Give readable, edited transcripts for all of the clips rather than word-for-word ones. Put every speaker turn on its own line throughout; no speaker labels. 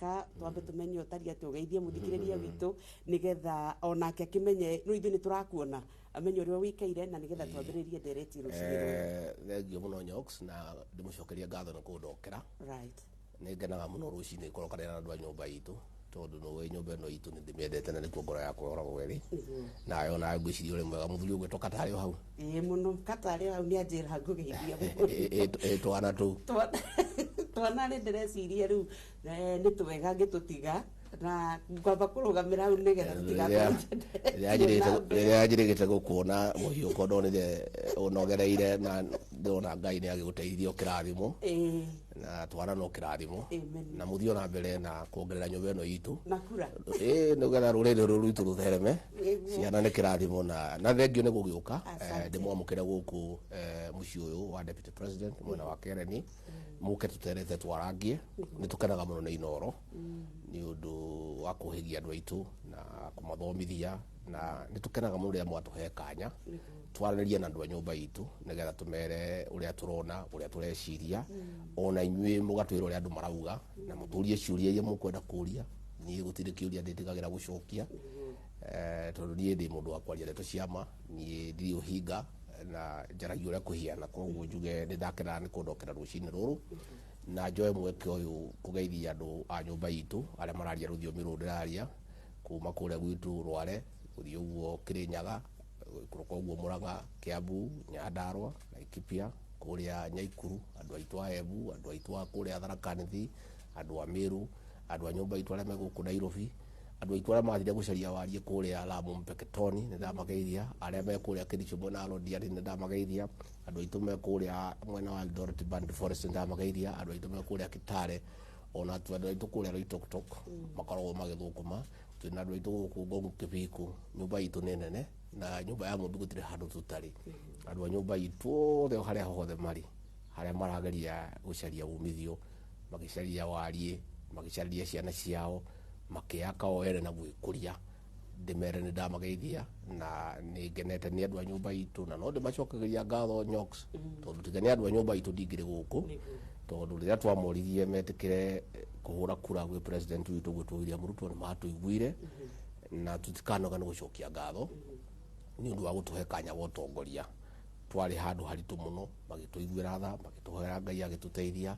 Mũhaka twambe tũmenye ũtariĩ atĩ, ũgeithie mũthikĩrĩria witũ nĩgetha onake akĩmenye rĩu ithuĩ nĩ tũrakuona, amenye ũrĩa wĩkaire na nĩgetha twambĩrĩrie ndereti rũcinĩ rũrũ.
Thengio mũno, Nyox, na ndĩmũcokerie ngatho nĩ kũndokera. Nĩ ngenaga mũno rũcinĩ kũrokanĩra na andũ a nyũmba itũ, tondũ nĩũĩ nyũmba ĩno itũ nĩ ndĩmĩendete na nĩkuo ngoro yakwa ĩkoragwo ĩrĩ nayo. Nawe ngwĩciria ũrĩ mwega, mũthuri ũgwĩtwo Katarĩ o hau.
Ĩĩ mũno, Katarĩ hau nĩ anjĩra ngũgeithia mũno.
Ĩ twana tũu.
Twana nĩ ndĩreciria rĩu nĩ twega ngĩtũtiga na ngwamba kũrũgamĩra hau nĩgetha tũtigakorwo.
Rĩrĩa njĩrĩgĩte gũkuona mũhiũko, ndonire ũnogereire na ndĩrona Ngai nĩ agĩgũteithia, ũkĩrathimwo na twana no kĩrathimo.
Amen.
Na mũthiĩ ona mbere na kuongerera nyũmba ĩno itũ
Na kura.
Ĩĩ, nĩgetha rũrĩrĩ rũrũ rwitũ rũthereme. Ciana nĩ kĩrathimo na thengio nĩ gũgĩũka.
Asante.
Ndĩmwamũkĩre gũkũ mũciĩ ũyũ wa Deputy President mwena wa Kereni, mũke tũterete twarangie. Nĩ tũkenaga mũno nĩ Inoro nĩ ũndũ wa kũhĩgia andũ aitũ na kũmathomithia, na nĩ tũkenaga mũno rĩrĩa mwatũhe kanya twaranĩrie na andũ a nyũmba itũ nĩgetha tũmere ũrĩa tũrona, ũrĩa tũreciria, ona inyuĩ mũgatwĩra ũrĩa andũ marauga na mũtũrie ciũria iria mũkwenda kũria. Niĩ gũtirĩ kĩũria ndĩtigagĩra gũcokia, tondũ niĩ ndĩ mũndũ wa kwaria ndeto cia ma. Niĩ ndirĩ ũhinga na njaragia ũrĩa kũhiana. Koguo njuge nĩ ndakenaga nĩ kũndokera rũcinĩ rũrũ na njoe mweke ũyũ kũgeithia andũ a nyũmba itũ arĩa mararia rũthiomi rũrũ ndĩraria, kuma kũrĩa gwitũ Rware, gũthiĩ ũguo Kĩrĩnyaga, gũikũrũka ũguo Mũrang'a, Kiambu, Nyandarua, Laikipia, kũrĩa Nyaikuru, andũ aitũ a Embu, andũ aitũ a kũrĩa Tharaka Nithi, andũ a Meru, andũ a nyũmba itũ arĩa me gũkũ Nairobi, andũ aitũ arĩa mathire gũcaria wariĩ kũrĩa Lamu Mpeketoni, nĩ ndamageithia. Arĩa me kũrĩa Kericho mwena wa Londiani, nĩ ndamageithia. Andũ aitũ me kũrĩa mwena wa Eldoret Burnt Forest, nĩ ndamageithia. Andũ aitũ me kũrĩa Kitale, ona andũ aitũ kũrĩa Loitoktok makoragwo magĩthũkũma. Twĩna andũ aitũ gũkũ Ngong Kĩbiko. Nyũmba itũ nĩ nene na nyũmba ya Mũmbi gũtirĩ handũ tũtarĩ. Andũ a nyũmba itũ othe, harĩa hothe marĩ, harĩa marageria gũcaria umithio, magĩcaria wariĩ, magĩcaria ciana ciao, makĩaka o ene na gwĩkũria, ndĩmere nĩ ndamageithia na nĩ ngenete nĩ andũ a nyũmba itũ, na no ndĩmacokagĩria ngatho, Nyox, tondũ tiga nĩ andũ a nyũmba itũ ndingĩrĩ gũkũ, tondũ rĩrĩa twamoririe metĩkĩre kũhũra kura gwĩ president witũ gwĩtwo William Ruto, nĩ matũiguire, na tũtikanoga nĩ gũcokia ngatho nĩ ũndũ wa gũtũhe kanya wa ũtongoria. Twarĩ handũ haritũ mũno, magĩtũiguĩra tha, magĩtũhoera Ngai agĩtũteithia,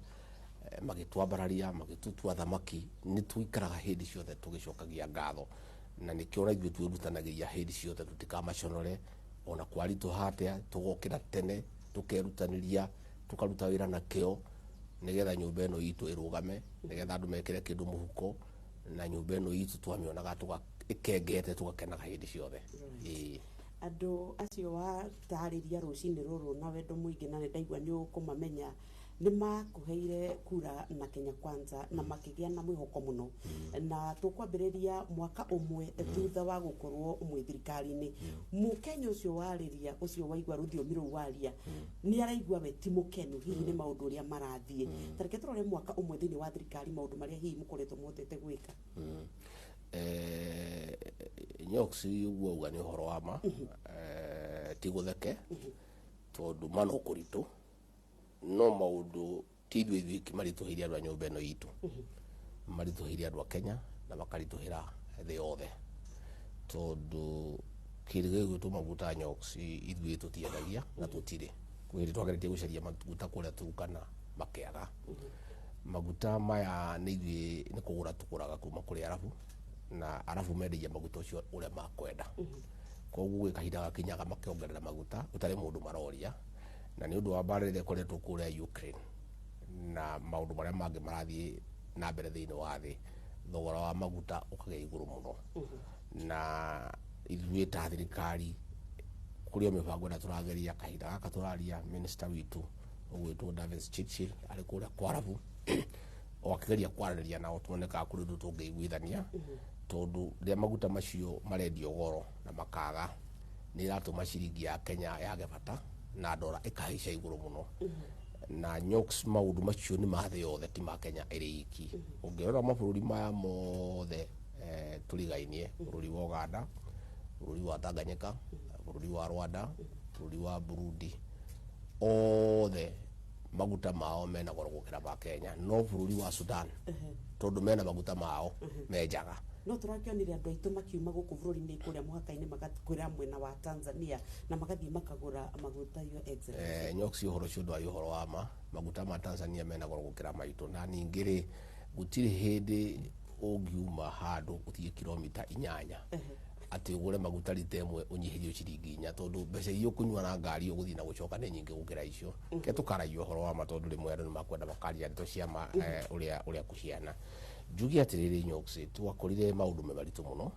magĩtwambararia, magĩtũtua thamaki. Nĩ tũikaraga hĩndĩ ciothe tũgĩcokagia ngatho, na nĩkĩo ona ithuĩ twĩrutanagĩria hĩndĩ ciothe tũtikamaconore ona kwaritũha atĩa. Tũgokĩra tene, tũkerutanĩria, tũkaruta wĩra na kĩo nĩgetha nyũmba ĩno itũ ĩrũgame, nĩgetha andũ mekĩre kĩndũ mũhuko, na nyũmba ĩno itũ twamĩonaga ĩkengete, tũgakenaga hĩndĩ ciothe. Ĩĩ.
Andũ acio watarĩria rũcinĩ rũrũ na wendo mũingĩ, na nĩ ndaigua nĩ ũkũmamenya, nĩ makũheire kura na Kenya Kwanza na makĩgĩa na mwĩhoko mũno, na tũkwambĩrĩria mwaka ũmwe thutha wa gũkorwo mwĩ thirikari-inĩ. Mũkenya ũcio warĩria, ũcio waigua rũthiomi rũu waria, nĩ araigua we ti mũkenu hihi nĩ maũndũ ũrĩa marathiĩ. Ta reke tũrore mwaka ũmwe thĩinĩ wa thirikari, maũndũ marĩa hihi mũkoretwo mũhotete gwĩka.
Nyox, ũguo auga nĩ ũhoro wa ma. Ti gũtheke, tondũ ma no kũritũ, no maũndũ ti ithuĩ ithuiki maritũhĩire. Andũ a nyũmba ĩno itũ maritũhĩire andũ a Kenya na makaritũhĩra thĩ yothe, tondũ kĩndũ gĩgwĩtwo maguta, Nyox, ithuĩ tũtiendagia na tũtirĩ. Kwĩ hĩndĩ twageretie gũcaria maguta kũrĩa Turukana, makĩaga. Maguta maya nĩ ithuĩ nĩ kũgũra tũgũraga kuma kũrĩ Arabu, na Arabu mendagia maguta ũcio ũrĩa makwenda. Koguo gwĩ kahinda gakinyaga makĩongerera maguta gũtarĩ mũndũ maroria, na nĩ ũndũ wa mbara ĩrĩa ĩkoretwo kũrĩa Ukraine na maũndũ marĩa mangĩ marathiĩ na mbere thĩinĩ wa thĩ, thogora wa maguta ũkagĩa igũrũ mũno. Na ithuĩ ta thirikari kũrĩ o mĩbango ĩrĩa tũrageria. Kahinda gaka tũraria, minister witũ ũgwĩtwo Davis Chirchir arĩ kũrĩa kwa Arabu o akĩgeria kwaranĩria nao tuone kana kũrĩ ũndũ tũngĩiguithania, tondũ rĩrĩa maguta macio marendio goro na makaga, nĩ ĩratũma ciringi ya Kenya yage bata na ndora ĩkahaica igũrũ mũno. Na Nyox, maũndũ macio nĩ ma thĩ yothe, ti ma Kenya ĩrĩ iki. Ũngĩrora mabũrũri maya mothe tũrigainie, bũrũri wa Uganda, bũrũri wa Tanganyika, bũrũri wa Rwanda, bũrũri wa Burundi, othe Maguta mao mena goro gũkĩra ma Kenya, no bũrũri wa Sudan tondũ mena maguta mao menjaga.
No tũrakĩonire andũ aitũ makiuma gũkũ bũrũri-inĩ kũrĩa mũhaka-inĩ magakwĩra mwena wa Tanzania na magathiĩ makagũra maguta, Your Excellency.
Nyoksi, ũhoro ũcio ndwarĩ ũhoro wa ma. Maguta ma Tanzania mena goro gũkĩra maitũ, na ningĩ rĩ, gũtirĩ hĩndĩ ũngiuma handũ ũthiĩ kilomita 8 atĩ ũgũre maguta rita 1 ũnyihĩrio ciringi 4, tondũ mbeca iria ũkũnyua na ngari ũgũthiĩ na gũcoka nĩ nyingĩ gũkĩra icio. Ke tũkaragia ũhoro wa ma, tondũ rĩmwe andũ nĩ makwenda makaria ndeto cia ma ũrĩa kũhiana. Njuge atĩrĩrĩ, Nyoksi, twakorire maũndũ me maritũ mũno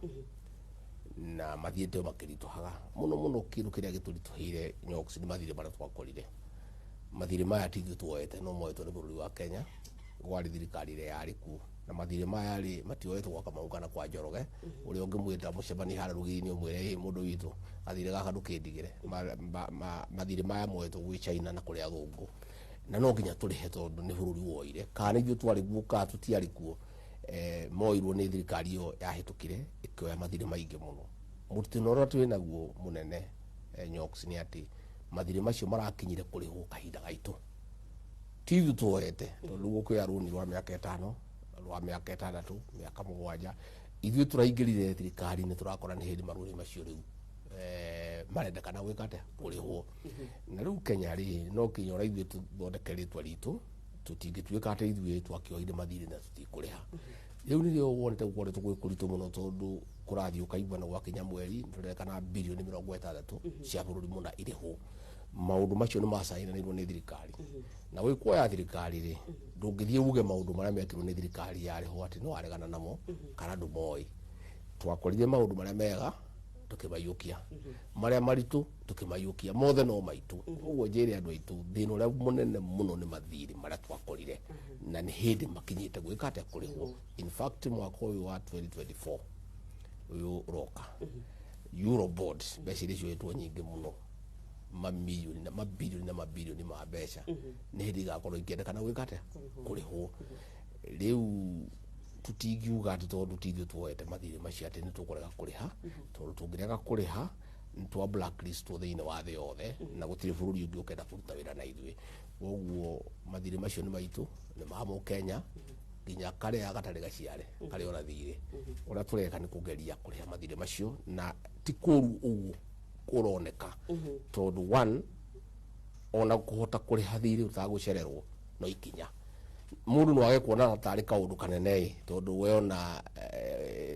na mathiĩte o makĩritũhaga mũno mũno. Kĩndũ kĩrĩa gĩtũritũhĩire, Nyoksi, nĩ mathirĩ marĩa twakorire. Mathirĩ maya ti ithuĩ tuoete, no moetwo nĩ bũrũri wa Kenya, gwarĩ thirikari ĩrĩa yarĩ kuo. Na mathirĩ maya rĩ, matioetwo gwa Kamau kana kwa Njoroge ũrĩa ũngĩmwĩta mũcemanie harĩa rũgiri-inĩ ũmwĩre, "Ĩ mũndũ witũ, gathirĩ gaka ndũkĩndigĩre." Mathirĩ maya moetwo gwĩ China na kũrĩ athũngũ, na no nginya tũrĩhe tondũ nĩ bũrũri woire. Kana nĩ ithuĩ twarĩ kuo kana tũtiarĩ kuo, moirwo nĩ thirikari ĩyo yahĩtũkire, ĩkĩoya mathirĩ maingĩ mũno. Mũtino ũrĩa twĩ naguo mũnene, Nyox, nĩ atĩ mathirĩ macio marakinyire kũrĩhwo kahinda gaitũ, ti ithuĩ tuoete, tondũ gũkũoya rũni rwa mĩaka 5, rwa mĩaka 6, mĩaka 7. Ithuĩ tũraingĩrire thirikari-inĩ tũrakora nĩ hĩndĩ marũni macio rĩu marendekana gwĩka atĩa, kũrĩhwo. Na rĩu Kenya rĩ, no kinya ũrĩa ithuĩ tũthondeke rĩtwa ritũ, tũtingĩtuĩka atĩ ithuĩ twakĩoire mathirĩ na tũtikũrĩha. Rĩu nĩrĩo wonete gũkoretwo gwĩ kũritũ mũno, tondũ kũrathiĩ ũkaigua na gwakinya mweri tũrerekana birioni 60 cia bũrũri mũna irĩhwo. Maũndũ macio nĩ macainanĩirwo nĩ thirikari, na gwĩ kuoya thirikari rĩ, ndũngĩthiĩ uge maũndũ marĩa mekirwo nĩ thirikari yarĩho atĩ no waregana namo kana ndũmoĩ. Twakorire maũndũ marĩa mega tũkĩmaiyũkia, marĩa maritũ tũkĩmaiyũkia, mothe no maitũ. Ũguo njĩre andũ aitũ, thĩna ũrĩa mũnene mũno nĩ mathirĩ marĩa twakorire, na nĩ hĩndĩ makinyĩte gwĩka atĩa, kũrĩhwo. In fact, mwaka ũyũ wa 2024 ũyũ ũroka, Eurobond, mbeca iria cioetwo nyingĩ mũno, mamirioni na mabirioni na mabirioni ma mbeca, nĩ hĩndĩ igakorwo ikĩendekana gwĩka atĩa, kũrĩhwo. Rĩu tũtingiuga atĩ tondũ ti ithuĩ tuoete mathirĩ macio atĩ nĩ tũkũrega kũrĩha, tondũ tũngĩrega kũrĩha nĩ twa blacklistwo thĩinĩ wa thĩ yothe, na gũtirĩ bũrũri ũngĩ ũkenda kũruta wĩra na ithuĩ. Koguo mathirĩ macio nĩ maitũ, nĩ ma Mũkenya, nginya karĩa gatarĩ gaciare karĩ ona thirĩ. Ũrĩa tũreka nĩ kũgeria kũrĩha mathirĩ macio, na ti kũru ũguo kũroneka, tondũ one, ona kũhota kũrĩha thirĩ ũtagũcererwo no ikinya. Mũndũ no age kuona tarĩ kaũndũ kanene ĩ, tondũ we ona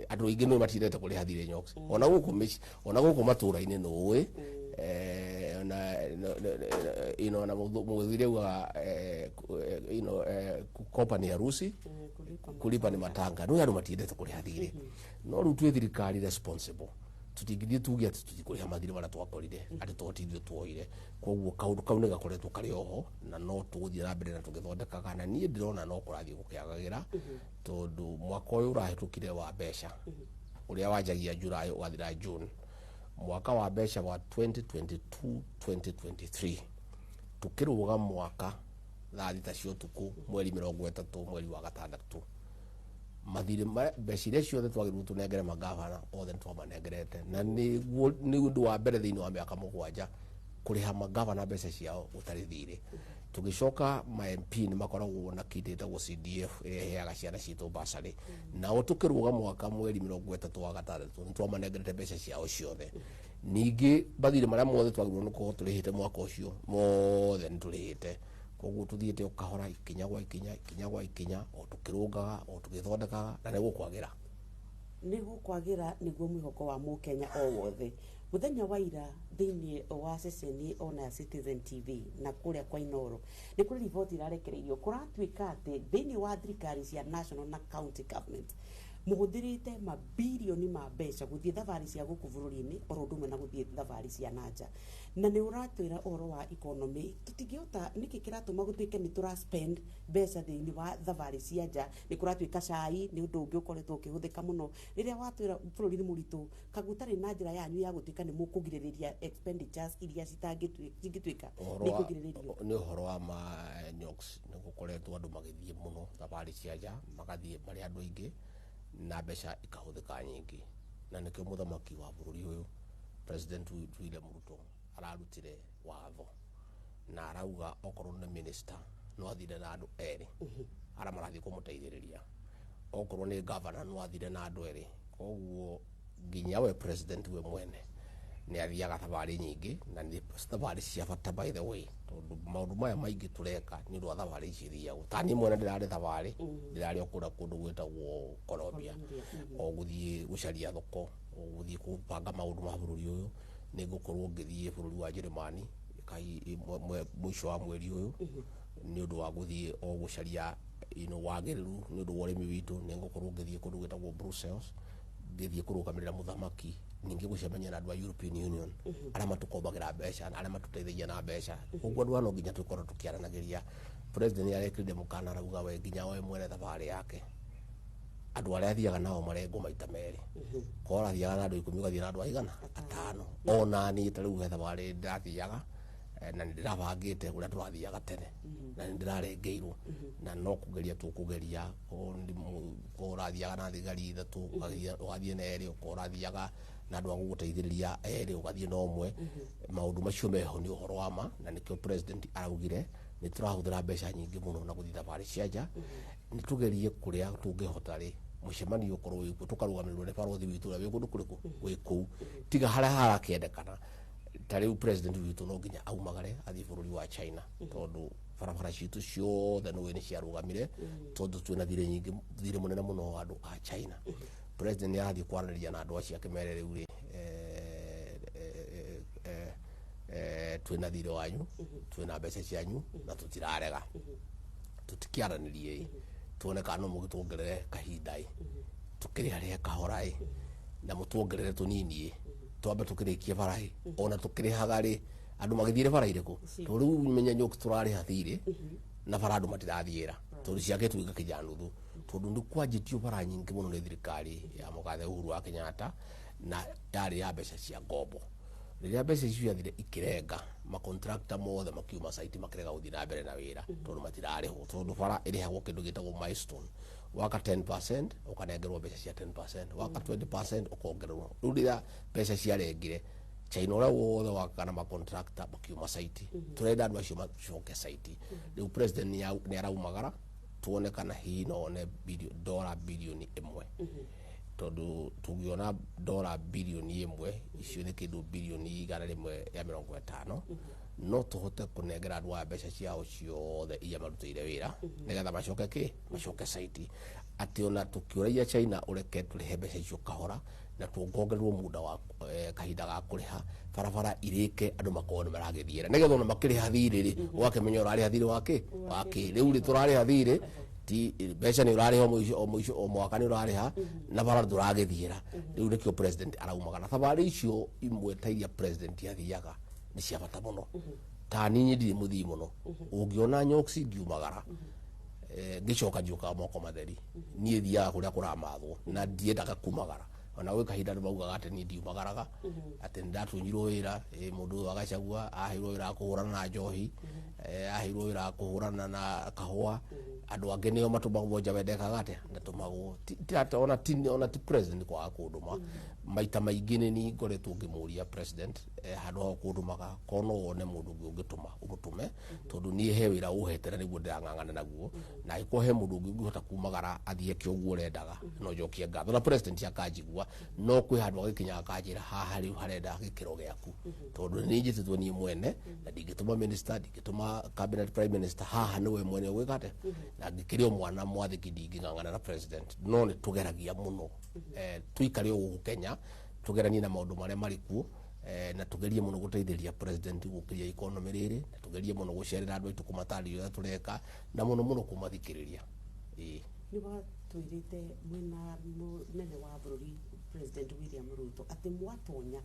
andũ aingĩ nĩ matindete kũrĩha thirĩ, Nyox, ona gũkũ mĩciĩ, ona gũkũ matũra-inĩ nĩ ũĩ, ona na mũgĩthuri augaga kukopa ni harusi,
kulipa
kulipa ni matanga. No andũ matiendete kũrĩha thirĩ, no rĩu twĩ thirikari responsible, tũtingĩthiĩ tuge atĩ tũtikũrĩha mathirĩ marĩa twakorire atĩ to ti ithuĩ tuoire. Koguo kaũndũ kau nĩ gakoretwo karĩ oho, na no tũgũthiĩ na mbere na tũgĩthondekaga, na niĩ ndĩrona no kũrathiĩ gũkĩagagĩra, tondũ mwaka ũyũ ũrahĩtũkire wa mbeca, ũrĩa wanjagia July ũgathira June, mwaka wa mbeca wa 2022 2023, tukĩrũga mwaka thaa 6 cia ũtukũ, mweri 30, mweri wa gatandatũ, mathirĩ mbeca iria ciothe twagĩrĩirwo tũnengere magavana othe nĩ twamanengerete, na nĩguo nĩ ũndũ wa mbere thĩinĩ wa mĩaka 7 kũrĩha magavana mbeca ciao gũtarĩ thirĩ. Tũgĩcoka ma MP nĩ makoragwo na kĩndũ ĩtagwo CDF ĩrĩa ĩheaga ciana citũ basarĩ, nao tũkĩrũga mwaka mweri 30 wa gatandatũ nĩ twamanengerete mbeca ciao ciothe. Ningĩ mathirĩ marĩa mothe twagĩrĩirwo nĩ gũkorwo tũrĩhĩte mwaka ũcio mothe nĩ tũrĩhĩte. Koguo tũthiĩte o kahora, ikinya gwa ikinya, ikinya gwa ikinya, o tũkĩrũngaga, o tũgĩthondekaga, na nĩ gũkwagĩra.
Nĩ gũkwagĩra, nĩguo mwĩhoko wa Mũkenya o wothe. Mũthenya wa ira thĩinĩ wa ceceni ona ya Citizen TV na kũrĩa kwa Inoro nĩ kũrĩ riboti irarekereirio kũratuĩka atĩ thĩinĩ wa thirikari cia national na county government mũhũthĩrĩte mabirioni ma mbeca gũthiĩ thabarĩ cia gũkũ bũrũri-inĩ oro ũndũ ũmwe na gũthiĩ thabarĩ cia nanja. Na nĩ ũratwĩra ũhoro wa economy, tũtingĩhota nĩkĩ kĩratũma gũtuĩke nĩ tũra spend mbeca thĩinĩ wa thabarĩ cia nja? Nĩ kũratuĩka cai nĩ ũndũ ũngĩ ũkoretwo ũkĩhũthĩka mũno. Rĩrĩa watwĩra bũrũri nĩ mũritũ, kagũtarĩ na njĩra yanyu ya gũtuĩka nĩ mũkũgirĩrĩria expenditures iria cingĩtuĩka
Ũhoro
nĩ ikũgirĩrĩrio?
Nĩ ũhoro wa ma, Nyox, nĩ gũkoretwo andũ magĩthiĩ mũno thabarĩ cia nja, magathiĩ marĩ andũ aingĩ na mbeca ikahũthĩka nyingĩ. Na nĩkĩo mũthamaki wa bũrũri ũyũ, President William Ruto, ararutire watho. Na arauga okorwo nĩ minister no athire na andũ erĩ arĩa marathiĩ kũmũteithĩrĩria, okorwo nĩ governor no athire na andũ erĩ. Koguo nginya we president we mwene nĩ athiaga thabarĩ nyingĩ, na nĩ thabarĩ cia bata, by the way, tondũ maũndũ maya maingĩ tũreka nĩ ũndũ wa thabarĩ ici ithiagwo. Ta niĩ mwene ndĩrarĩ thabarĩ, ndĩrarĩ o kũrĩa kũndũ gwĩtagwo Colombia, o gũthiĩ gũcaria thoko, o gũthiĩ kũbanga maũndũ ma bũrũri ũyũ. Nĩ ngũkorwo ngĩthiĩ bũrũri wa Njĩrĩmani mũico wa mweri ũyũ nĩ ũndũ wa gũthiĩ o gũcaria wagĩrĩru nĩ ũndũ wa ũrĩmi witũ. Nĩ ngũkorwo ngĩthiĩ kũndũ gwĩtagwo Brussels, ngĩthiĩ kũrũgamĩrĩra mũthamaki, ningĩ gũcemania na andũ a European Union arĩa matũkombagĩra mbeca na arĩa matũteithagia na mbeca. Koguo andũ aya no nginya tũkorwo tũkĩaranagĩria. President nĩ arekĩrire mũkana, arauga we nginya we mwene thabarĩ yake andũ arĩa athiaga nao marengwo maita merĩ. Korwo ũrathiaga na andũ 10, ũgathiĩ na andũ aigana? 5. Ona niĩ ta rĩu he thabarĩ ndĩrathiaga, na nĩ ndĩrabangĩte ũrĩa tũrathiaga tene, na nĩ ndĩrarengeirwo, na no kũgeria tũkũgeria. Korwo ũrathiaga na thigari 3, ũgathiĩ na 2. Okorwo ũrathiaga na andũ a gũgũteithĩrĩria 2, ũgathiĩ na 1. Maũndũ macio meho nĩ ũhoro wa ma, na nĩkĩo president araugire nĩ tũrahũthĩra mbeca nyingĩ mũno na gũthiĩ thabarĩ cia nja. Nĩ tũgerie kũrĩa tũngĩhota rĩ, mũcemanio ũkorwo wĩ kuo, tũkarũgamĩrĩrwo nĩ barothi witũ ũrĩa wĩ kũndũ kũrĩkũ wĩ kũu, tiga harĩa harakĩendekana. Ta rĩu president witũ no nginya aumagare athiĩ bũrũri wa China, tondũ barabara citũ ciothe nĩũĩ nĩ ciarũgamire, tondũ twĩna thirĩ nyingĩ, thirĩ mũnene mũno wa andũ a China. President nĩ arathiĩ kwaranĩria na andũ acio akĩmere rĩu rĩ, twĩna thirĩ wanyu, twĩna mbeca cianyu, na tũtirarega, tũtikĩaranĩrie ĩ, tuone kana no mũgĩtuongerere kahinda ĩ, tũkĩrĩharĩhe kahora ĩ, na mũtuongerere tũnini ĩ, twambe tũkĩrĩkie bara ĩ. Ona tũkĩrĩhaga rĩ, andũ magĩthiĩre bara irĩkũ? Tondũ rĩu menya nyũki tũrarĩha thirĩ na bara andũ matirathiĩra, tondũ ciakĩtwo igakinya nuthu, tondũ nĩ kwanjĩtio bara nyingĩ mũno nĩ thirikari ya mũgathe Uhuru wa Kenyatta, na yarĩ ya mbeca cia ngombo. Rĩrĩa mbeca icio ciathire ikĩrenga, makontrakta mothe makiuma site, makĩrega gũthiĩ na mbere na wĩra tondũ matirarĩhwo, tondũ bara ĩrĩhagwo kĩndũ gĩtagwo milestone. Waka 10% ũkanengerwo mbeca cia 10%, waka 20% ũkongererwo. Rĩu rĩrĩa mbeca ciarengire, China ũrĩa wothe wakaga na makontrakta makiuma site. Tũrenda andũ acio macoke site. Rĩu president nĩ araumagara tuone kana hihi no one dora 1 birioni, tondũ tũngĩona dora 1 birioni, icio nĩ kĩndũ 150 birioni, no tũhote kũnengera andũ aya mbeca ciao ciothe iria marutĩire wĩra, nĩgetha macoke kĩ macoke site, atĩ ona tũkĩũragia China ũreke tũrĩhe mbeca icio kahora na tuongongererwo muda wa kahinda ga kũrĩha, barabara irĩke, andũ makorwo nĩ maragĩthiĩra, nĩgetha ona makĩrĩha thirĩ rĩ, ũgakĩmenya ũrarĩha thirĩ wa kĩ. Rĩu rĩ, tũrarĩha thirĩ ti mbeca, nĩ ũrarĩha o mũico o mũico o mwaka, nĩ ũrarĩha na bara ndũragĩthiĩra. Rĩu nĩkĩo president araumaga na thabarĩ icio imwe ta iria president athiaga nĩ cia bata mũno. Ta niĩ ndirĩ mũthii mũno, ũngĩona nyoksi ngiumagara, ngĩcoka njiũkaga moko matheri. Niĩ thiaga kũrĩa kũramathwo na ndiendaga kumagara. Ona gwĩ kahinda andũ maugaga atĩ niĩ ndiumagaraga, atĩ nĩ ndatunyirwo wĩra. Mũndũ ũyũ agacagua aheirwo wĩra wa kũhũrana na njohi, aheirwo wĩra wa kũhũrana na kahũa, andũ angĩ nĩo matũmagwo nja, we ndekaga atĩa? Ndatũmagwo. Ona ti president kwaga kũndũma. Maita maingĩ nĩ niĩ ngoretwo ngĩmũria president, handũ ha kũndũmaga, korwo no wone mũndũ ũngĩ ũngĩtũma, ũmũtũme, tondũ niĩ he wĩra ũhete na nĩguo ndĩrang'ang'ana naguo, na angĩkorwo he mũndũ ũngĩ ũngĩhota kumagara athiĩ eke ũguo ũrendaga, no njokie ngatho. Na president akanjigua, no kwĩ handũ agĩkinya akanjĩra, haha rĩu harenda gĩkĩro gĩaku, tondũ nĩ njĩtĩtwo niĩ mwene na ndingĩtũma minister, ndingĩtũma cabinet prime minister, haha nĩwe mwene ũgwĩka atĩa. Na ngĩkĩrĩ o mwana mwathĩki, ndingĩng'ang'ana na president, no nĩ tũgeragia mũno, tuikare o gũkũ Kenya, tũgeranie na maũndũ marĩa marĩ kuo, na tugerie mũno gũteithĩrĩria president gũkĩria economy rĩrĩ, na tugerie mũno gũcerera andũ aitũ, kũmatarĩria ũrĩa tũreka, na mũno mũno kũmathikĩrĩria, ĩĩ.
Nĩ watwĩrĩte mwĩna mũnene wa bũrũri President William Ruto atĩ mwatonya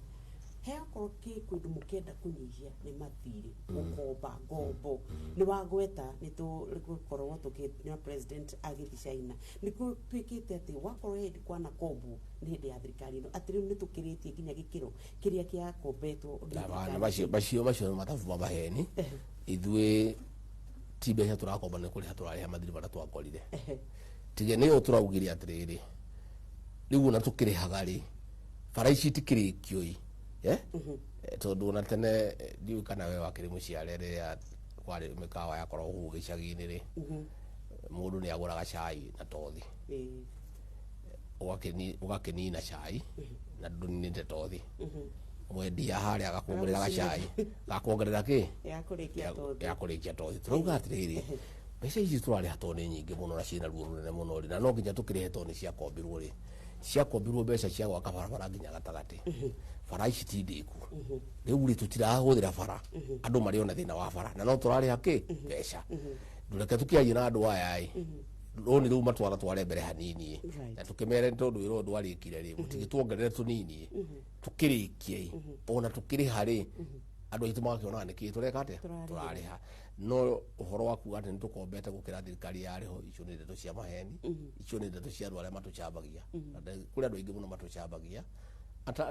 he okorwo kĩ kũndũ mũkĩenda kũnyihia nĩ mathirĩ, gũkomba ngombo. Nĩ wagweta nĩ tũgũkorwo tũkĩona president agĩthiĩ China. Nĩ gũtuĩkĩte atĩ wakorwo hĩndĩ kwanakombwo nĩ hĩndĩ ya thirikari ĩno, atĩ rĩu nĩ tũkĩrĩtie nginya gĩkĩro kĩrĩa kĩakombetwo nĩ
Na
thirikari.
Macio nĩ mathabu ma maheni. Ithuĩ ti mbeca tũrakomba, nĩ kũrĩha tũrarĩha mathirĩ marĩa twakorire. Tige nĩyo tũraugire atĩrĩrĩ, rĩu ona tũkĩrĩhaga rĩ, bara ici itikĩrĩkio ĩ, eh? Tondũ ona tene ndiũĩ kana we wakĩrĩ mũciare rĩrĩa kwarĩ mĩkawa yakoragwo kũu gĩcagi-inĩ rĩ, mũndũ nĩ agũraga cai na tothi, ũgakĩnina cai na ndũninĩte tothi, mwendia harĩa agakuongerera gacai, gakuongerera kĩ
ya kũrĩkia tothi.
Ya kũrĩkia tothi. Tũrauga atĩrĩrĩ, mbeca ici tũrarĩha tondũ nĩ nyingĩ mũno na ciĩna ruo rũnene mũno rĩ, na no nginya tũkĩrĩhe tondũ nĩ ciakombirwo rĩ, ciakombirwo mbeca cia gwaka barabara nginya gatagatĩ. Bara ici ti ndĩku rĩu rĩ, tũtirahũthĩra bara, andũ marĩ ona thĩna wa bara na no tũrarĩha kĩ mbeca. Ndũreke tũkĩarie na andũ aya ĩ, rũni rũu matwara tware mbere hanini, na tũkĩmere tondũ wĩra ũyũ ndwarĩkire rĩ, mũtigĩtuongerere tũnini tũkĩrĩkie ona tũkĩrĩha rĩ, andũ aitũ magakĩonaga nĩkĩ tũreka atĩa.
Tũrarĩhĩra.
Tũrarĩha. No ũhoro wa kuga atĩ nĩ tũkombete gũkĩra thirikari yarĩho, icio nĩ ndeto cia maheni, icio nĩ ndeto cia andũ arĩa matũcambagia. Na kũrĩ andũ aingĩ mũno matũcambagia,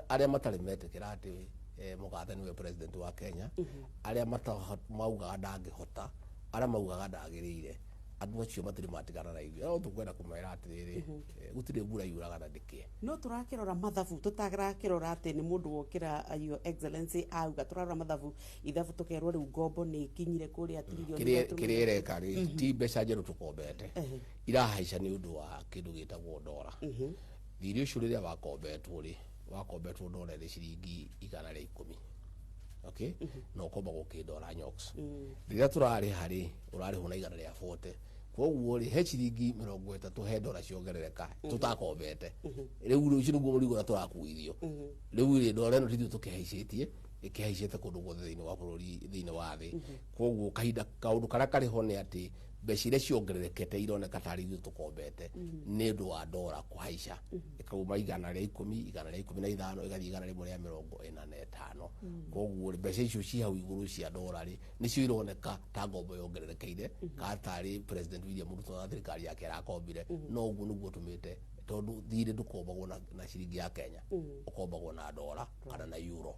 arĩa matarĩ metĩkĩra atĩ mũgathe nĩwe president wa Kenya, arĩa maugaga ndangĩhota, arĩa maugaga ndagĩrĩire. Andũ acio matirĩ matigana na ithuĩ, no tũkwenda kũmera atĩrĩrĩ, gũtirĩ mbura yuraga na ndĩkĩe.
No tũrakĩrora mathabu, tũtarakĩrora atĩ nĩ mũndũ wokĩra Your Excellency auga. Tũrarora mathabu, ithabu, tũkerwo rĩu ngombo nĩ ikinyire kũrĩa tririoni
kĩrĩa
ithatũ.
Kĩrĩa ĩreka rĩ, ti mbeca njerũ tũkombete, irahaica nĩ ũndũ wa kĩndũ gĩtagwo ndora. Thirĩ ũcio rĩrĩa wakombetwo rĩ, wakombetwo ndora ĩrĩ ciringi 110, okay, na ũkombagwo kĩndora nyox. Rĩrĩa tũrarĩha rĩ, ũrarĩhwo na 140. Koguo rĩ, he ciringi 30 he ndora ciongerereka tũtakombete. Rĩu rĩ, ũcio nĩguo mũrigo ũrĩa tũrakuithio rĩu rĩ. Ndora ĩno tithuĩ tũkĩhaicĩtie, ĩkĩhaicĩte kũndũ guothe thĩinĩ wa bũrũri, thĩinĩ wa thĩ. Koguo kahinda kaũndũ karĩa karĩ ho nĩ atĩ mbeca iria ciongererekete ironeka tarĩ ithuĩ tũkombete nĩ ũndũ wa ndora kũhaica, ĩkauma 110, 115, ĩgathiĩ 145. Koguo rĩ, mbeca icio ci hau igũrũ cia ndora rĩ, nĩcio ironeka ta ngombo yongererekeire, kana tarĩ President William Ruto na thirikari yake arakombire. No ũguo nĩguo tũmĩte, tondũ thirĩ ndũkombagwo na ciringi ya Kenya, ũkombagwo na ndora kana na euro.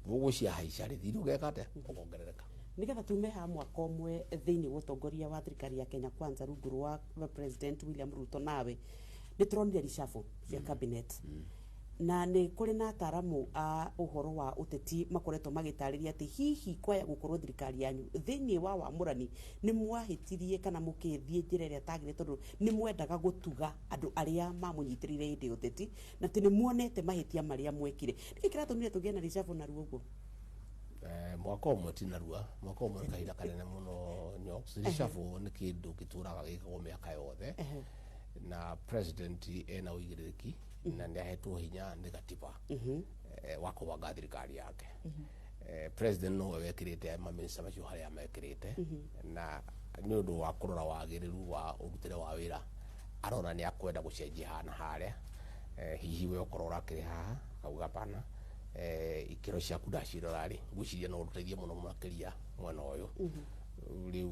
Koguo ciahaica rĩ, thirĩ ũgeka atĩa? Ũkongerereka.
Nigetha tume ha mwaka ũmwe thĩinĩ wa ũtongoria wa thirikari ya Kenya Kwanza rungu rwa President William Ruto, nawe nĩ tũronire reshuffle cia cabinet, na nĩ kũrĩ na ataramu a ũhoro wa ũteti makoretwo magĩtarĩria atĩ hihi kwaya gũkorwo thirikari yanyu thĩinĩ wa wamũrani nĩ mwahĩtirie kana mũkĩthiĩ njĩra ĩrĩa tagĩrĩire, tondũ nĩ mwendaga gũtuga andũ arĩa mamũnyitĩrĩire hĩndĩ ya ũteti, na atĩ nĩ muonete mahĩtia marĩa mwekire. Nĩkĩ kĩratũmire tũgĩe na reshuffle narua ũguo?
Mwaka ũmwe ti narua, mwaka ũmwe nĩ kahinda kanene mũno nyox. Reshuffle nĩ kĩndũ gĩtũraga gĩkagwo mĩaka yothe, na president ena ũigĩrĩrĩki na nĩ ahetwo hinya nĩ gatiba wa kũbanga thirikari yake. President nowe wekĩrĩte maminista macio harĩa mekĩrĩte, na nĩ ũndũ wa kũrora wagĩrĩru wa ũrutĩre wa wĩra, arona nĩ akwenda gũcenjia haha na harĩa. Hihi we ũkorwo ũrakĩrĩ haha akauga pana, ikĩro ciaku ndacirora rĩ, ngwĩciria no ũtũteithie mũno makĩria mwena ũyũ. Rĩu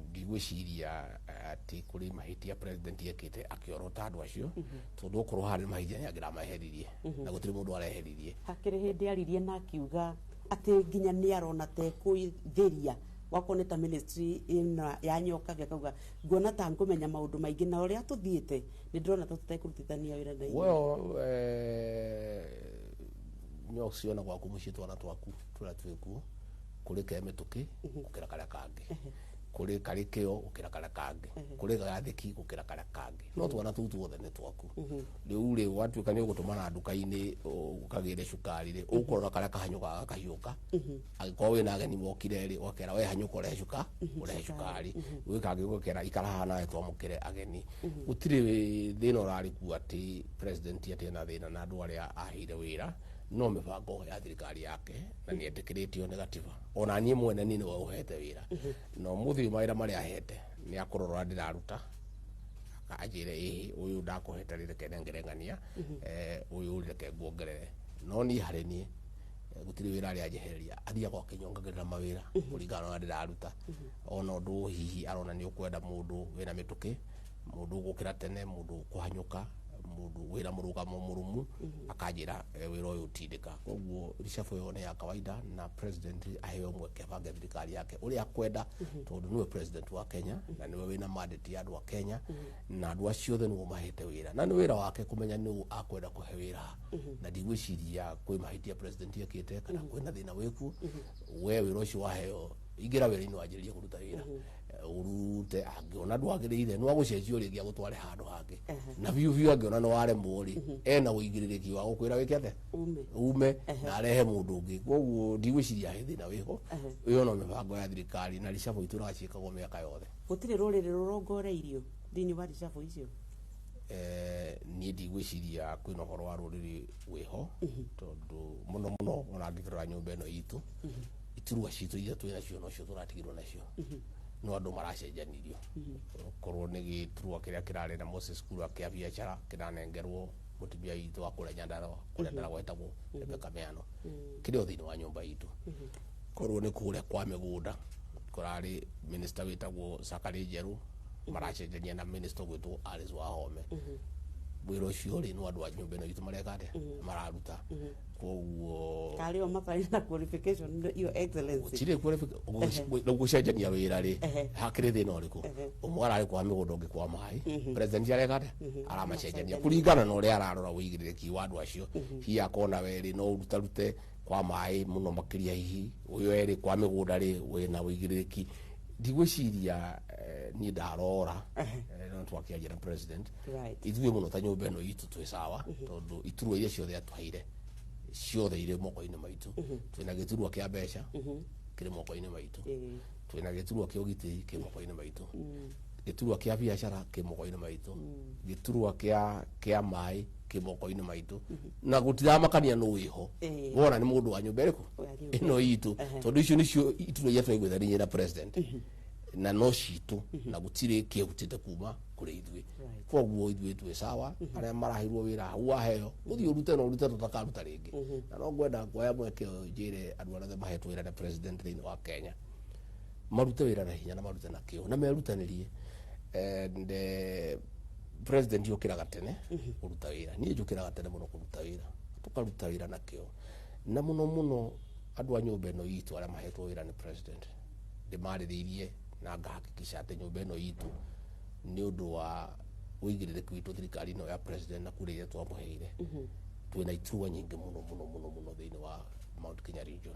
ndigwĩciria atĩ kũrĩ mahĩtia president ekĩte akĩorota andũ acio, tondũ okorwo harĩ mahĩtia nĩ angĩrameheririe, na gũtirĩ mũndũ areheririe.
Hakĩrĩ hĩndĩ aririe na akiuga atĩ nginya nĩ arona ta ekũithĩria wakorwo nĩ ta ministry ĩno ya Nyokabi, akauga nguona ta ngũmenya maũndũ maingĩ, na ũrĩa tũthiĩte nĩ ndĩrona ta tũtekũrutithania wĩra na inyuĩ.
Well, nyox, ona gwaku mũciĩ twana twaku tũrĩa twĩkuo, kũrĩ ke mĩtũkĩ gũkĩra karĩa kangĩ, kũrĩ karĩ kĩo gũkĩra karĩa kangĩ, kũrĩ gathĩki gũkĩra karĩa kangĩ, no twana tũu tuothe nĩ twaku. Rĩu rĩ, watuĩka nĩ ũgũtũmana nduka-inĩ ũkagĩre cukari rĩ, ũkũrora karĩa kahanyũkaga gakahiũka. Angĩkorwo wĩna ageni mokire rĩ, ũgakera we hanyũka ũrehe ũrehe cukari, gwĩ kangĩ ũgakera ikara haha nawe twamũkĩre ageni. Gũtirĩ thĩna ũrarĩ kuo atĩ president atĩ ena thĩna na andũ arĩa aheire wĩra, no mĩbango ya thirikari yake, na nĩ etĩkĩrĩtio nĩ gatiba. Ona niĩ mwene niĩ nĩwe ũhete wĩra, na ũmũthĩ ũyũ mawĩra marĩa ahete nĩ akũrora ũrĩa ndĩraruta, anjĩre ĩhĩ, ũyũ ndakũhete rĩ, reke nengere ng'ania, ũyũ rĩ, reke nguongerere. No niĩ harĩ niĩ, gũtirĩ wĩra arĩa anjehereria, athiaga akĩnyongagĩrĩra mawĩra kũringana na ũrĩa ndĩraruta. Ona ũndũ hihi arona nĩ ũkwenda mũndũ wĩna mĩtũkĩ, mũndũ ũgũkĩra tene, mũndũ ũkũhanyũka, mũndũ Mũndũ wĩra mũrũgamo mũrũmu akanjĩra, "Wĩra ũyũ tindĩka." Koguo reshuffle ĩyo nĩ ya kawaida, na president aheo mweke abange thirikari yake ũrĩa akwenda, tondũ nĩwe president wa Kenya na nĩwe wĩna mandate ya andũ a Kenya, na andũ acio othe nĩo mahete wĩra, na nĩ wĩra wake kũmenya nũ akwenda kũhe wĩra. Na ndigwĩciria kwĩ mahĩtia president ekĩte kana kwĩna thĩna wĩkuo. We wĩra ũcio waheo, ingĩra wĩra-inĩ, wanjĩrĩrie kũruta wĩra. Ũrute, angĩona ndwagĩrĩire nĩ wagũcenjio rĩngĩ agũtware handũ hangĩ. Na biũ biũ, angĩona nĩ waremwo rĩ, ena ũigĩrĩrĩki wa gũkwĩra wĩke atĩa?
Ume.
Ume na arehe mũndũ ũngĩ. Koguo ndigwĩciria he thĩna wĩho. Ĩyo no mĩbango ya thirikari, na reshuffle itũraga ciĩkagwo mĩaka yothe.
Gũtirĩ rũrĩrĩ rũrongoreirio thĩinĩ wa reshuffle icio?
Niĩ ndigwĩciria kwĩna ũhoro wa rũrĩrĩ wĩho, tondũ mũno mũno ona angĩkĩrora nyũmba ĩno itũ, iturwa citũ iria twĩ nacio nocio tũratigirwo nacio, no andũ maracenjanirio. Korwo nĩ gĩturwa kĩrĩa kĩrarĩ na Moses Kura kĩa biacara kĩranengerwo mũtumia witũ wa kũrĩa Nyandarua, kũrĩa Ndaragwa, etagwo Rebecca Miano, kĩrĩ o thĩinĩ wa nyũmba itũ. Korwo nĩ kũrĩa kwa mĩgũnda, kũrarĩ minister wĩtagwo Sakari Njerũ, maracenjania na minister ũgwĩtwo Alice Wahome. Wĩra ũcio rĩ, no andũ a nyũmba ĩno itũ mareka atĩa? Mararuta. Koguo
Karĩ o matarĩ na qualification, Your Excellency?
Gũtirĩ gũcenjania wĩra rĩ, hakĩrĩ thĩna ũrĩkũ? Ũmwe ararĩ kwa mĩgũnda, ũngĩ kwa maĩ. President areka atĩa? Aramacenjania kũringana na ũrĩa ararora ũigĩrĩrĩki wa andũ acio. Hihi akona werĩ no ũrutarute kwa maĩ mũno makĩria, hihi ũyũ erĩ kwa mĩgũnda rĩ, wĩna ũigĩrĩrĩki. Ndigwĩciria, niĩ ndarora, no twakĩaria na president, ithuĩ mũno ta nyũmba ĩno itũ twĩ sawa, tondũ iturwa iria ciothe atũheire ciothe irĩ moko-inĩ maitũ. Twĩna gĩturwa kĩa mbeca kĩrĩ moko-inĩ maitũ, twĩna gĩturwa kĩa ũgitĩri kĩ moko-inĩ maitũ, gĩturwa kĩa biacara kĩ moko-inĩ maitũ, gĩturwa kĩa maĩ kĩ moko-inĩ maitũ, na gũtiramakania nũ wĩho. Wona nĩ mũndũ wa nyũmba ĩrĩkũ?
Wa nyũmba.
Ĩno itũ, tondũ icio nĩcio iturwa iria twaiguithanirie na president na no citũ, na gũtirĩ kĩhutĩte kuma kũrĩ ithuĩ. Koguo ithuĩ twĩ sawa. Arĩa maraheirwo wĩra hau, waheo ũthiĩ ũrute na ũrute, tũtakaruta rĩngĩ. Na no ngwenda kuoya mweke ũyũ njĩre andũ arĩa othe mahetwo wĩra na president thĩinĩ wa Kenya marute wĩra na hinya na marute na kĩo na merutanĩrie. And president yũkĩraga tene kũruta wĩra, niĩ njũkĩraga tene mũno kũruta wĩra, tũkaruta wĩra na kĩo. Na mũno mũno andũ a nyũmba ĩno itũ arĩa mahetwo wĩra nĩ president, ndĩmarĩrĩirie na ngahakikisha atĩ nyũmba ĩno itũ, nĩ ũndũ wa ũigĩrĩrĩki witũ thirikari ĩno ya president na kura iria twamũheire, twĩna iturwa nyingĩ mũno mũno mũno mũno thĩinĩ wa Mount Kenya region.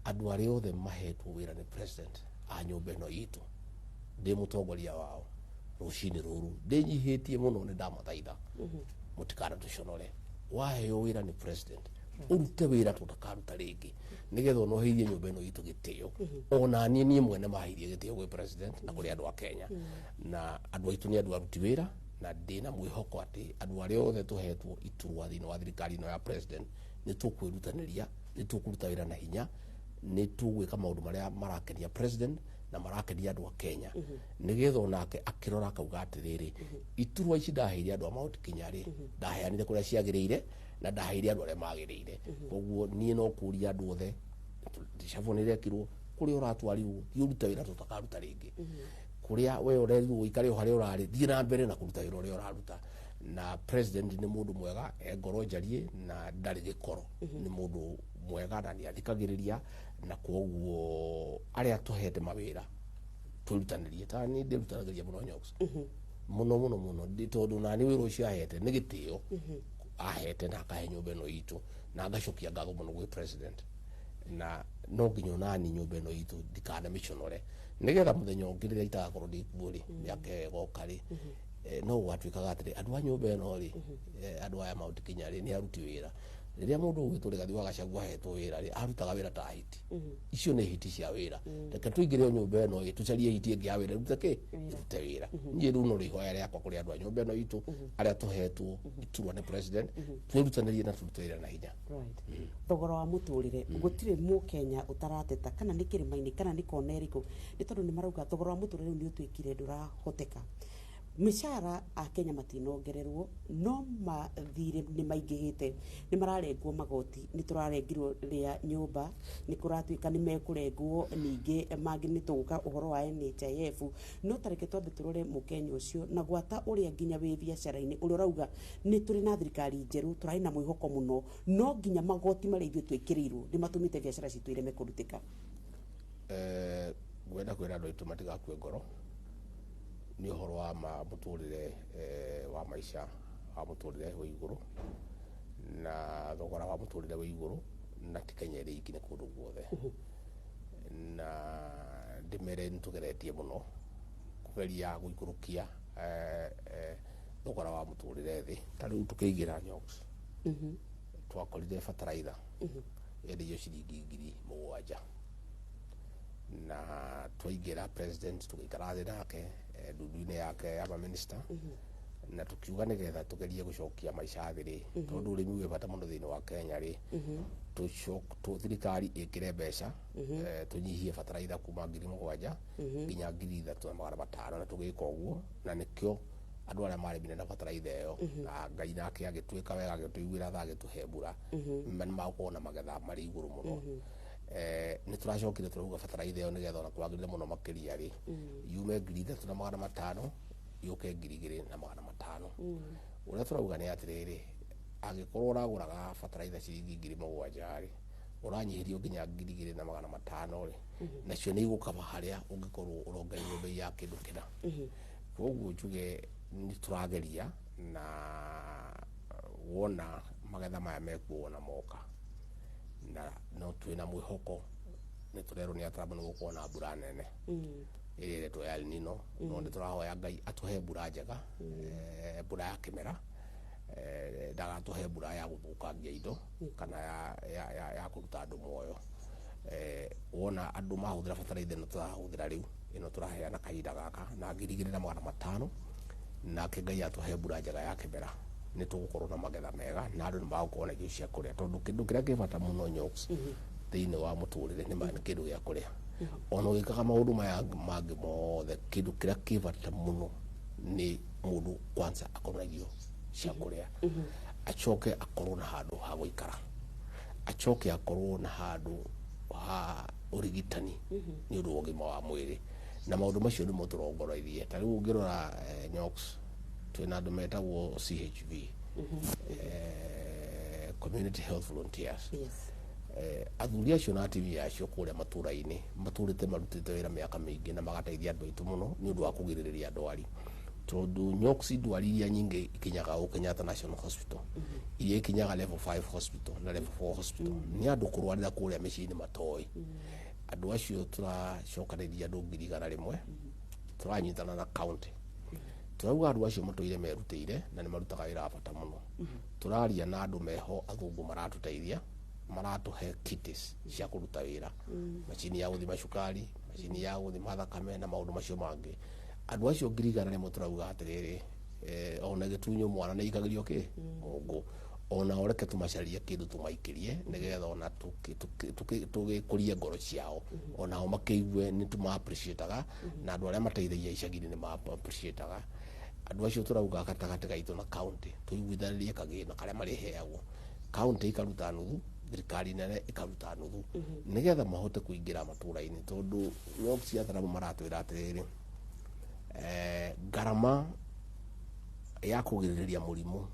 Andũ arĩa othe mahetwo wĩra nĩ president a nyũmba ĩno itũ, ndĩ mũtongoria wao, rũcinĩ rũrũ ndĩnyihĩtie mũno, nĩ ndamathaitha mũtikanatũconore. Waheo wĩra nĩ president, ũrute wĩra tũtakaruta rĩngĩ, nĩgetha ona ũheithie nyũmba ĩno itũ gĩtĩo, ona niĩ mwene maheithie gĩtĩo gwĩ president na kũrĩ andũ a Kenya. Na andũ aitũ nĩ andũ aruti wĩra, na ndĩna mwĩhoko atĩ andũ arĩa othe tũhetwo iturwa thĩinĩ wa thirikari ĩno ya president nĩ tũkwĩrutanĩria, nĩ tũkũruta wĩra na hinya, nĩ tũgwĩka maũndũ marĩa marakenia president na marakenia andũ a Kenya, nĩgetha onake akĩrora akauga atĩrĩrĩ, iturwa ici ndaheire andũ a Mount Kenya rĩ, ndaheanire kũrĩa ciagĩrĩire na ndaheire andũ arĩa magĩrĩire. Koguo niĩ no kũria andũ othe, reshuffle nĩ ĩrekirwo, kũrĩa ũratwarirwo thiĩ ũrute wĩra tũtakaruta rĩngĩ. Kũrĩa we ũrerirwo ũikare o harĩa ũrarĩ, thiĩ na mbere na kũruta wĩra ũrĩa ũraruta. Na president nĩ mũndũ mwega, e ngoro njariĩ na ndarĩ gĩkoro, nĩ mũndũ mwega na nĩ athikagĩrĩria. Na koguo arĩa tũhete mawĩra twĩrutanĩrie, ta niĩ ndĩrutanagĩria mũno, Nyox, mũno mũno mũno, tondũ nani wĩra ũcio ahete nĩ gĩtĩo ahete na akahe nyũmba ĩno itũ, na ngacokia ngatho mũno gwĩ president. Na no nginya onani nyũmba ĩno itũ ndikanamĩconore, nĩgetha mũthenya ũngĩ rĩrĩa itagakorwo ndĩkuo rĩ, mĩaka ĩyo ĩgoka rĩ, no gũgatuĩkaga atĩrĩ, andũ a nyũmba ĩno rĩ, andũ aya Mount Kenya rĩ, nĩ aruti wĩra. Rĩrĩa mũndũ ũgwĩtwo Rigathi wa Gachagua ahetwo wĩra rĩ, arutaga wĩra ta hiti. Icio nĩ hiti cia wĩra. Reke tũingĩre o nyũmba ĩno ĩ, tũcarie hiti ĩngĩ ya wĩra ĩrute kĩ, ĩrute wĩra. Niĩ rĩu no rĩhoya rĩakwa kũrĩ andũ a nyũmba ĩno itũ arĩa tũhetwo iturwa nĩ president, twĩrutanĩrie na tũrute wĩra na hinya.
Thogora wa mũtũrĩre, gũtirĩ mũkenya ũtarateta, kana nĩ kĩrĩma-inĩ kana nĩ kona ĩrĩkũ, nĩ tondũ nĩ marauga thogora wa mũtũrĩre rĩu nĩ ũtuĩkire ndũrahoteka. Mĩcara akenya matinongererwo, no mathirĩ nĩ maingĩhĩte, nĩ mararengwo magoti, nĩ tũrarengirwo rĩa nyũmba, nĩ kũratuĩka nĩ mekũrengwo ningĩ mangĩ, nĩ tũgũka ũhoro wa NHIF. No tareke twambe tũrore mũkenya ũcio na gwata ũrĩa nginya wĩ biacara-inĩ, ũrĩa ũrauga nĩ tũrĩ na thirikari njerũ, tũrarĩ na mwĩhoko mũno, no nginya magoti marĩa ithuĩ twĩkĩrĩirwo nĩ matũmĩte biacara citũ ireme kũrutĩka.
Ngwenda kwĩra andũ aitũ matigakue ngoro nĩ ũhoro wa ma mũtũrĩre, wa maica wa mũtũrĩre wĩ igũrũ na thogora wa mũtũrĩre wĩ igũrũ, na ti Kenya ĩrĩ iki, nĩ kũndũ guothe. Na ndĩmere nĩ tũgeretie mũno kũgeria gũikũrũkia thogora wa mũtũrĩre thĩ. Ta rĩu tũkĩingĩra, Nyox, twakorire bataraitha yendeio ciringi 7,000, na twaingĩra, president tũgĩikara thĩ nake, ndundu-inĩ yake ya maminista, na tukiuga nĩgetha tũgerie gũcokia maica thĩ rĩ, tondũ ũrĩmi wĩ bata mũno thĩinĩ wa Kenya rĩ, thirikari ĩkĩre mbeca, tũnyihie bataraitha kuma 7,000 nginya 3,500. Na tũgĩka ũguo, na nĩkĩo andũ arĩa marĩmire na bataraitha ĩyo, na Ngai nake agĩtuĩka wega, agĩtũiguĩra tha, agĩtũhe mbura, nĩ magũkorwo na magetha marĩ igũrũ mũno. Nĩ tũracokire tũrauga bataraitha ĩyo, nĩgetha ona kwagĩrĩre mũno makĩria rĩ, yume 3,500 yũke 2,500. Ũrĩa tũrauga nĩ atĩrĩrĩ, angĩkorwo ũragũraga bataraitha ciringi 7,000 rĩ, ũranyihĩrio nginya 2,500 rĩ, nacio nĩ igũkaba harĩa ũngĩkorwo ũrongereirwo bei ya kĩndũ kĩna. Koguo njuge nĩ tũrageria, na wona magetha maya mekuo wona moka, na no twĩna mwĩhoko, nĩ tũrerwo nĩ ataramu nĩ gũkorwo na mbura nene ĩrĩa ĩretwo ya El Nino. No nĩ tũrahoya Ngai atũhe mbura njega, mbura ya kĩmera, ndagatũhe mbura ya gũthũkangia indo kana ya kũruta andũ muoyo. Wona andũ mahũthĩra bataraitha ĩno tũrahũthĩra rĩu, ĩno tũraheana kahinda gaka na 2,500, nake Ngai atũhe mbura njega ya kĩmera, nĩ tũgũkorwo na magetha mega na andũ nĩ magũkorwo na irio cia kũrĩa, tondũ kĩndũ kĩrĩa kĩ bata mũno, Nyox, thĩinĩ wa mũtũrĩre nĩ kĩndũ gĩa kũrĩa. Ona ũgĩkaga maũndũ maya mangĩ mothe, kĩndũ kĩrĩa kĩ bata mũno nĩ mũndũ kwanza akorwo na irio cia kũrĩa, acoke akorwo na handũ ha gũikara, acoke akorwo na handũ ha ũrigitani nĩ ũndũ wa ũgima wa mwĩrĩ. Na maũndũ macio nĩmo tũrongoreirie. Ta rĩu ũngĩrora, Nyox, twĩna andũ metagwo CHV, Community Health Volunteers. Athuri acio na atumia acio kũrĩa matũra-inĩ matũrĩte marutĩte wĩra mĩaka mĩingĩ na magateithia andũ aitũ mũno nĩ ũndũ wa kũgirĩrĩria ndwari, tondũ Nyox, ndwari iria nyingĩ ikinyaga gũkũ Kenyatta National Hospital, iria ikinyaga level 5 hospital na level 4 hospital, nĩ andũ kũrwarĩra kũrĩa mĩciĩ-inĩ matoĩ. Andũ acio tũracokanĩrĩria andũ 100,000, tũranyitana na county, tũrauga andũ acio matũire merutĩire na nĩ marutaga wĩra wa bata mũno. Tũraria na andũ meho athũngũ maratũteithia, maratũhe kits cia kũruta wĩra, macini ya gũthima cukari, macini ya gũthima thakame na maũndũ macio mangĩ. Andũ acio 100,000 tũrauga atĩrĩrĩ, ona gĩtunywo mwana nĩ ikagĩrio kĩ mũngũ, ona o reke tũmacarie kĩndũ tũmaikĩrie, nĩgetha ona tũgĩkũrie ngoro ciao, onao makĩigue nĩ tũma appreciate-aga, na andũ arĩa mateithagia icagi-inĩ nĩ ma appreciate-aga. Andũ acio tũrauga gatagatĩ gaitũ na county tũiguithanĩrie kagĩna karĩa marĩheagwo, county ikaruta nuthu, thirikari nene ĩkaruta nuthu, nĩgetha mahote kũingĩra matũra-inĩ, tondũ Nyox, ataramu maratwĩra atĩrĩrĩ, ngarama ya kũgirĩrĩria mũrimũ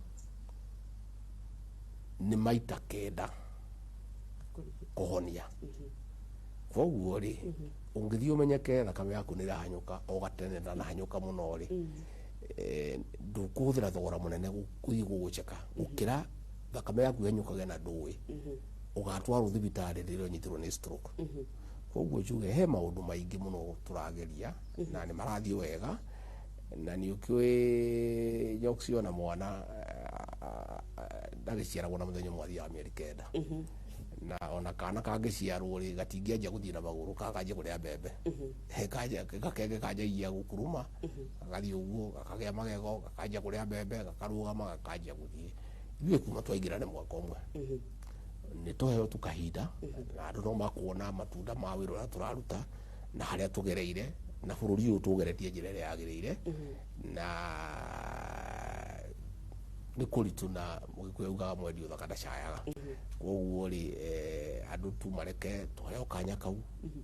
nĩ maita 9 kũhonia. Koguo rĩ, ũngĩthiĩ ũmenyeke thakame yaku nĩ ĩrahanyũka o gatene na nahanyũka mũno rĩ, ndũkũhũthĩra thogora mũnene gũthiĩ gũgũceka gũkĩra thakame yaku ĩhanyũkage na ndũĩ ũgatwarwo thibitarĩ rĩrĩa ũnyitirwo nĩ stroke. Koguo njuge he maũndũ maingĩ mũno tũrageria na nĩ marathiĩ wega. Na nĩ ũkĩũĩ, Nyox, ona mwana ndagĩciaragwo na mũthenya ũmwe, athiaga mĩeri 9. Na ona kana kangĩciarwo rĩ, gatingĩanjia gũthiĩ na magũrũ, kakanjia kũrĩa mbembe. Gakenge kanjagia gũkuruma, gagathiĩ ũguo, gakagĩa magego, gakanjia kũrĩa mbembe, gakarũgama, gakanjia gũthiĩ. Ithuĩ kuma twaingĩra nĩ mwaka ũmwe, nĩ tũheo tu kahinda, na andũ no makuona matunda ma wĩra ũrĩa tũraruta na harĩa tũgereire. Na bũrũri ũyũ tũgeretie njĩra ĩrĩa yagĩrĩire, na nĩ kũritũ, na Mũgĩkũyũ augaga mwendi ũthaka ndacayaga. Koguo rĩ, andũ tu mareke tũheo kanya kau,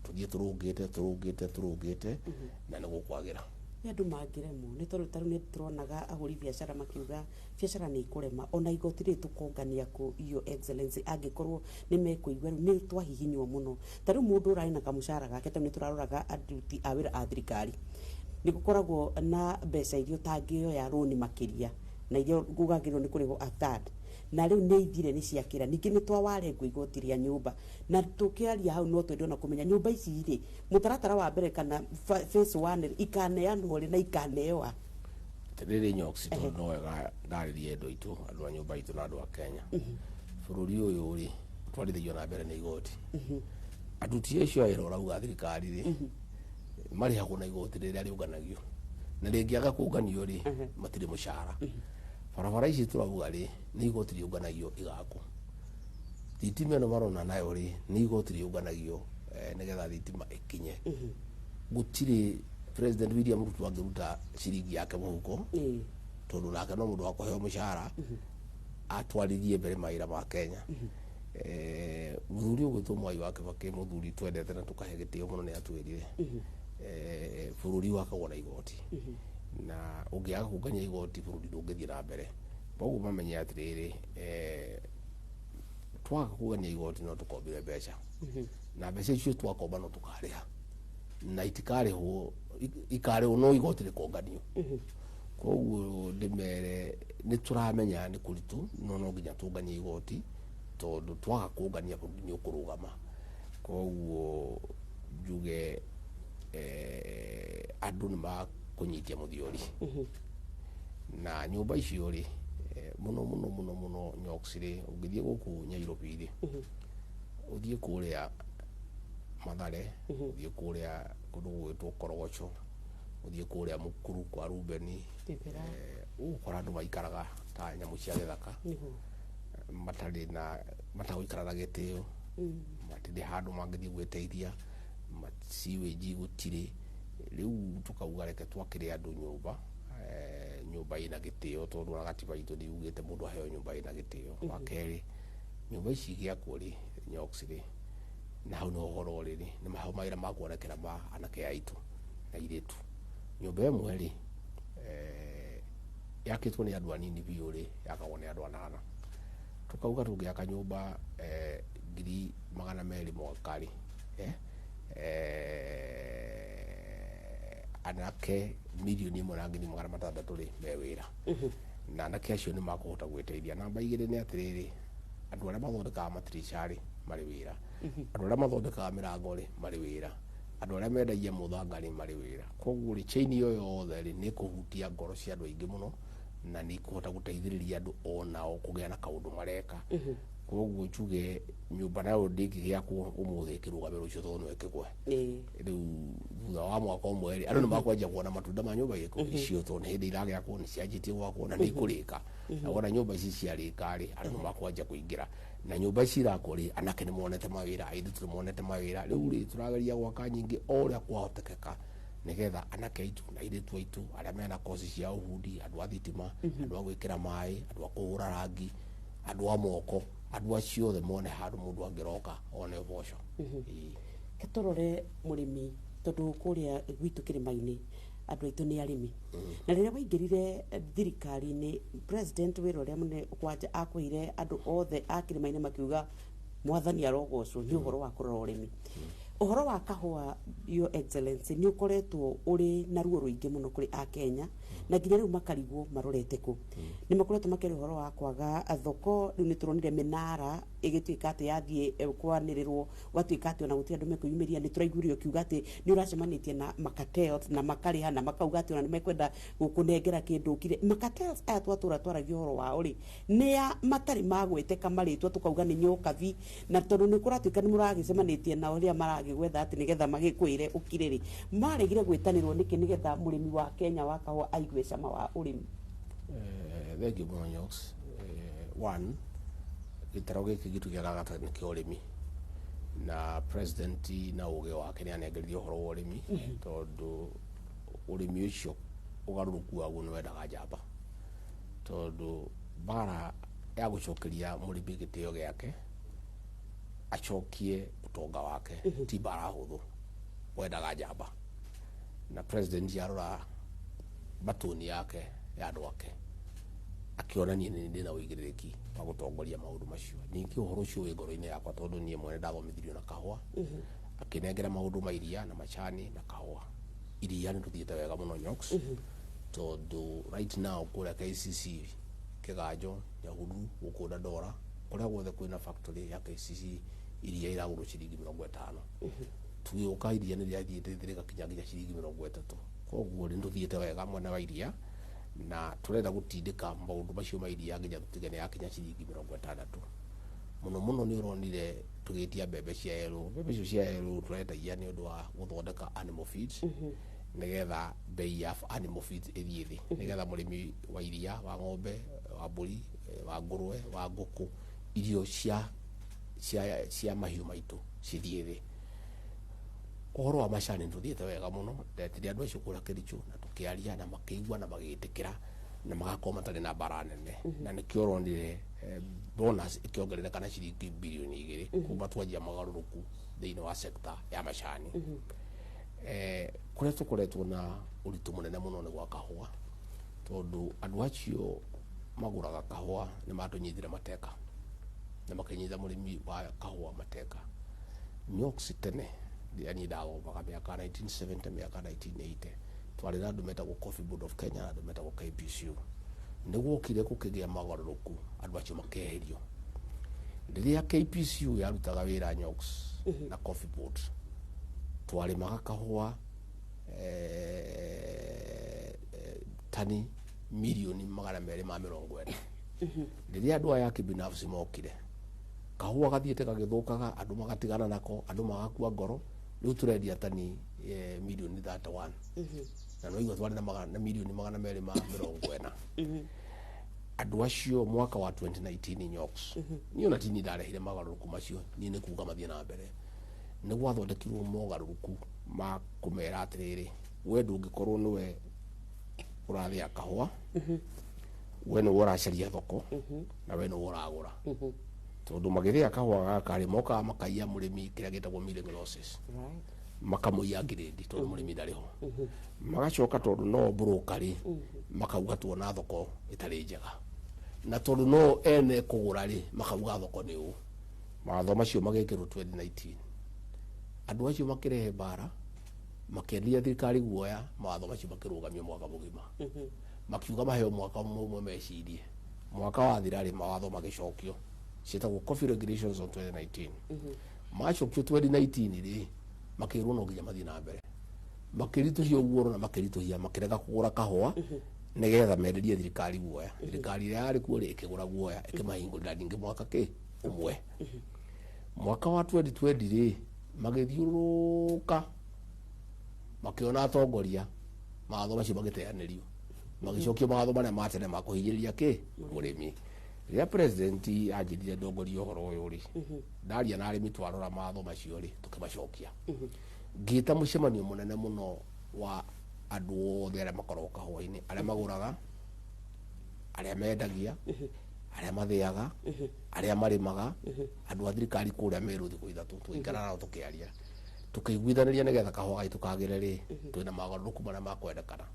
tũthiĩ tũrũngĩte tũrũngĩte tũrũngĩte, na nĩ gũkwagĩra.
Nĩ andũ mangĩremwo nĩ tondũ tarĩu nĩ tũronaga ahũri biacara makiuga biacara nĩ ikũrema, ona igoti rĩrĩ tũkongania kũ, Your Excellency, angĩkorwo nĩ mekũigua rĩu nĩ twahihinywo mũno. Ta rĩu mũndũ ũrarĩ na kamũcara gake, tarĩu nĩ tũraroraga aruti a wĩra a thirikari, nĩ gũkoragwo na mbeca iria ũtangĩoya rũni makĩria na iria ugagĩrĩrwo nĩ kũrĩhwo a third, na rĩu nĩ ithire nĩ ciakĩra. Ningĩ nĩ twawarengwo igoti rĩa nyũmba, na tũkĩaria hau no twende ona kũmenya nyũmba ici rĩ, mũtaratara wa mbere kana phase one rĩ, ikaneanwo rĩ na ikaneoa?
Rĩrĩ Nyox, tondũ no wega ndarĩrie andũ aitũ, andũ a nyũmba itũ na andũ a Kenya, bũrũri ũyũ rĩ twarithagio na mbere nĩ igoti. Aruti acio a wĩra ũrauga thirikari rĩ, marĩhagwo na igoti rĩrĩa rĩũnganagio, na rĩngĩaga kũnganio rĩ, matirĩ mũcara. Barabara ici tũrauga rĩ, nĩ igoti rĩũnganagio igakwo. Thitima ĩno marona nayo rĩ, nĩ igoti rĩũnganagio nĩgetha thitima ĩkinye. Gũtirĩ President William Ruto angĩruta ciringi yake mũhuko, tondũ nake no mũndũ wa kũheo mũcara atwarithie mbere mawĩra ma Kenya. Mũthuri ũgwĩtwo Mwai wa Kibaki, mũthuri twendete na tũkahe gĩtĩo mũno, nĩ atwĩrire bũrũri wakagwo na igoti, na ũngĩaga kũngania igoti bũrũri ndũngĩthiĩ na mbere. Koguo mamenye atĩrĩrĩ, twaga kũngania igoti no tũkombire mbeca, na mbeca icio twakomba no tũkarĩha, na itikarĩhwo, ikarĩhwo no igoti rĩkonganio. Koguo ndĩmere nĩ tũramenya nĩ kũritũ, no no nginya tũnganie igoti, tondũ twaga kũngania bũrũri nĩ ũkũrũgama. Koguo njuge andũ nĩ makũnyitia mũthiori na nyũmba icio rĩ, mũno mũno mũno mũno Nyox rĩ, ũngĩthiĩ gũkũ Nyairobi rĩ, ũthiĩ kũrĩa Mathare, ũthiĩ kũrĩa kũndũ gũgwĩtwo Korogocho, ũthiĩ kũrĩa Mukuru kwa Rubeni,
Kibera.
Ũgũkora andũ maikaraga ta nyamũ cia gĩthaka, matarĩ na matagũikara na gĩtĩo, matirĩ handũ mangĩthiĩ gwĩteithia, sewage gũtirĩ. Rĩu tũkauga reke twakĩre andũ nyũmba, nyũmba ĩna gĩtĩo, tondũ ona gatiba itũ nĩ yugĩte mũndũ aheo nyũmba ĩna gĩtĩo. Wa kerĩ, nyũmba ici igĩakwo rĩ, Nyox rĩ, na hau nĩho ũhoro ũrĩ rĩ, nĩ maho mawĩra ma kuonekera ma anake aitũ na airĩtu. Nyũmba ĩmwe rĩ, yakĩtwo nĩ andũ anini biũ rĩ, yakagwo nĩ andũ anana. Tũkauga tũngĩaka nyũmba 200,000 mwaka rĩ, anake 1,600,000 rĩ me wĩra, na anake acio nĩ makũhota gwĩteithia. Namba igĩrĩ nĩ atĩrĩrĩ, andũ arĩa mathondekaga matirica rĩ marĩ wĩra, andũ arĩa mathondekaga mĩrango rĩ marĩ wĩra, andũ arĩa mendagia mũthanga rĩ marĩ wĩra. Koguo rĩ, chain ĩyo yothe rĩ nĩ ĩkũhutia ngoro cia andũ aingĩ mũno, na nĩ ĩkũhota gũteithĩrĩria andũ onao kũgĩa na kaũndũ mareka. Koguo njuge nyũmba nayo ndĩngĩgĩakwo ũmũthĩ ĩkĩrũgame rũciũ, tondũ no ĩkĩgwe. Rĩu thutha wa mwaka ũmwe rĩ, andũ nĩ makwanjia kuona matunda ma nyũmba ĩrĩkũ icio, tondũ nĩ hĩndĩ iragĩakwo, nĩ cianjĩtie gwakwo na nĩ ikũrĩka. Na wona nyũmba ici ciarĩka rĩ, andũ nĩ makwanjia kũingĩra. Na nyũmba ici irakwo rĩ, anake nĩ monete mawĩra, airĩtu nĩ monete mawĩra. Rĩu rĩ, tũrageria gwaka nyingĩ o ũrĩa kwahotekeka, nĩgetha anake aitũ na airĩtu aitũ arĩa mena koci cia ũbundi, andũ a thitima, andũ a gwĩkĩra maĩ, andũ a kũhũra rangi, andũ a moko, andũ acio othe mone handũ mũndũ angĩroka one ũboco. Ĩĩ.
Ke tũrore mũrĩmi, tondũ kũrĩa gwitũ kĩrĩma-inĩ andũ aitũ nĩ arĩmi. Na rĩrĩa waingĩrire thirikari-inĩ, president wĩra ũrĩa mũnene kwanja akwĩire andũ othe a kĩrĩma-inĩ makiuga mwathani arogocwo nĩ ũhoro wa kũrora ũrĩmi. Ũhoro wa kahũa, Your Excellency, nĩ ũkoretwo ũrĩ na ruo rũingĩ mũno kũrĩ akenya, na nginya rĩu makarigwo marorete kũ. Nĩ makoretwo makĩaria ũhoro wa kwaga thoko. Rĩu nĩ tũronire mĩnara ĩgĩtuĩka atĩ yathiĩ kwanĩrĩrwo, gwatuĩka atĩ ona gũtirĩ andũ mekwĩyumĩria. Nĩ tũraiguire ũkiuga atĩ nĩ ũracemanĩtie na macartels na makarĩha na makauga atĩ ona nĩ mekwenda gũkũnengera kĩndũ ũkire. Macartels aya twatũra twaragia ũhoro wao rĩ, nĩ a matarĩ magweteka marĩtwa, tũkauga nĩ nyokabi, na tondũ nĩ kũratuĩka nĩ mũragĩcemanĩtie nao rĩrĩa maragĩgwetha atĩ nĩgetha magĩkwĩre ũkire rĩ, maregire gwĩtanĩrwo nĩkĩ, nĩgetha mũrĩmi wa Kenya wa kahũa aigue cama wa ũrĩmi?
Thank you mũno, Nyox. One, gĩtaro gĩkĩ gitũ kĩa gagata nĩ kĩa ũrĩmi. Na president na ũgĩ wake nĩ anengereire ũhoro wa ũrĩmi, tondũ ũrĩmi ũcio ũgarũrũku waguo nĩ wendaga njamba, tondũ mbara ya gũcokeria mũrĩmi gĩtĩo gĩake, acokie ũtonga wake, ti mbara hũthũ, wendaga njamba. Na president yarora batoni yake ya andũ ake, akĩonania nĩ ndĩna ũigĩrĩrĩki wa gũtongoria maũndũ macio. Ningĩ ũhoro ũcio wĩ ngoro-inĩ yakwa, tondũ niĩ mwene ndathomithirio na kahũa. Akĩnengera maũndũ ma iria na macani na kahũa. Iria nĩ tũthiĩte wega mũno, Nyox, tondũ right now kũrĩa KCC, Kĩganjo, Nyahururu, gũkũ Dandora, kũrĩa guothe kwĩna factory ya KCC, iria iragũrwo ciringi 50. Tũgĩũka iria nĩ rĩathiĩte rĩgakinya nginya ciringi 30. Koguo nĩ tũthiĩte wega mwena wa iria, na tũrenda gũtindĩka maũndũ macio ma iria nginya tũtige nĩ yakinya ciringi 60. Mũno mũno nĩ ũronire tũgĩtia mbembe cia yellow. Mbembe icio cia yellow tũretagia nĩ ũndũ wa gũthondeka animal feeds, nĩgetha bei ya animal feeds ĩthiĩ thĩ, nĩgetha mũrĩmi wa iria, wa ng'ombe, wa mbũri, wa ngũrwe, wa ngũkũ, irio cia mahiũ maitũ cithiĩ thĩ. Ũhoro wa macani nĩ tũthiĩte wega mũno. Ndetire andũ acio kũrĩa Kericho na tũkĩaria na makĩigua na magĩtĩkĩra na magakorwo matarĩ na mbara nene, na nĩkĩo ũronire bonus ĩkĩongerereka na ciringi birioni 2 kuma twanjia mogarũrũku thĩinĩ wa sector ya macani. Kũrĩa tũkoretwo na ũritũ mũnene mũno nĩ gwa kahũa, tondũ andũ acio magũraga kahũa nĩ matũnyitire mateka na makĩnyita mũrĩmi wa kahũa mateka. Nyox, tene rĩrĩa niĩ ndathomaga mĩaka 1970, mĩaka 1980, twarĩ na andũ metagwo Coffee Board of Kenya na andũ metagwo KPCU. Nĩ gwokire gũkĩgĩa mogarũrũku, andũ acio makĩeherio. Rĩrĩa KPCU yarutaga wĩra, Nyox, na Coffee Board, twarĩmaga kahũa tani milioni 240. Rĩrĩa andũ aya a kibinafsi mokire, kahũa gathiĩte gagĩthũkaga, andũ magatigana nako, andũ magakua ngoro. Rĩu tũrendia tani milioni 31, na no igua twarĩ na milioni 240. Andũ acio mwaka wa 2019, Nyox, niĩ ona tini ndarehire mogarũrũku macio, niĩ nĩ kuga mathiĩ na mbere. Nĩ gwathondekirwo mogarũrũku ma kũmera atĩrĩrĩ, we ndũngĩkorwo nĩwe ũrathĩa kahũa, we nĩwe ũracaria thoko, na we nĩwe ũragũra, tondũ magĩthĩa kahũa gaka rĩ, mokaga makaiya mũrĩmi kĩrĩa gĩtagwo milling losses, makamũiya ngirĩndi tondũ mũrĩmi ndarĩ ho. Magacoka, tondũ no broker rĩ, makauga tuona thoko ĩtarĩ njega, na tondũ no ene kũgũra rĩ, makauga thoko nĩ ũũ. Mawatho macio magĩkĩrwo 2019, andũ acio makĩrehe mbara, makĩendia thirikari guoya. Mawatho macio makĩrũgamio mwaka mũgima, makiuga maheo mwaka ũmwe mecirie. Mwaka wathira rĩ, mawatho magĩcokio, ciĩtagwo Coffee Regulations of 2019. Macokio 2019 rĩ, makĩrwo no nginya mathiĩ na mbere, makĩritũhia ũguo na makĩritũhia, makĩrega kũgũra kahũa nĩgetha menderie thirikari guoya. Thirikari ĩrĩa yarĩ kuo rĩ, ĩkĩgũra guoya, ĩkĩmahingũrĩra ningĩ mwaka kĩ ũmwe. Mwaka wa 2020 rĩ, magĩthiũrũrũka, makĩona atongoria, mawatho macio magĩteanĩrio, magĩcokia mawatho marĩa ma tene ma kũhinyĩrĩria kĩ mũrĩmi. Rĩrĩa president anjĩrire ndongorie ũhoro ũyũ rĩ, ndaria na arĩmi, twarora mawatho macio rĩ, tũkĩmacokia. Ngĩta mũcemanio mũnene mũno wa andũ othe arĩa makoragwo kahũa-inĩ, arĩa magũraga, arĩa mendagia, arĩa mathĩaga, arĩa marĩmaga, andũ a thirikari kũrĩa Meru. Thikũ 3 tũgĩikara nao, tũkĩaria, tũkĩiguithanĩria nĩgetha kahũa gaitũ kagĩre rĩ, twĩna mogarũrũku marĩa makwendekana.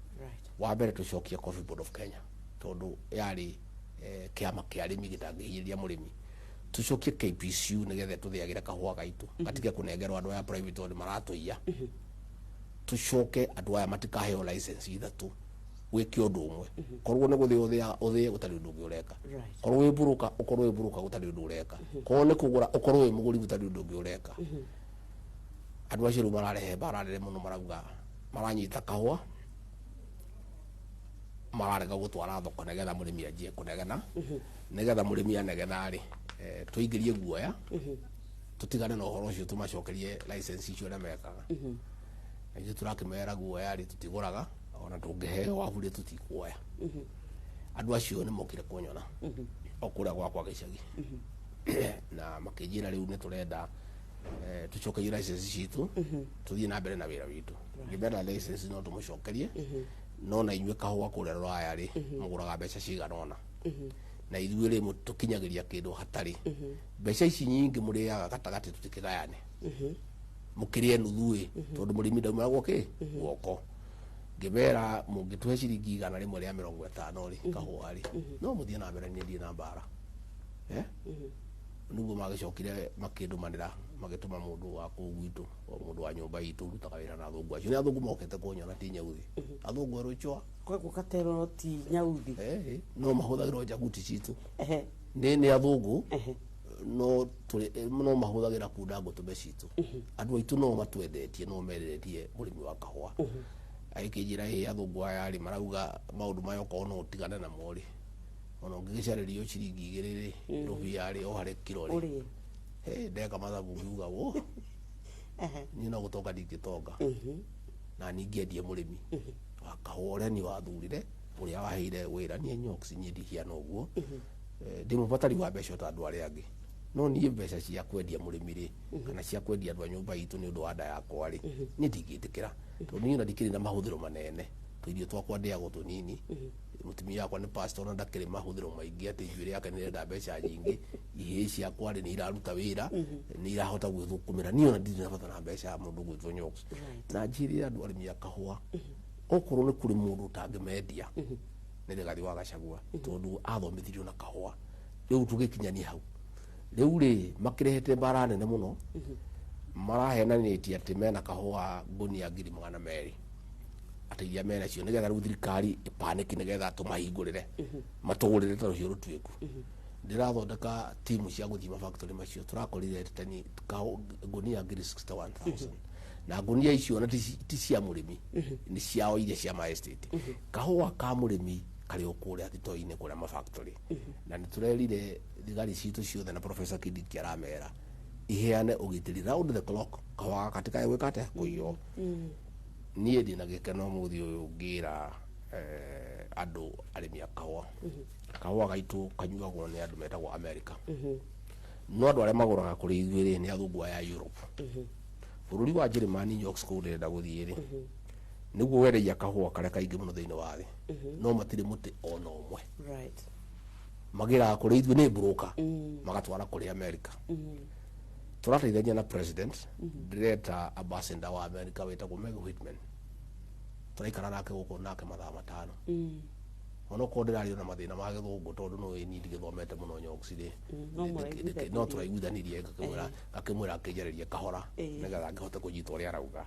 Wa mbere, tũcokie Coffee Board of Kenya, tondũ yarĩ kĩama kĩa arĩmi gĩtangĩhinyĩrĩria mũrĩmi. Tũcokie KPCU nĩgetha tũthĩagĩre kahũa gaitũ, gatige kũnengerwo andũ aya private tondũ maratũiya. Tũcoke andũ aya matikaheo license ithatũ wĩke ũndũ ũmwe. Korwo nĩ gũthĩa ũthĩaga, ũthĩe gũtarĩ ũndũ ũngĩ ũreka. Korwo wĩ broker, ũkorwo wĩ broker gũtarĩ ũndũ ũreka. Korwo nĩ kũgũra, ũkorwo wĩ mũgũri gũtarĩ ũndũ ũngĩ ũreka. Andũ acio rĩu mararehe mbara nene mũno, marauga maranyita kahũa, mararega gũtwara thoko nĩgetha mũrĩmi anjie kũnegena. Nĩgetha mũrĩmi anegena rĩ, tũingĩrie guoya, tũtigane na ũhoro ũcio, tũmacokerie license icio ũrĩa mekaga. Na ithuĩ tũrakĩmera guoya rĩ, tũtigũraga, ona tũngĩheo wabu rĩ, tũtikuoya. Andũ acio nĩ mokire kũnyona o kũrĩa gwakwa gĩcagi na makĩnjĩra rĩu nĩ tũrenda Tucokerie license citũ, tuthiĩ na mbere na wĩra witũ. Ngĩmera license no tũmũcokerie, no na inyuĩ kahũa kũrĩa rũraya rĩ, mũgũraga mbeca cigana ũna, na ithuĩ rĩ, tũkinyagĩria kĩndũ hatarĩ mbeca ici nyingĩ mũrĩaga gatagatĩ, tũtikĩgayane, mũkĩrĩe nuthu ĩ, tondũ mũrĩmi ndaumagwo kĩ guoko. Ngĩmera mũngĩtũhe ciringi 150 rĩ, kahũa rĩ, no mũthiĩ na mbere, niĩ ndirĩ na mbara. Eh? Nĩguo magĩcokire makĩndũmanĩra, magĩtũma mũndũ wa kũu gwitũ, o mũndũ wa nyũmba itũ ũrutaga wĩra na athũngũ acio. Nĩ athũngũ mokĩte kũnyona, ti nyeuthi, athũngũ erũ chwa.
Koguo katero ti nyauthi?
Eh, no mahũthagĩrwo njaguti citũ. Nĩ athũngũ. No tũrĩ no mahũthagĩra kunda ngũtũme citũ. Andũ aitũ no matwendetie, no mendetie mũrĩmi wa kahũa. Agĩkĩnjĩra, ĩ athũngũ aya rĩ, marauga maũndũ maya okorwo no ũtigane namo rĩ, ona ũngĩgĩcarĩrio ciringi 2 rĩ, rũbia rĩ, o harĩ kiro rĩ.
Ũrĩe.
Hey, ndeka mathabu ngiuga wo niĩ no gũtonga ndingĩtonga, na ningĩendie mũrĩmi wa kahũa ũrĩa niĩ wathurire, ũrĩa waheire wĩra niĩ Nyox. Niĩ ndihiana ũguo. Ndĩ mũbatari wa mbeca ta andũ arĩa angĩ, no niĩ mbeca cia kwendia mũrĩmi rĩ, kana cia kwendia andũ a nyũmba itũ nĩ ũndũ wa nda yakwa rĩ, niĩ ndingĩtĩkĩra, tondũ niĩ ona ndikĩrĩ na mahũthĩro manene. Tũirio twakwa ndĩagwo tũnini. Mũtumia wakwa nĩ pastor, na ndakĩrĩ mahũthĩro maingĩ atĩ njuĩrĩ yake nĩ ĩrenda mbeca nyingĩ. Ihĩĩ ciakwa rĩ, nĩ iraruta wĩra, nĩ irahota gwĩthũkũmĩra. Niĩ ona ndirĩ na bata na mbeca ya mũndũ gwĩtwo Nyox. Na njĩrĩre andũ arĩmi a kahũa, okorwo nĩ kũrĩ mũndũ ũtangĩmendia, nĩ Rigathĩ wa Gachagua, tondũ athomithirio na kahũa. Rĩu tũgĩkinyania hau rĩu rĩ, makĩrehete mbara nene mũno, marahenanĩtie atĩ mena kahũa ngũnia 200,000, atĩ iria mena cio, nĩgetha rĩu thirikari ĩpanĩki, nĩgetha tũmahingũrĩre matũgũrĩre ta rũhiũ rũtuĩku. Ndĩrathondeka timu cia gũthiĩ mafactory macio. Tũrakorire tani ngũnia 61,000, na ngũnia icio na ti cia mũrĩmi, nĩ ciao iria cia ma estate. Kahũa ka mũrĩmi karĩ o kũrĩa thito-inĩ, kũrĩa mafactory. Na nĩ tũrerire thigari citũ ciothe, na Professor Kindiki aramera iheane ũgitĩri round the clock, kahũa gaka gatikae gwĩka atĩa, kũiywo. Niĩ ndĩna gĩkeno mũthĩ ũyũ ngĩra andũ arĩmi a kahũa, kahũa gaitũ kanyuagwo nĩ andũ metagwo America, no andũ arĩa magũraga kũrĩ ithuĩ rĩ, nĩ athũngũ aya a Europe, bũrũri wa Njĩrĩmani. Nyox, kũu ndĩrenda gũthiĩ rĩ, nĩguo wendagia kahũa karĩa kaingĩ mũno thĩinĩ wa thĩ, no matirĩ mũtĩ ona ũmwe. Magĩraga kũrĩ ithuĩ nĩ broker, magatwara kũrĩ America. Tũrateithania na president. Ndĩreta ambassador wa America wĩtagwo Meg Whitman, tũraikara nake gũkũ nake mathaa 5, onokorwo ndĩrario na mathĩna ma gĩthũngũ, tondũ no niĩ ndigĩthomete mũno, Nyox rĩ.
No mũraiguithanirie.
No tũraiguithanirie, ngakĩmwĩra akĩnjarĩrie kahora nĩgetha ngĩhote kũnyita ũrĩa arauga,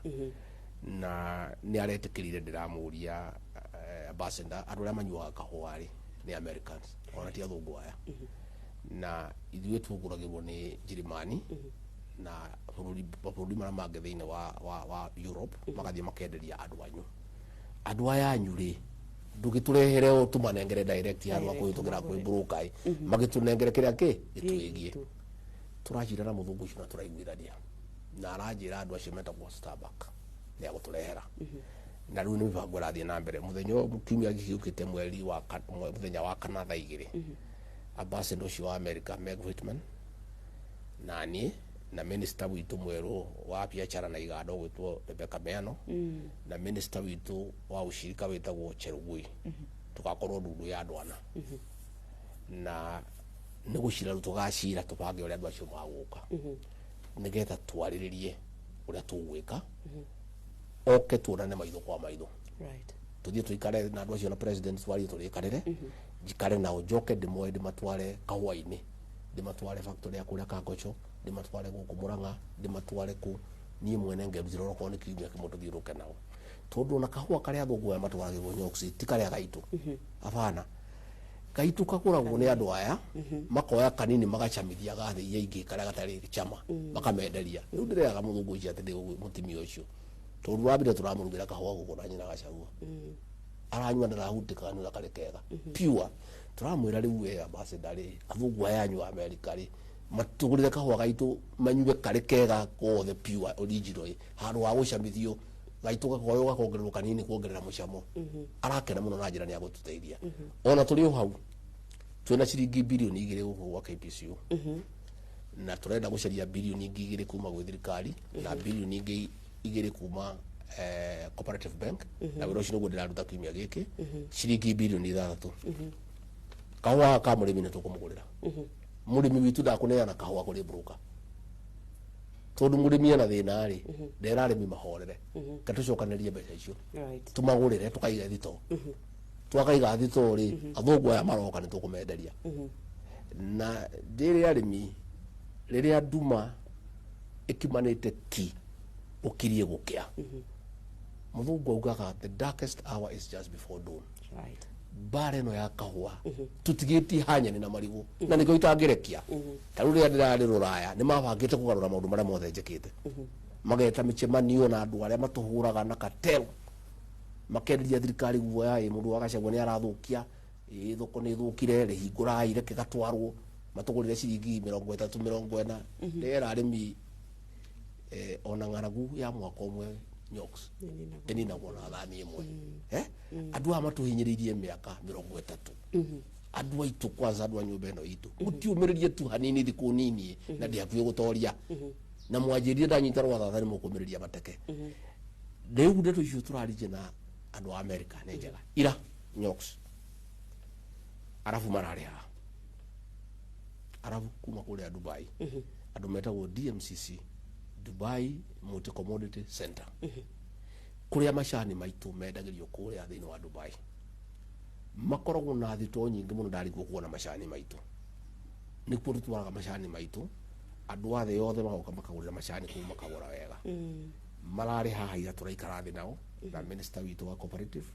na nĩ aretĩkĩrire. Ndĩramũria ambassador, andũ arĩa manyuaga kahũa rĩ, nĩ Americans, ona ti athũngũ aya, na ithuĩ tũgũragĩrwo nĩ Njĩrĩmani na mabũrũri marĩa mangĩ thĩinĩ wa Europe, magathiĩ makenderia andũ anyu. Andũ aya anyu rĩ, ndũgĩtũrehere o tũmanengere direct handũ ha kũhĩtũkĩra kwĩ broker ĩ, magĩtũnengere kĩrĩa kĩ gĩtwĩgie. Tũracira na mũthũngũ ũcio na tũraiguithania, na aranjĩra andũ acio metagwo Starbucks nĩ agũtũrehera, na rĩu nĩ mĩbango ĩrathiĩ na mbere. Mũthenya ũyũ kiumia gĩkĩ gĩũkĩte, mweri wa mũthenya wa kana thaa 2, ambassador ũcio wa America Meg Whitman na niĩ na minister witũ mwerũ wa biacara na iganda ũgwĩtwo Rebecca Miano, na minister witũ wa ushirika wĩtagwo Chelugui, tũgakorwo ndundu ya andũ ana, na nĩ gũcira rĩu tũgacira tũbange ũrĩa andũ acio magũka, nĩgetha twarĩrĩrie ũrĩa tũgwĩka, oke tuonane maitho kwa maitho. Tuthiĩ tũikare na andũ acio na president, twarie, tũrĩkanĩre, njikare nao, njoke ndĩmoe, ndĩmatware kahũa-inĩ, ndĩmatware factory ya kũrĩa Kangocho, ndĩmatware gũkũ Mũrang'a, ndĩmatware kũ niĩ mwene ngerutĩra, onokorwo nĩ kiumia kĩmwe tũthiũrũke nao, tondũ ona kahũa karĩa athũngũ aya matwaragĩrwo, Nyox, ti karĩa gaitũ. Abana gaitũ kagũragwo nĩ andũ aya, makoya kanini, magacamithia gathĩ iria ingĩ, karĩa gatarĩ cama makamenderia. Rĩu ndĩreaga mũthũngũ ũcio atĩ ndĩ mũtumia ũcio, tondũ wambire tũramũrugĩra kahũa gũkũ na nyina Gachagua aranyua, ndarahutĩka nĩ ũrĩa karĩ kega pure. Tũramwĩra rĩu, we ambassador rĩ, athũngũ aya anyu a America rĩ, matũgũrĩre kahũa gaitũ manyue karĩ kega kothe, pure original ĩ, handũ ha gũcamithio gaitũ gakoywo gakongererwo kanini kuongerera mũcamo. Arakena mũno na njĩra nĩ agũtũteithia. Ona tũrĩ o hau, twĩna ciringi 2 birioni gũkũ gwa KPCU. Na tũrenda gũcaria bilioni ingĩ 2 kuma gwĩ thirikari na bilioni ingĩ 2 kuma Cooperative Bank, na wĩra ũcio nĩguo ndĩraruta kiumia gĩkĩ, ciringi bilioni 6. Kahũa ka mũrĩmi nĩ tũkũmũgũrĩra. Mũrĩmi witũ ndakũneana kahũa kũrĩ broker, tondũ mũrĩmi ena thĩna rĩ, ndera arĩmi mahorere ke tũcokanĩrie mbeca icio, tũmagũrĩre, tũkaiga thitoo. Twakaiga thitoo rĩ, athũngũ aya maroka nĩ tũkũmenderia. Na ndĩrĩ arĩmi, rĩrĩa nduma ĩkimanĩte ki ũkirie gũkĩa, mũthũngũ augaga, "The darkest hour is just before dawn." Mbara ĩno ya kahũa tũtigĩtie hanyeni na marigũ, na nĩkĩo itangĩrekia. Ta rĩu rĩrĩa ndĩrarĩ rũraya, nĩ mabangĩte kũgarũra maũndũ marĩa mothe njĩkĩte, mageta mĩcemanio na andũ arĩa matũhũraga na cartel, makenderia thirikari guoya, ĩ mũndũ wa Gachagua nĩ arathũkia, ĩ thoko nĩ ĩthũkire, rĩhingũrai, reke gatwarwo matũgũrĩre ciringi 30, 40. Ndĩrera arĩmi, ona ng'aragu ya mwaka ũmwe, Nyox, ĩninagwo na thani ĩmwe. Andũ aya matũhinyĩrĩirie mĩaka 30. Andũ aitũ, kwanza andũ a nyũmba ĩno itũ, mũtiũmĩrĩrie tu hanini, thikũ nini na ndĩ hakuhĩ gũtoria, na mwanjĩrire ndanyita rwathatha nĩ mũkũmĩrĩria mateke. Rĩu ndeto icio tũraririe na andũ a America nĩ njega. Ira, Nyox, arabu mararĩ haha, arabu kuma kũrĩa Dubai, andũ metagwo DMCC, Dubai Multi Commodity Center, kũrĩa macani maitũ mendagĩrio kũrĩa thĩinĩ wa Dubai. Makoragwo na thitoo nyingĩ mũno. Ndarigwo kuona macani maitũ, nĩkuo tũtwaraga macani maitũ. Andũ a thĩ yothe magoka makagũrĩra macani kũu, makagũra wega. Mararĩ haha ira, tũraikara thĩ nao na minister witũ wa cooperative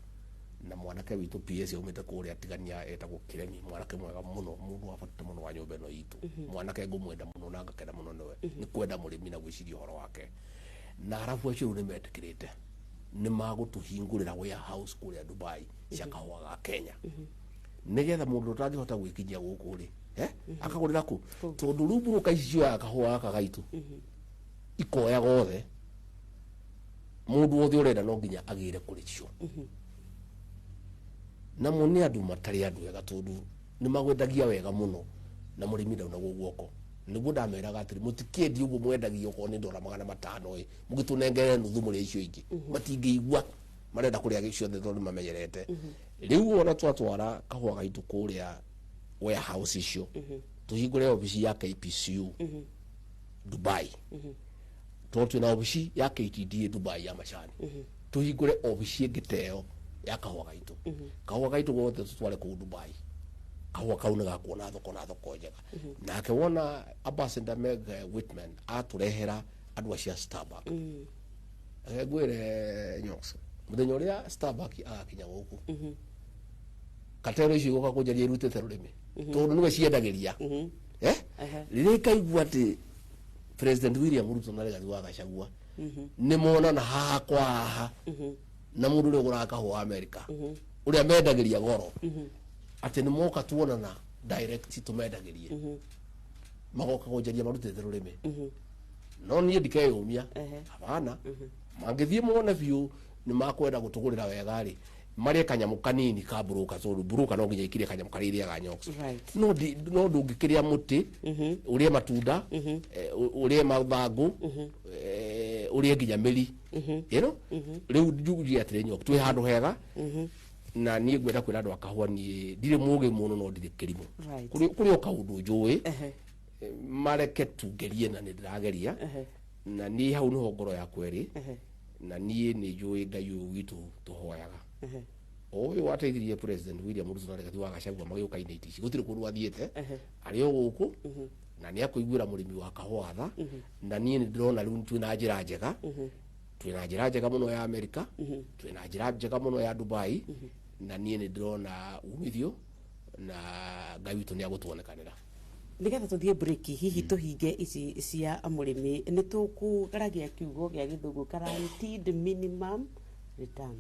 na mwanake witũ PS aumĩte kũrĩa Tigania, etagwo Kiremi, mwanake mwega mũno, mũndũ wa bata mũno wa nyũmba ĩno itũ, mwanake ngũmwenda mũno na ngakena mũno nĩwe nĩ kwenda mũrĩmi na gwĩciria ũhoro wake. Na arabu acio rĩu nĩ metĩkĩrĩte nĩ magũtũhingũrĩra warehouse kũrĩa Dubai cia kahũa ga Kenya, nĩgetha mũndũ ũtangĩhota gwĩkinyia gũkũ rĩ, akagũrĩra kũ? Tondũ rĩu mburuka ici cioyaga kahũa gaka gaitũ, ikoya gothe. Mũndũ wothe ũrenda no nginya agĩre kũrĩ cio. Namo nĩ andũ matarĩ andũ ega, tondũ nĩ magwendagia wega mũno na mũrĩmi ndaunagwo guoko. Nĩguo ndameraga atĩrĩ, mũtikĩendie ũguo mwendagia, okorwo nĩ ndora 500 ĩ, mũgĩtũnengere nuthu mũrĩa icio ingĩ. Matingĩigua, marenda kũrĩa ciothe tondũ nĩ mamenyerete. Rĩu ona twatwara kahũa gaitũ kũrĩa warehouse icio, tũhingũre obici ya KPCU Dubai, tondũ twĩna obici ya KTDA Dubai ya macani, tũhingũre obici ĩngĩ ta ĩyo ya kahũa gaitũ. Kahũa gaitũ gothe tũtware kũu Dubai. Kahũa kau nĩ gakuona thoko na thoko njega. Nake wona Ambassador Meg Whitman atũrehera andũ acio a Starbucks, reke ngwĩre, Nyox, mũthenya ũrĩa Starbucks agakinya gũkũ, katero icio igũka kũnjaria irutĩte rũrĩmĩ, tondũ nĩwe ciendagĩria. Rĩrĩa ikaigua atĩ President William Ruto na Rigathi wa Gachagua nĩ monana haha kwa haha na mũndũ ũrĩa ũgũraga kahũa wa Amerika, ũrĩa mendagĩria goro, atĩ nĩ moka tuonana direct tũmendagĩrie, magoka kũnjaria marutĩte rũrĩmĩ. No niĩ ndikeyũmia. Hapana, mangĩthiĩ mone biũ nĩ makwenda gũtũgũrĩra wega rĩ, marĩe kanyamũ kanini ka buruka, tondũ buruka no nginya ikirie kanyamũ karĩa irĩaga, Nyox. No ndũngĩkĩrĩa mũtĩ, ũrĩe matunda, ũrĩe mathangũ, ũrĩe nginya mĩri ĩno. Rĩu njugie atĩrĩ, Nyox, twĩ handũ hega, na niĩ ngwenda kwĩra andũ a kahũa, niĩ ndirĩ mũgĩ mũno no ndirĩ kĩrimũ. Kũrĩ o kaũndũ njũĩ. Mareke tungerie, na nĩ ndĩrageria. Na niĩ hau nĩho ngoro yakwa ĩrĩ. Na niĩ nĩ njũĩ Ngai ũyũ witũ tũhoyaga, o ũyũ wateithirie President William Ruto na Rigathi wa Gachagua magĩũka inĩ ici, gũtirĩ kũndũ athiĩte, arĩ o gũkũ, na nĩ akũiguĩra mũrĩmi wa kahũa tha. Na niĩ nĩ ndĩrona rĩu twĩna njĩra njega, twĩna njĩra njega mũno ya Amerika, twĩna njĩra njega mũno ya Dubai, na niĩ nĩ ndĩrona umithio na Ngai witũ nĩ agũtuonekanĩra.
Nigetha tuthiĩ break, hihi tũhinge ici cia mũrĩmi, nĩ tũkũgaragia kiugo gĩa gĩthũngũ guaranteed minimum return.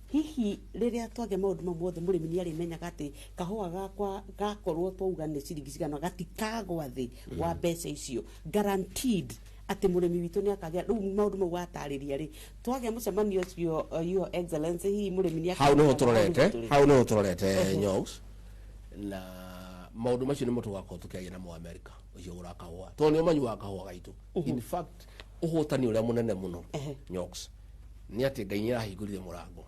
Hihi rĩrĩa twagĩa maũndũ mau mothe, mũrĩmi nĩ arĩmenyaga atĩ kahũa gakwa gakorwo twauga nĩ ciringi cigana, gatikagwa thĩ wa mbeca icio, guaranteed atĩ mũrĩmi witũ nĩ akagĩa? Rĩu maũndũ mau watarĩria rĩ, twagĩa mũcemanio ũcio, Your Excellency, hihi mũrĩmi nĩ
hau nĩho
akamenyaga hau nĩho
tũrorete
tũrĩ?
Hau nĩho tũrorete, Nyox, na Maũndũ macio nĩmo tũgakorwo tũkĩaria namo America ũcio ũgũraga kahũa, tondũ nĩo manyuaga kahũa gaitũ. In fact, ũhotani ũrĩa mũnene mũno, Nyox, nĩ atĩ Ngai nĩ arahingũrire mũrango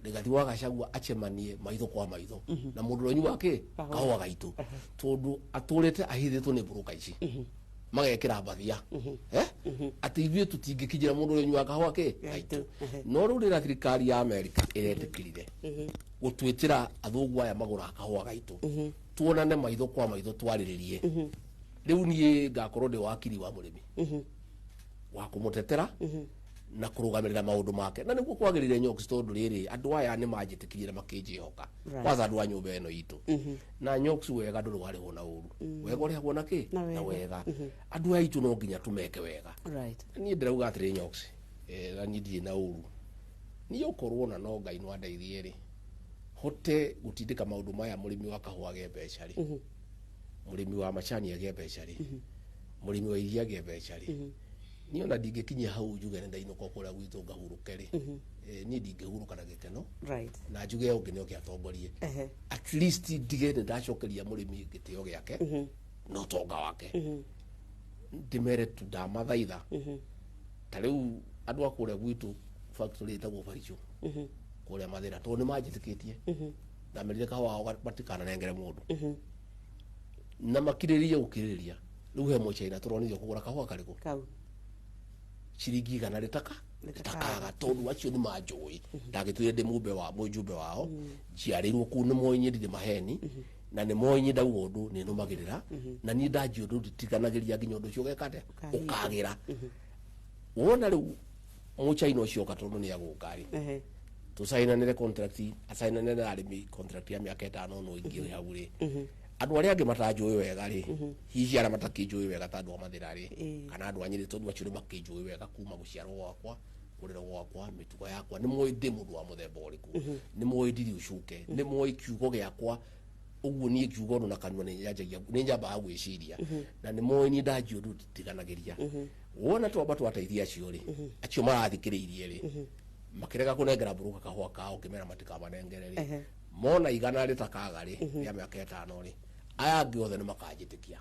Rigathi wa Gachagua acemanie maitho kwa maitho na mũndũ ũrĩa ũnyuaga kĩ kahũa gaitũ, tondũ atũrĩte ahithĩtwo nĩ mbũrũka ici magekĩra mbathia atĩ ithuĩ tũtingĩkinyĩra mũndũ ũrĩa ũnyuaga kahũa kĩ gaitũ. No rĩu rĩrĩa thirikari ya Amerika ĩretĩkĩrire gũtwĩtĩra athũngũ aya magũraga kahũa gaitũ, tuonane maitho kwa maitho, twarĩrĩrie, rĩu niĩ ngakorwo ndĩ wakiri wa mũrĩmi wa kũmũtetera na kũrũgamĩrĩra maũndũ make, na nĩguo kwagĩrĩire, Nyox, tondũ rĩrĩ andũ aya nĩ manjĩtĩkirie na makĩnjĩhoka. Kwanza andũ a nyũmba ĩno itũ na Nyox, wega ndũrĩ warĩhwo na ũru, wega ũrĩhagwo na kĩ?
Na
Na
wega.
Wega. Andũ aya aitũ no nginya tũmeke wega. Niĩ ndĩrauga atĩrĩ, Nyox, na niĩ ndirĩ na ũru, niĩ ũkorwo na no Ngai no andeithie rĩ, hote gũtindĩka maũndũ maya, mũrĩmi wa kahũa agĩe mbeca rĩ, mũrĩmi wa macani agĩe mbeca rĩ, mũrĩmi wa iria agĩe mbeca rĩ, niĩ ona ndingĩkinyia hau njuge nĩ ndainũka kũrĩa gwitũ ngahurũke rĩ, niĩ ndingĩhurũka na gĩkeno na njuge ũngĩ nĩ oke atongorie. At least ndige nĩ ndacokeria mũrĩmi gĩtĩo gĩake na ũtonga wake, ndĩmere tu ndamathaitha. Ta rĩu andũ a kũrĩa gwitũ, factory ĩtagwo Baricho kũrĩa Mathĩra, tondũ nĩ manjĩtĩkĩtie, ndamerire kahũa kao matikananengere mũndũ na makirĩrĩrie gũkirĩrĩria. Rĩu he mũchaina tũronithio kũgũra kahũa karĩkũ?
Kau.
Ciringi 100 rĩtaka
rĩtakaga.
Rĩtakaga, tondũ acio nĩ manjũĩ, ndagĩtuire ndĩ mũmbe wa mũjumbe wao, njiarĩirwo kũu, nĩ moĩ niĩ ndirĩ maheni, na nĩ moĩ niĩ ndauga ũndũ nĩ nũmagĩrĩra, na niĩ ndanjia ũndũ nditiganagĩria nginya ũndũ ũcio ũgeka atĩa?
Ũkahinga.
Ũkagĩra. Wona rĩu mũchaina ũcio oka, tondũ nĩ agũka rĩ, tũcainanĩre contract, acainanĩre na arĩmi contract ya mĩaka 5, no ingĩ hau rĩ, andũ arĩa angĩ matanjũĩ wega rĩ, hihi arĩa matakĩnjũĩ wega ta andũ a Mathĩra rĩ, kana andũ a Nyĩrĩ, tondũ acio nĩ makĩnjũĩ wega kuma gũciarwo gwakwa, kũrerwo gwakwa, mĩtugo yakwa, nĩ moĩ ndĩ mũndũ wa mũthemba ũrĩkũ, nĩ moĩ ndirĩ ũcuke, nĩ moĩ kiugo gĩakwa ũguo niĩ ngiuga ũndũ na kanua nĩ nyanjagia, nĩ nyambaga gwĩciria, na nĩ moĩ niĩ ndanjia ũndũ nditiganagĩria. Wona twamba twateithia acio rĩ, acio marathikĩrĩirie rĩ, makĩrega kũnengera mbũrũka kahũa kao, ngĩmera matikamanengere rĩ, mona 100 rĩtakaga rĩ rĩa mĩaka 5 rĩ, aya angĩ othe nĩ makanjĩtĩkia.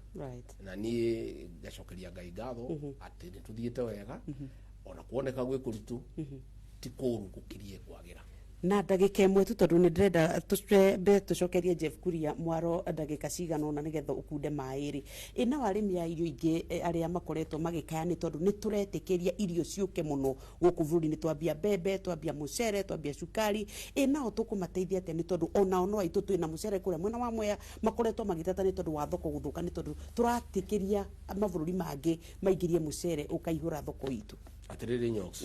Na niĩ ngacokeria Ngai ngatho atĩ nĩ tũthiĩte wega, ona kuoneka gwĩ kũritũ, ti kũru, gũkirie kwagĩra.
Na ndagĩka 1 tu, tondũ nĩ ndĩrenda tũcembe tũcokerie Jeff Kuria mwaro ndagĩka cigana ũna nĩgetha ũkunde maĩ rĩ. Ĩ nao arĩmi a irio ingĩ, arĩa makoretwo magĩkaya nĩ tondũ nĩ tũretĩkĩria irio ciũke mũno gũkũ bũrũri-inĩ, twambia mbembe, twambia mũcere, twambia cukari, ĩ nao tũkũmateithia atĩa? Nĩ tondũ onao no aitũ, twĩna mũcere kũrĩa mwena wa Mwea, makoretwo magĩteta nĩ tondũ wa thoko gũthũka, nĩ tondũ tũratĩkĩria mabũrũri mangĩ maingĩrie mũcere ũkaihũra thoko itũ.
Atĩrĩrĩ Nyox,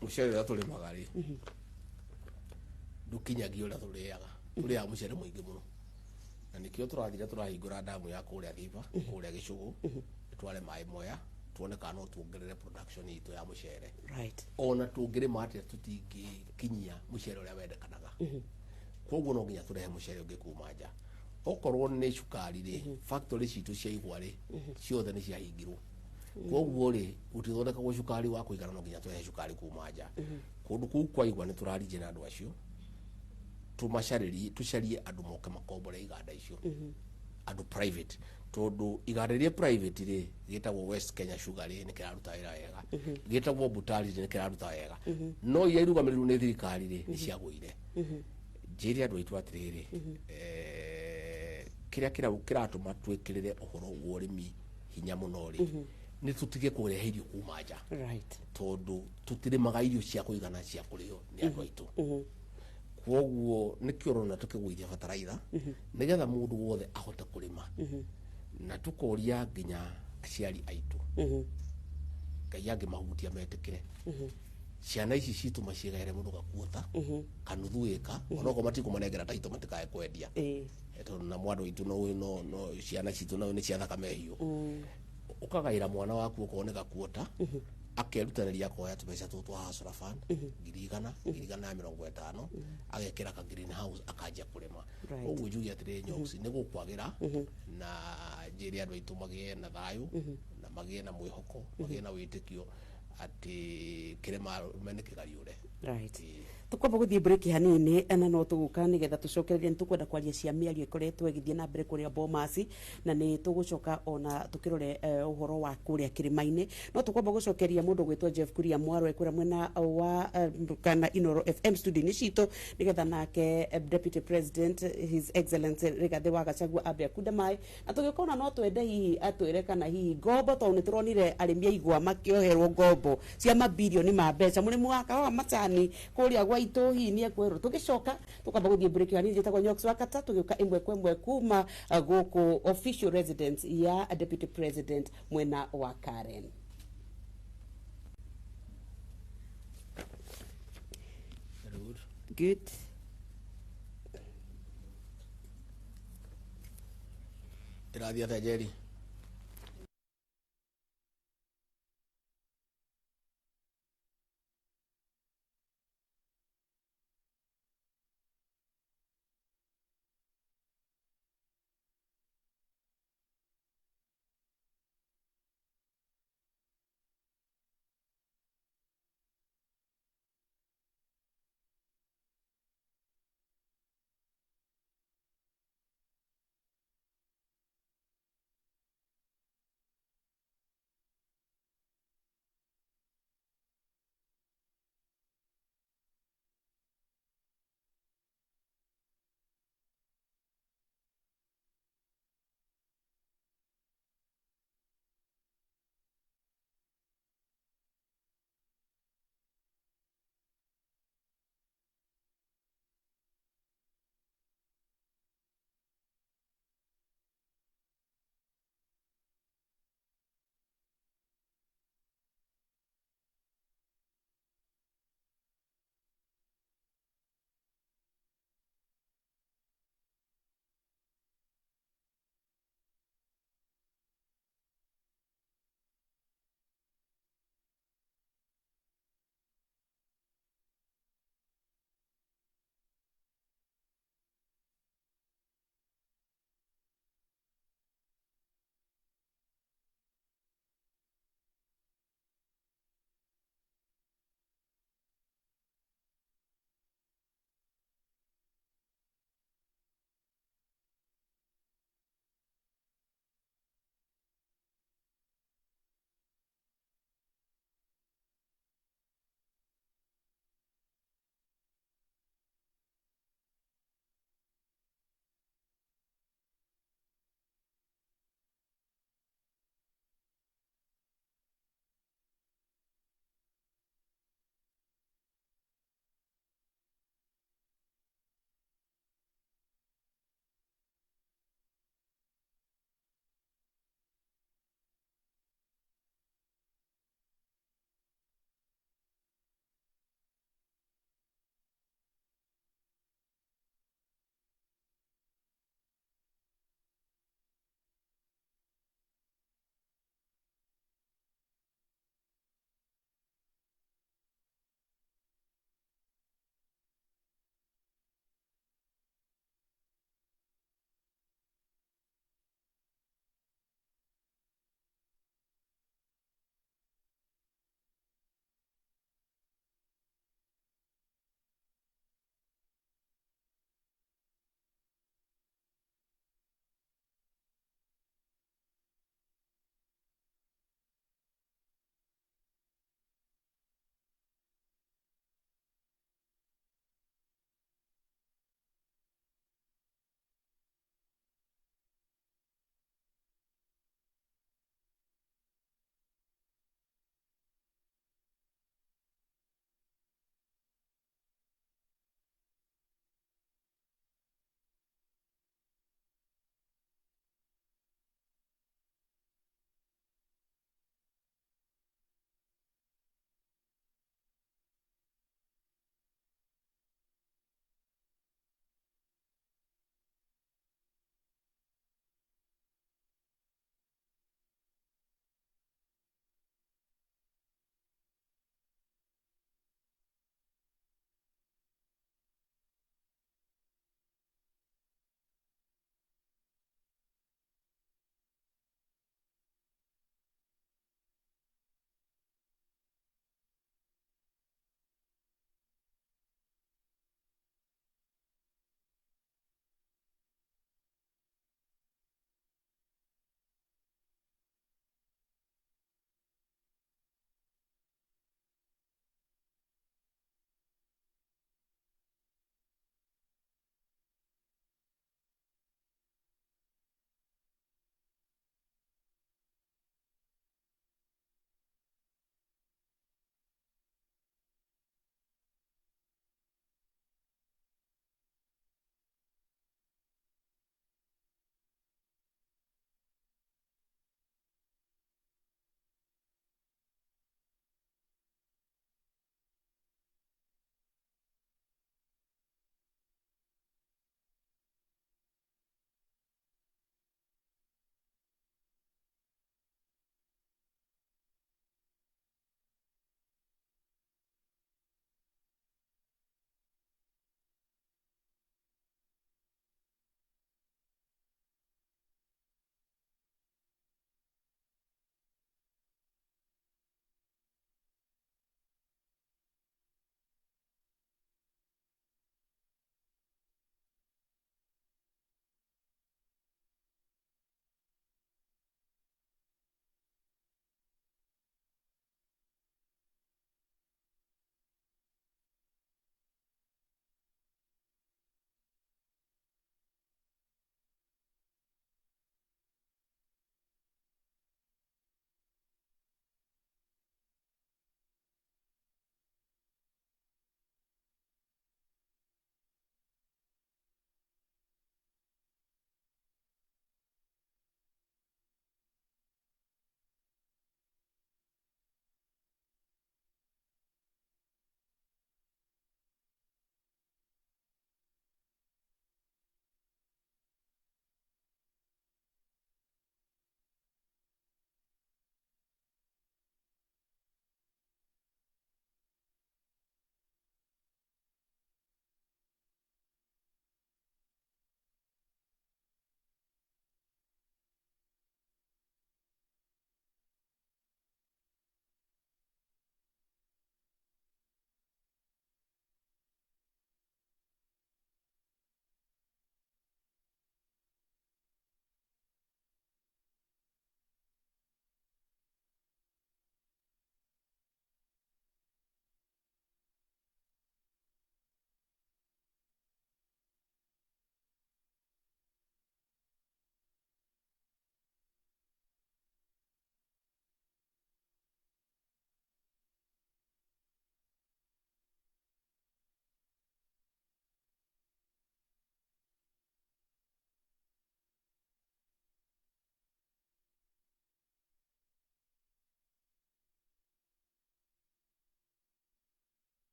mũcere ũrĩa tũrĩmaga rĩ, ndũkinyagia ũrĩa tũrĩaga. Tũrĩaga mũcere mũingĩ mũno, na nĩkĩo tũrathire tũrahingũra ndamu ya kũrĩa Thiba, kũrĩa Gĩcũgũ, tware maĩ Mwea, tuone kana no tuongerere production itũ ya mũcere. Ona tũngĩrĩma atĩa, tũtingĩkinyia mũcere ũrĩa wendekanaga, koguo no nginya tũrehe mũcere ũngĩ kuma nja. Okorwo nĩ cukari rĩ, factory citũ cia igwa rĩ, ciothe nĩ ciahingirwo, koguo rĩ, gũtithondekagwo cukari wa kũigana, no nginya tũrehe cukari kuma nja. Kũndũ kũu kwa igwa nĩ tũrarinje na andũ acio, tũmacarĩrie, tũcarie andũ moke makombore iganda icio, andũ private, tondũ iganda iria private rĩ, gĩtagwo West Kenya Sugar rĩ, nĩ kĩraruta wĩra wega, gĩtagwo Butali rĩ, nĩ kĩraruta wega, no iria irũgamĩrĩirwo nĩ thirikari rĩ, nĩ ciagũire. Njĩre andũ aitũ atĩrĩrĩ, kĩrĩa kĩratũma twĩkĩrĩre ũhoro wa ũrĩmi hinya mũno rĩ, nĩ tũtige kũrehe irio kuma nja, tondũ tũtirĩmaga irio cia kũigana cia kũrĩo nĩ andũ aitũ. Koguo nĩkĩo ũrona tũkĩgũithia bataraitha, nĩgetha mũndũ wothe ahote kũrĩma, na tũkoria nginya aciari aitũ, Ngai angĩmahutia metĩkĩre ciana ici citũ macigaĩre mũndũ gakuota kanuthu ĩka, onokorwo matikũmanengera taitũ, matikae kwendia. Tondũ na mwandũ aitũ no ciana citũ no nĩ cia thakame hiũ, ũkagaĩra mwana waku okorwo nĩ gakuota, akerutanĩria akoya tũbeca tũtũ twa Hustler Fund, 100,000, 150,000, agekĩra ka greenhouse, akanjia kũrĩma. Ũguo njuge atĩrĩrĩ Nyox, nĩ gũkwagĩra, na njĩre andũ aitũ magĩe na thayũ, na magĩe na mwĩhoko, magĩe na wĩtĩkio atĩ kĩrĩma nĩ kĩgariũre.
Tukwamba guthie break hanini na no tuguka nigetha tucokererie. Ni tukwenda kwaria cia miario ikoretwo igithie na mbere kuria Bomas, na ni tugucoka ona tukirore uhoro wa kuria kirima-ini. No tukwamba gucokeria mundu gwitwo Jeff Kuria Mwarwe kuria mwena wa kana Inoro FM studio-ini citũ, nigetha nake Deputy President, His Excellency Rigathi wa Gachagua, ambe akunde mai na tũgĩũka. Ona no twende hihi atwĩre kana hihi ngombo, tondũ nĩ tũronire arĩmi a igwa makĩoherwo ngombo cia mabirioni ma mbeca, mũrĩmi wa kahũa, macani kũrĩa gwa itũ hihi nĩ ekweherwo. Tũgĩcoka tũkamba gũthiĩ break hanini. Njĩtagwo Nyox wa Kata. Tũgĩũka ĩmwe kwa ĩmwe kuma gũkũ official residence ya Deputy President mwena wa Karen.
Very good.
Good.
Ĩrathiĩ atĩa, Njeri?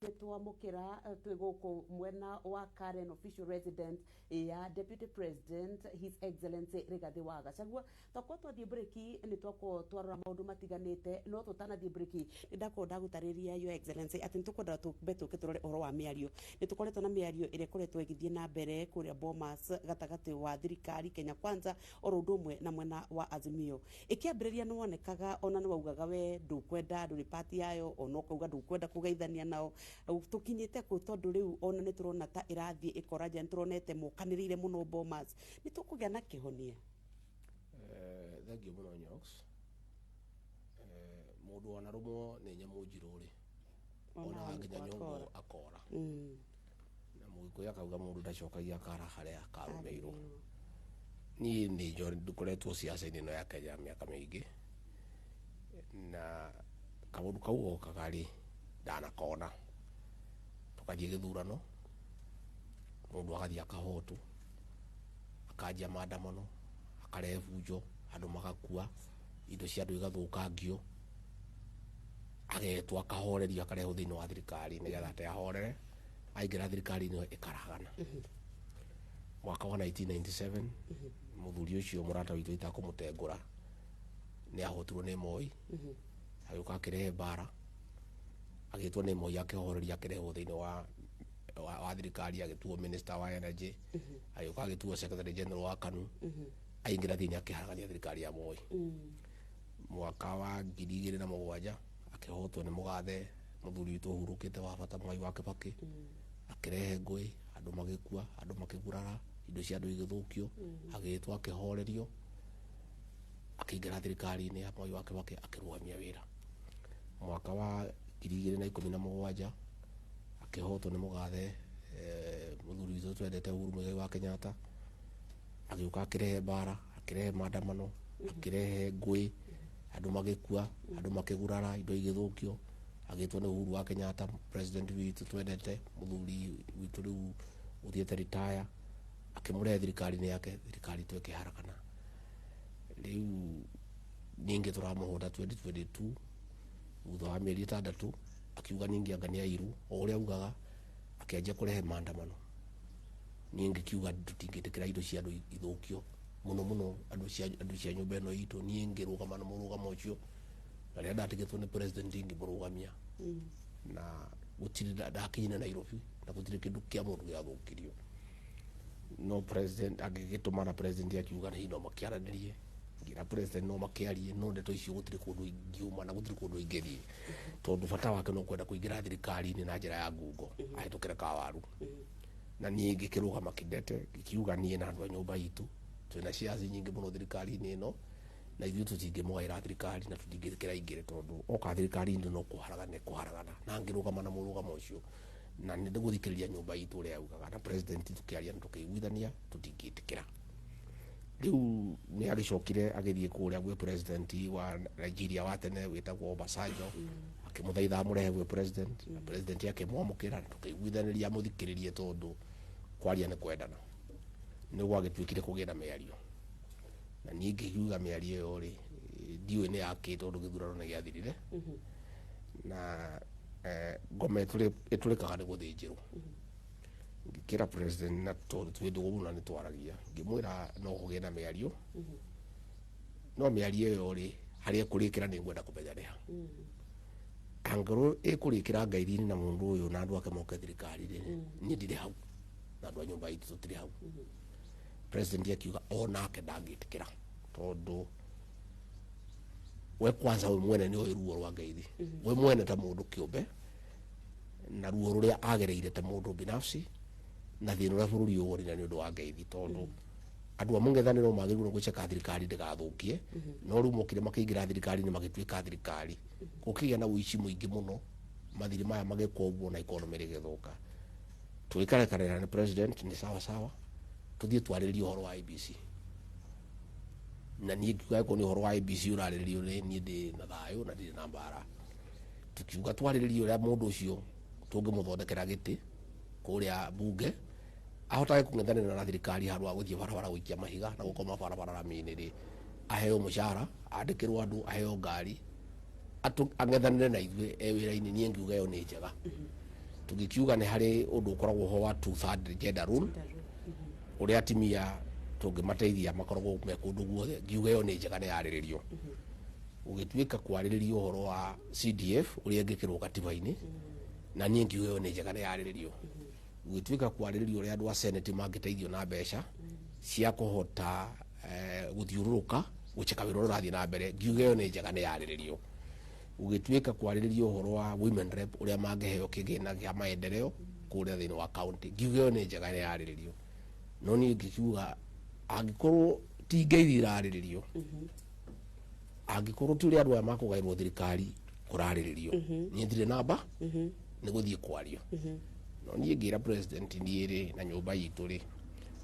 Nĩ twamũkĩra twĩ gũkũ mwena wa Karen official residence ya Deputy President His Excellency Rigathi wa Gachagua. Twakorwo twathiĩ breki nĩ twakorwo twarora maũndũ matiganĩte, no tũtanathiĩ breki nĩ ndakorwo ndagũtarĩria, Your Excellency, atĩ nĩ tũkwenda tũmbe tũke tũrore ũhoro wa mĩario. Nĩ tũkoretwo na mĩario ĩrĩa ĩkoretwo ĩgĩthiĩ na mbere kũrĩa Bomas gatagatĩ wa thirikari Kenya Kwanza oro ũndũ ũmwe na mwena wa Azimio. Ĩkĩambĩrĩria nĩ wonekaga ona nĩ waugaga we ndũkwenda, ndũrĩ pati yayo, ona ũkauga ndũkwenda kũgeithania nao. Tũkinyĩte kũ? Tondũ rĩu ona nĩ tũrona ta ĩrathiĩ ĩkoranja, nĩ tũronete mokanĩrĩire mũno Bomas, nĩ tũkũgĩa na kĩhonia?
Thengiũ mũno, Nyox. Mũndũ wanarũmwo nĩ nyamũ njirũ rĩ, onaga nginya nyũngũ akora. Na Mũgĩkũyũ akauga mũndũ ndacokagia kara harĩa karũmĩirwo. Niĩ nĩ ngoretwo ciaca-inĩ ĩno ya Kenya mĩaka mĩingĩ, na kaũndũ kau gokaga rĩ, ndanakona. Tũgathiĩ gĩthurano, mũndũ agathiĩ akahotwo, akanjia maandamano, akarehe bunjo, andũ magakua, indo cia andũ igathũkangio, agetwo akahorerio, akarehwo thĩinĩ wa thirikari nĩgetha ate ahorere. Aingĩra thirikari-inĩ ĩkaragana. Mwaka wa 1997, mũthuri ũcio mũrata witũ itakũmũtengũra nĩ ahotirwo nĩ Moi, agĩũka akĩrehe mbara, agĩtwo nĩ Moi akĩhoreria, akĩrehwo thĩinĩ wa thirikari, agĩtuo minister wa energy, agĩũka agĩtuo secretary general wa KANU, aingĩra thĩinĩ akĩharagania thirikari ya Moi. Mwaka wa 2007 akĩhotwo nĩ mũgathe mũthuri witũ ũhurũkĩte wa bata Mwai wa Kĩbakĩ, akĩrehe ngũĩ, andũ magĩkua, andũ makĩgurara, indo cia andũ igĩthũkio, agĩtwo akĩhorerio, akĩingĩra thirikari-inĩ ya Mwai wa Kĩbakĩ, akĩrũgamia wĩra. Mwaka wa 2017 akĩhotwo nĩ mũgathe mũthuri witũ twendete Uhuru Muigai wa Kenyatta, agĩũka akĩrehe mbara, akĩrehe maandamano, akĩrehe ngũĩ, andũ magĩkua, andũ makĩgurara, indo igĩthũkio, agĩtwo nĩ Uhuru wa Kenyatta, president witũ twendete, mũthuri witũ rĩu ũthiĩte retire, akĩmũrehe thirikari-inĩ yake, thirikari itũ ĩkĩharagana. Rĩu ningĩ tũramũhũta 2022, thutha wa mĩeri 6 akiuga ningĩ anga nĩ airu o ũrĩa augaga, akĩanjia kũrehe maandamano. Niĩ ngĩkiuga tũtingĩtĩkĩra indo cia andũ ithũkio, mũno mũno andũ cia nyũmba ĩno itũ. Niĩ ngĩrũgama na mũrũgamo ũcio, na rĩrĩa ndatigĩtwo nĩ president ngĩmũrũgamia, na gũtirĩ ndakinyire Nairobi na gũtirĩ kĩndũ kĩa mũndũ gĩathũkirio. No president agĩgĩtũma na president akiuga hihi no makĩaranĩrie. Ngĩra president no makĩarie, no ndeto icio gũtirĩ kũndũ ingiuma na gũtirĩ kũndũ ingĩthiĩ, tondũ bata wake no kwenda kũingĩra thirikari-inĩ na njĩra ya ngungo ahĩtũkĩre kawaru. Na niĩ ngĩkĩrũgama kĩndete, ngĩkiuga niĩ na andũ a nyũmba itũ twĩna shares nyingĩ mũno thirikari-inĩ ĩno, na ithuĩ tũtingĩmũgaĩra thirikari na tũtingĩtĩkĩra aingĩre, tondũ oka thirikari-inĩ no kũharagana kũharagana. Na ngĩrũgama na mũrũgamo ũcio, na nĩ gũthikĩrĩria nyũmba itũ ũrĩa yaugaga, na president tũkĩaria na tũkĩiguithania tũtingĩtĩkĩra. Rĩu nĩ agĩcokire agĩthiĩ kũrĩa gwĩ president wa Nigeria wa tene wĩtagwo Obasanjo, akĩmũthaitha amũrehe gwĩ president, na president akĩmwamũkĩra na tũkĩiguithanĩria amũthikĩrĩrie, tondũ kwaria nĩ kwendana. Nĩ gwagĩtuĩkire kũgĩe na mĩario, na niĩ ngĩkiuga mĩario ĩyo rĩ, ndiũĩ nĩ yakĩ, tondũ gĩthurano nĩ gĩathirire na ngoma ĩtũrĩkaga nĩ gũthĩnjĩrwo. Ngĩkĩra president, na tondũ twĩ ndũgũ mũno nĩ twaragia, ngĩmwĩra no kũgĩe na mĩario, no mĩario ĩyo rĩ, harĩa ĩkũrĩkĩra nĩ ngwenda kũmenya nĩ ha. Angĩkorwo ĩkũrĩkĩra ngaithi-inĩ na mũndũ ũyũ na andũ ake moke thirikari rĩ, niĩ ndirĩ hau na andũ a nyũmba itũ tũtirĩ hau. President akiuga onake ndangĩtĩkĩra, tondũ we kwanza we mwene nĩ ũĩ ruo rwa ngeithi, we mwene ta mũndũ kĩũmbe, na ruo rũrĩa agereire ta mũndũ binafsi, na thĩna ũrĩa bũrũri ũyũ wonire nĩ ũndũ wa ngeithi, tondũ andũ a mũng'ethanĩro magĩrĩirwo nĩ gwĩceka thirikari ndĩgathũkie, no rĩu mokire makĩingĩra thirikari-inĩ magĩtuĩka thirikari, gũkĩgĩa na ũici mũingĩ mũno, mathirĩ maya magĩkwo ũguo na economy rĩgĩthũka. Tũgĩkarekanĩra nĩ president nĩ sawa sawa, tũthiĩ twarĩrĩrie ũhoro wa IEBC. Na niĩ ngiuga angĩkorwo nĩ ũhoro wa IEBC ũrarĩrĩrio rĩ, niĩ ndĩ na thayũ na ndirĩ na mbara. Tukiuga twarĩrĩrie ũrĩa mũndũ ũcio tũngĩmũthondekera gĩtĩ kũrĩa bunge, ahotage kũng'ethanĩra na thirikari handũ ha gũthiĩ barabara gũikia mahiga na gũkoma barabara rami-inĩ rĩ, aheo mũcara, andĩkĩrwo andũ, aheo ngari, ang'ethanĩre na ithuĩ e wĩra-inĩ. Niĩ ngiuga ĩyo nĩ njega. Tũgĩkiuga nĩ harĩ ũndũ ũkoragwo ho wa two third gender rule, ũrĩa atimia tũngĩmateithia makoragwo me kũndũ guothe. Ngiuga ĩyo nĩ njega, nĩ yarĩrĩrio. Gũgĩtuĩka kwarĩrĩrio ũhoro wa CDF ũrĩa ĩngĩkĩrwo katiba-inĩ, na niĩ ngiuga ĩyo nĩ njega, nĩ yarĩrĩrio. Gũgĩtuĩka kwarĩrĩrio ũrĩa andũ a senate mangĩteithio na mbeca cia kũhota gũthiũrũrũka gũcheka wĩra ũrĩa ũrathiĩ na mbere. Ngiuga ĩyo nĩ njega, nĩ yarĩrĩrio. Gũgĩtuĩka kwarĩrĩrio ũhoro wa women rep, ũrĩa mangĩheo kĩgĩna kĩa maendeleo kũrĩa thĩinĩ wa county. Ngiuga ĩyo nĩ njega, nĩ yarĩrĩrio. No niĩ ngĩkiuga angĩkorwo ti ngeithi irarĩrĩrio, angĩkorwo ti ũrĩa andũ aya makũgaĩrwo thirikari kũrarĩrĩrio, niĩ ndirĩ namba nĩ gũthiĩ kwario. No niĩ ngĩra president, niĩ rĩ na nyũmba itũ rĩ,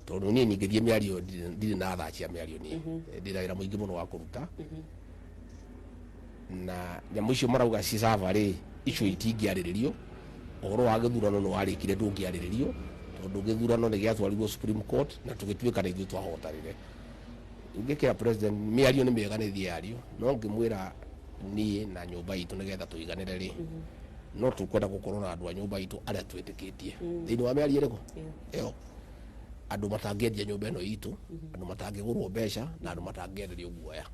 tondũ niĩ ningĩthiĩ mĩario ndirĩ na thaa cia mĩario, niĩ ndĩ na wĩra mũingĩ mũno wa kũruta, na nyamũ icio marauga ci sava rĩ, icio itingĩarĩrĩrio. Ũhoro wa gĩthurano nĩ warĩkire, ndũngĩarĩrĩrio, tondũ gĩthurano nĩ gĩatwarirwo Supreme Court na tũgĩtuĩka nĩ ithuĩ twahotanire. Ngĩkĩra president mĩario nĩ mĩega, nĩ thiĩ yario, no ngĩmwĩra niĩ na nyũmba itũ, nĩgetha tũiganĩre rĩ, no tũkwenda gũkorwo na andũ a nyũmba itũ arĩa twĩtĩkĩtie thĩinĩ wa mĩario ĩrĩkũ ĩyo, andũ matangĩendia nyũmba ĩno itũ, andũ matangĩgũrwo mbeca, na andũ matangĩenderio guoya.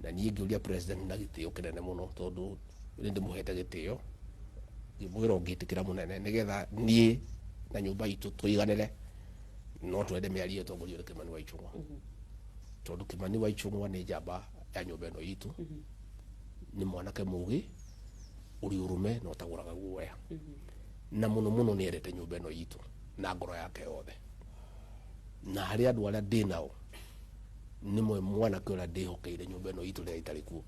Na niĩ ngĩũria president na gĩtĩo kĩnene mũno, tondũ nĩ ndĩmũhete gĩtĩo, ngĩmwĩra ũngĩtĩkĩra mũnene, nĩgetha niĩ na nyũmba itũ tũiganĩre, no twende mĩario ĩtongorio nĩ Kĩmani wa Ichung'wa, tondũ Kĩmani wa Ichung'wa nĩ njamba ya nyũmba ĩno itũ, nĩ mwanake mũgĩ ũrĩ ũrũme na ũtagũraga guoya, na mũno mũno nĩ endete nyũmba ĩno itũ na ngoro yake yothe. Na harĩ andũ arĩa ndĩ nao, nĩmwe mwanake ũrĩa ndĩhokeire nyũmba ĩno itũ rĩrĩa itarĩ kuo.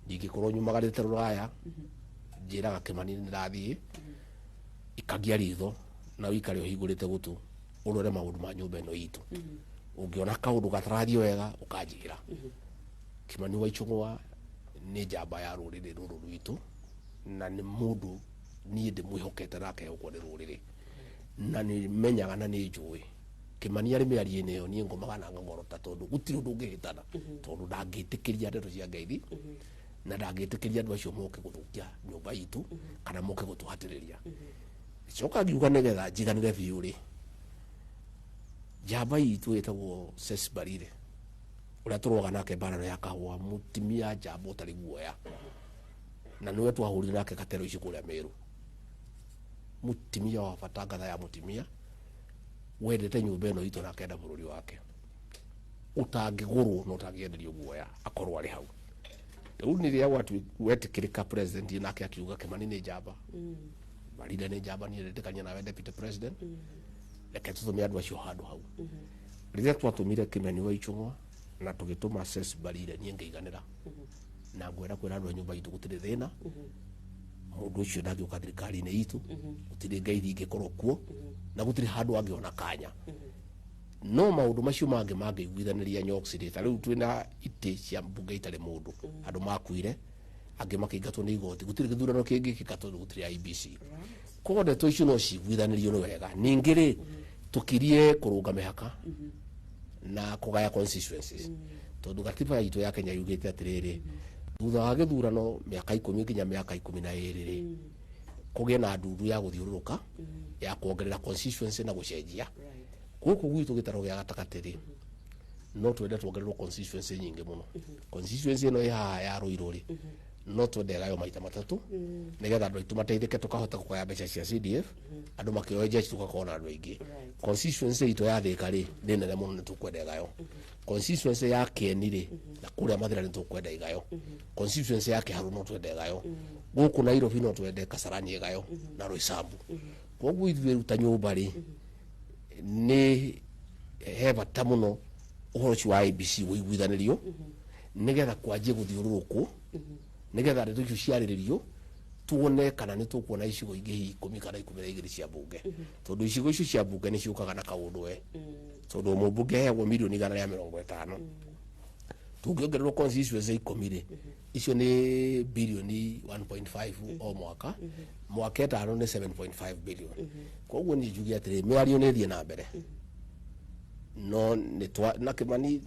Ndingĩkorwo nyumagarĩte rũraya, njĩraga Kĩmani nĩ ndĩrathiĩ, ikagia ritho na ũikare ũhingũrĩte gũtũ ũrore maũndũ ma nyũmba ĩno itũ. Ũngĩona kaũndũ gatarathiĩ wega, ũkanjĩra. Kĩmani wa Ichung'wa nĩ njamba ya rũrĩrĩ rũrũ rwitũ, na nĩ mũndũ niĩ ndĩmwĩhokete na akehokwo nĩ rũrĩrĩ, na nĩ menyaga na nĩ njũĩ Kĩmani arĩ mĩario-inĩ ĩyo, niĩ ngomaga na ngang'orota, tondũ gũtirĩ ũndũ ũngĩhĩtana, tondũ ndangĩtĩkĩria ndeto cia ngeithi na ndangĩtĩkĩria andũ acio moke gũthũkia nyũmba itũ kana moke gũtũhatĩrĩria. Coka ngiuga nĩgetha njiganĩre biũ rĩ, njamba itũ ĩtagwo Ceci Barire, ũrĩa tũrũaga nake mbara ĩno ya kahũa, mũtimia njamba ũtarĩ guoya, na nĩwe twahũrire nake katero ici kũrĩa Meru, mũtimia wa bata, ngatha ya mũtimia wendete nyũmba ĩno itũ na akenda bũrũri wake, ũtangĩgũrwo na ũtangĩenderio guoya akorwo arĩ hau. Rĩu nĩ rĩrĩa wetĩkĩrĩka, president nake akiuga Kĩmani nĩ njamba, Barire nĩ njamba, niĩ ndĩtĩkania nawe deputy president, reke tũtũme andũ acio handũ hau. Rĩrĩa twatũmire Kĩmani wa Ichung'wa na tũgĩtũma Ceci Barire, niĩ ngĩiganĩra na ngwenda kwĩra andũ a nyũmba itũ gũtirĩ thĩna. Mũndũ ũcio ndangĩũka thirikari-inĩ itũ, gũtirĩ ngeithi ingĩkorwo kuo, na gũtirĩ handũ angĩona kanya. No maũndũ macio mangĩ mangĩiguithanĩria nyox rĩ, ta rĩu twĩna itĩ cia mbunge itarĩ mũndũ, andũ makuire, angĩ makĩingatwo nĩ igoti, gũtirĩ gĩthurano kĩngĩkĩka tondũ gũtirĩ IEBC. Koguo ndeto icio no ciguithanĩrio nĩ wega. Ningĩ rĩ, tũkirie kũrũnga mĩhaka na kũgaya constituencies, tondũ gatiba itũ ya Kenya yugĩte atĩrĩrĩ, thutha wa gĩthurano mĩaka 10 nginya mĩaka 12 rĩ, kũgĩe na ndundu ya gũthiũrũrũka ya kuongerera constituency na gũcenjia. Gũkũ gwitũ gĩtarũ gĩa gatagatĩ rĩ, no twende tuongererwo constituency nyingĩ mũno. Constituency ĩno ĩ haha ya Ruiru rĩ, no twende ĩgaywo maita matatũ, nĩgetha andũ aitũ mateithĩke, tũkahota kũgaya mbeca cia CDF, andũ makĩoe jeshi, tũgakorwo na andũ aingĩ. Constituency itũ ya Thĩka rĩ, nĩ nene mũno, nĩ tũkwenda ĩgayo. Constituency ya Kieni rĩ, na kũrĩa Mathĩra, nĩ tũkwenda ĩgayo. Constituency ya Kĩharũ no twende ĩgayo. Gũkũ Nairobi no twende Kasarani ĩgayo na Roysambu. Koguo ithuĩ rĩu ta nyũmba rĩ, nĩ he bata mũno ũhoro ũcio wa IEBC ũiguithanĩrio, nĩgetha kwanjie gũthiũrũrũkwo, nĩgetha ndeto icio ciarĩrĩrio, tuone kana nĩ tũkuona icigo ingĩ hihi 10 kana 12 cia mbunge, tondũ icigo icio cia mbunge nĩ ciũkaga na kaũndũ we, tondũ mũmbunge aheagwo mirioni 150. Tũngĩongererwo constituency 10 rĩ, icio nĩ birioni 1.5 o mwaka, mwaka 5 nĩ 7.5 billion. Koguo niĩ njuge atĩrĩ, mĩario nĩ ĩthiĩ na mbere, no nĩ twa na Kĩmani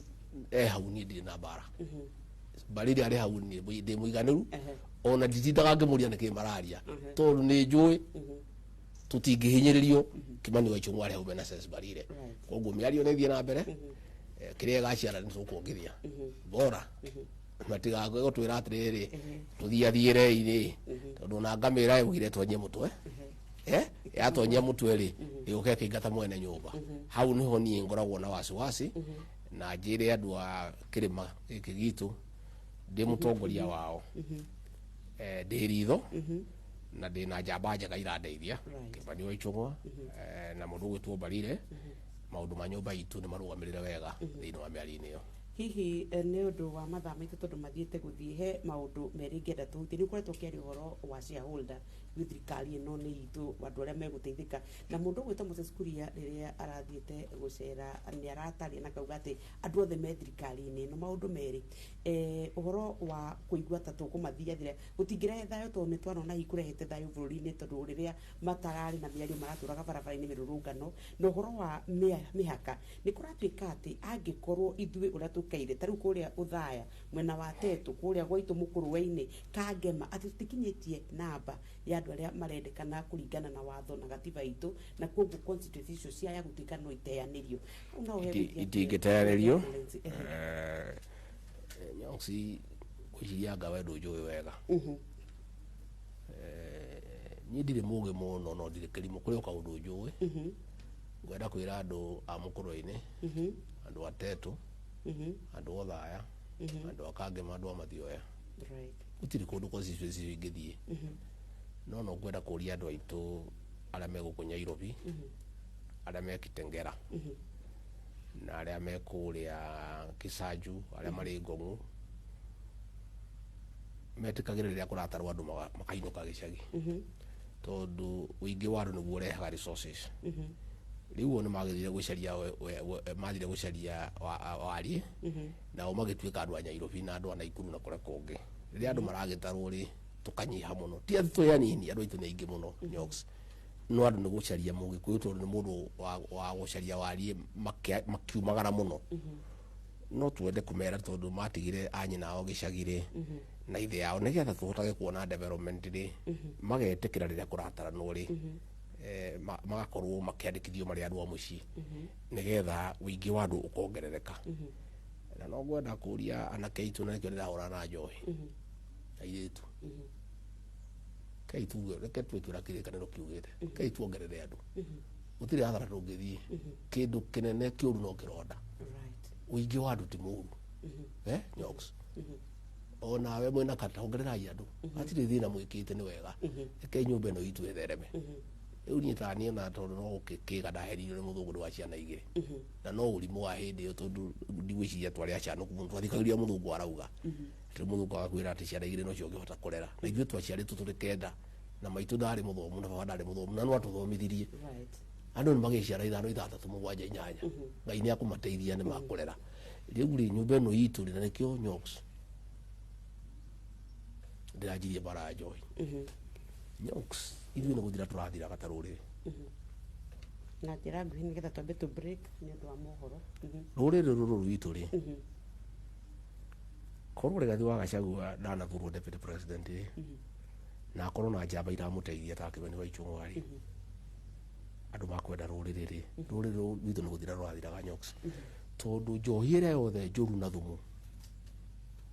e hau, niĩ ndirĩ na mbara. Barire arĩ hau, niĩ ndĩ mũiganĩru. Ona nditindaga ngĩmũria nĩkĩ mararia, tondũ nĩ njũĩ tũtingĩhinyĩrĩrio. Kimani wa Ichung'wa arĩ hau mena Cecil Mbarire. Koguo mĩario nĩ ĩthiĩ na mbere. Kĩrĩa ĩgaciara nĩ tũkuongithia bora matigagwe gũtwĩra atĩrĩrĩ tũthiathiĩrei-rĩ, tondũ ona ngamĩra yaugire tonyie mũtwe. Yatonyia mũtwe rĩ, ĩgũka ĩkĩingata mwene nyũmba. Hau nĩho niĩ ngoragwo na wasiwasi, na njĩre andũ a kĩrĩma gĩkĩ gitũ ndĩ mũtongoria wao, ndĩ ritho na ndĩ na njamba njega irandeithia. Kĩmani wa Ichung'wa na mũndũ ũgwĩtwo Mbarire, maũndũ ma nyũmba itũ nĩ marũgamĩrĩre wega thĩinĩ wa mĩario-inĩ ĩyo.
Hihi nĩ ũndũ wa mathaa maitũ, tondũ mathiĩte gũthiĩ, he maũndũ merĩ ingĩenda tũhutie. Nĩ ũkoretwo ũkĩaria ũhoro wa shareholder gwĩ thirikari ĩno nĩ itũ, andũ arĩa megũteithĩka, na mũndũ ũgwĩtwo Moses Kuria rĩrĩa arathiĩte gũcera nĩ arataria na kauga atĩ andũ othe me thirikari-inĩ ĩno. Maũndũ merĩ, ũhoro wa kũigua ta tũkũmathiathĩra gũtingĩrehe thayũ, tondũ nĩ twanona hihi kũrehete thayũ bũrũri-inĩ, tondũ rĩrĩa matararĩ na mĩario maratũraga barabara-inĩ mĩrũrũngano. Na ũhoro wa mĩhaka, nĩ kũratuĩka atĩ angĩkorwo ithuĩ ũrĩa tũkaire ta rĩu kũrĩa Ũthaya mwena wa Tetu, kũrĩa gwaitũ Mũkũrwe-inĩ, Kangema, atĩ tũtikinyĩtie namba ya andũ arĩa marendekana kũringana na watho na gatiba itũ, na koguo constituency icio ciaya gũtuĩka no iteanĩrio. Hau no hegũthiĩ atĩa?
Itingĩteanĩrio.
Excellency, ehe.
Nyoxi, ngwĩciria anga we ndũnjũĩ wega. Niĩ ndirĩ mũgĩ mũno, no ndirĩ kĩrimũ, kũrĩ o kaũndũ njũĩ. Ngwenda kwĩra andũ a Mũkũrwe-inĩ, andũ a Tetu, andũ a Othaya, andũ a Kangema, andũ a Mathioya, gũtirĩ kũndũ constituency icio ingĩthiĩ, no ngwenda kũria andũ aitũ arĩa me gũkũ Nyairobi, arĩa me Kitengera, na arĩa me kũrĩa Kisanju, arĩa marĩ Ngong'u, metĩkagĩre rĩrĩa kũratarwo andũ makainũka gĩcagi, tondũ ũingĩ wa andũ nĩguo ũrehaga resources. Rĩu o nĩ magĩthire gũcaria mathire gũcaria wariĩ, nao magĩtuĩka andũ a Nyairobi na andũ a Naikuru na kũrĩa kũngĩ. Rĩrĩa andũ maragĩtarwo rĩ, tũkanyiha mũno. Ti atĩ twĩ anini, andũ aitũ nĩ aingĩ mũno, Nyox, no andũ nĩ gũcaria mũgĩkũyũ, tondũ nĩ mũndũ wa gũcaria wariĩ, makiumagara mũno. No twende kũmera, tondũ matigire anyina ao gĩcagi rĩ na ithe yao, nĩgetha tũhotage kuona development rĩ, magetĩkĩra rĩrĩa kũrataranwo rĩ, magakorwo makĩandĩkithio marĩ andũ a mũciĩ, nĩgetha ũingĩ wa andũ ũkongerereka. Na no ngwenda kũria anake aitũ, na nĩkĩo ndĩrahũrana na njohi, airĩtu, kei tuge, reke twĩke ũrĩa kĩrĩkanĩro kiugĩte, kei tuongerere andũ. Gũtirĩ hathara tũngĩthiĩ, kĩndũ kĩnene kĩũru no kĩronda. Ũingĩ wa andũ ti mũru. Nyox, onawe mwĩna kata, ongererai andũ, hatirĩ thĩna mwĩkĩte, nĩ wega. Reke nyũmba ĩno itũ ĩthereme. Rĩu niĩ ta niĩ ona tondũ no gũkĩga ndaheririo nĩ mũthũngũ nĩ wa ciana igĩrĩ, na no ũrimũ wa hĩndĩ ĩyo, tondũ ndigwĩciria twarĩ acanũku mũno twathikagĩrĩria mũthũngũ arauga. Rĩu mũthũngũ agakwĩra atĩ ciana igĩrĩ nocio ũngĩhota kũrera, na ithuĩ twaciarĩtwo tũrĩ kenda, na maitũ ndarĩ mũthomu na baba ndarĩ mũthomu, na no atũthomithirie. Andũ nĩ magĩe ciana ithano, ithathatũ, mũgwanja, inyanya, Ngai nĩ akũmateithia, nĩ makũrera. Rĩu rĩ, nyũmba ĩno itũ rĩ, na nĩkĩo Nyox ndĩranjirie mbara ya njohi. Nyox, ithuĩ nĩ gũthira tũrathiraga ta rũrĩrĩ.
Na njĩra nguhĩ, nĩgetha twambe tũ break nĩ ũndũ wa mohoro.
Rũrĩrĩ rũrũ rwitũ rĩ, korwo Rigathi wa Gachagua ndanathurwo deputy president rĩ, na akorwo na njamba iramũteithia ta Kĩmani wa Ichung'wa rĩ, andũ makwenda rũrĩrĩ rĩ, rũrĩrĩ rũrũ rwitũ nĩ gũthira rũrathiraga, Nyox, tondũ njohi ĩrĩa yothe njũru na thumu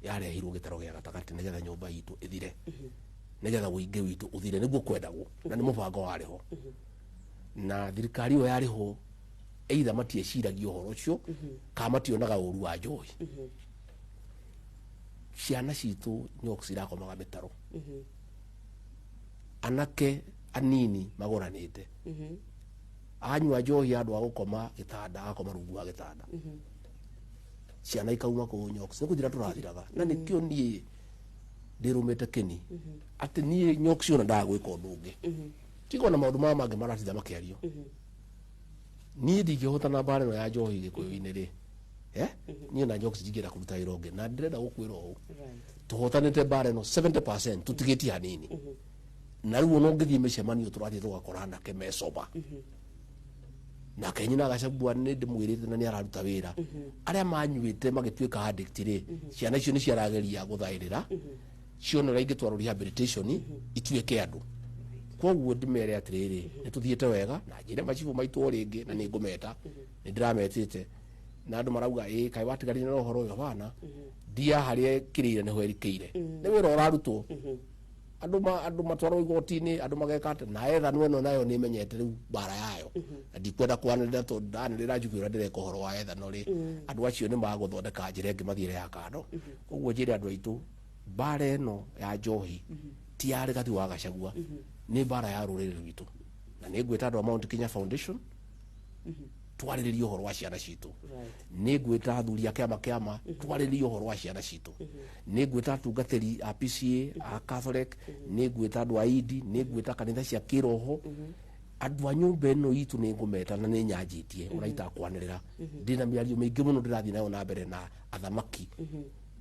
yarehirwo gĩtaro gĩa gatagatĩ nĩgetha nyũmba itũ ĩthire, nĩgetha ũingĩ witũ ũthire, nĩguo kwendagwo, na nĩ mũbango warĩ ho na thirikari ĩyo yarĩ ho. Either matieciragia ũhoro ũcio kana mationaga ũru wa njohi. Ciana citũ, Nyox, irakomaga mĩtaro, anake anini magũranĩte, anyua njohi handũ ha gũkoma gĩtanda agakoma rungu wa gĩtanda, ciana ikauma kũu. Nyox, nĩ gũthira tũrathiraga, na nĩkĩo niĩ ndĩrũmĩte kĩni atĩ niĩ Nyox ona ndaga gwĩka ũndũ ũngĩ tiga ona maũndũ maya mangĩ maratinda makĩario. Niĩ ndingĩhotana mbara ĩno ya njohi gĩkũyũ-inĩ rĩ, niĩ na Nyox ndingĩenda kũruta wĩra ũngĩ, na ndĩrenda gũkwĩra ũũ, tũhotanĩte mbara ĩno 70%, tũtigĩtie hanini. Na rĩu ona ũngĩthiĩ mĩcemanio tũrathiĩ tũgakora anake mecoba nake nyina Gachagua nĩ ndĩmwĩrĩte na nĩ araruta wĩra. Arĩa manyuĩte magĩtuĩka addict rĩ, ciana icio nĩ ciarageria gũthaĩrĩra. Cione ũrĩa ingĩtwarwo rehabilitation ituĩke andũ. Koguo ndĩmere atĩrĩrĩ, nĩ tũthiĩte wega na njĩre macibũ maitũ o rĩngĩ, na nĩ ngũmeta, nĩ ndĩrametĩte na andũ marauga ĩ kaĩ watigarire na ũhoro ũyũ. Hapana, ndia harĩa ĩkĩrĩire nĩho ĩrikĩire, nĩ wĩra ũrarutwo. Andũ andũ matwarwo igoti-inĩ, andũ mageka atĩ na ethano ĩno nayo nĩ ĩmenyete rĩu mbara yayo, na ndikwenda kwanĩrĩra tondũ ndanĩrĩra njuge ũrĩa ndĩreka ũhoro wa ethano rĩ, andũ acio nĩ magũthondeka njĩra ĩngĩ mathiĩre ya kando. Koguo njĩre andũ aitũ, mbara ĩno ya njohi ti ya Rigathi wa Gachagua, nĩ mbara ya rũrĩrĩ rwitũ, na nĩ ngwĩta andũ a Mount Kenya Foundation twarĩrĩrie ũhoro wa ciana citũ. Nĩ ngwĩta athuri a kĩama kĩama twarĩrĩrie ũhoro wa ciana citũ. Nĩ ngwĩta atungatĩri a PCA, a Catholic, nĩ ngwĩta andũ a Indi, nĩ ngwĩta kanitha cia kĩroho, andũ a nyũmba ĩno itũ nĩ ngũmeta, na nĩ nyanjĩtie ona itakwanĩrĩra. Ndĩna mĩario mĩingĩ mũno ndĩrathiĩ nayo na mbere na athamaki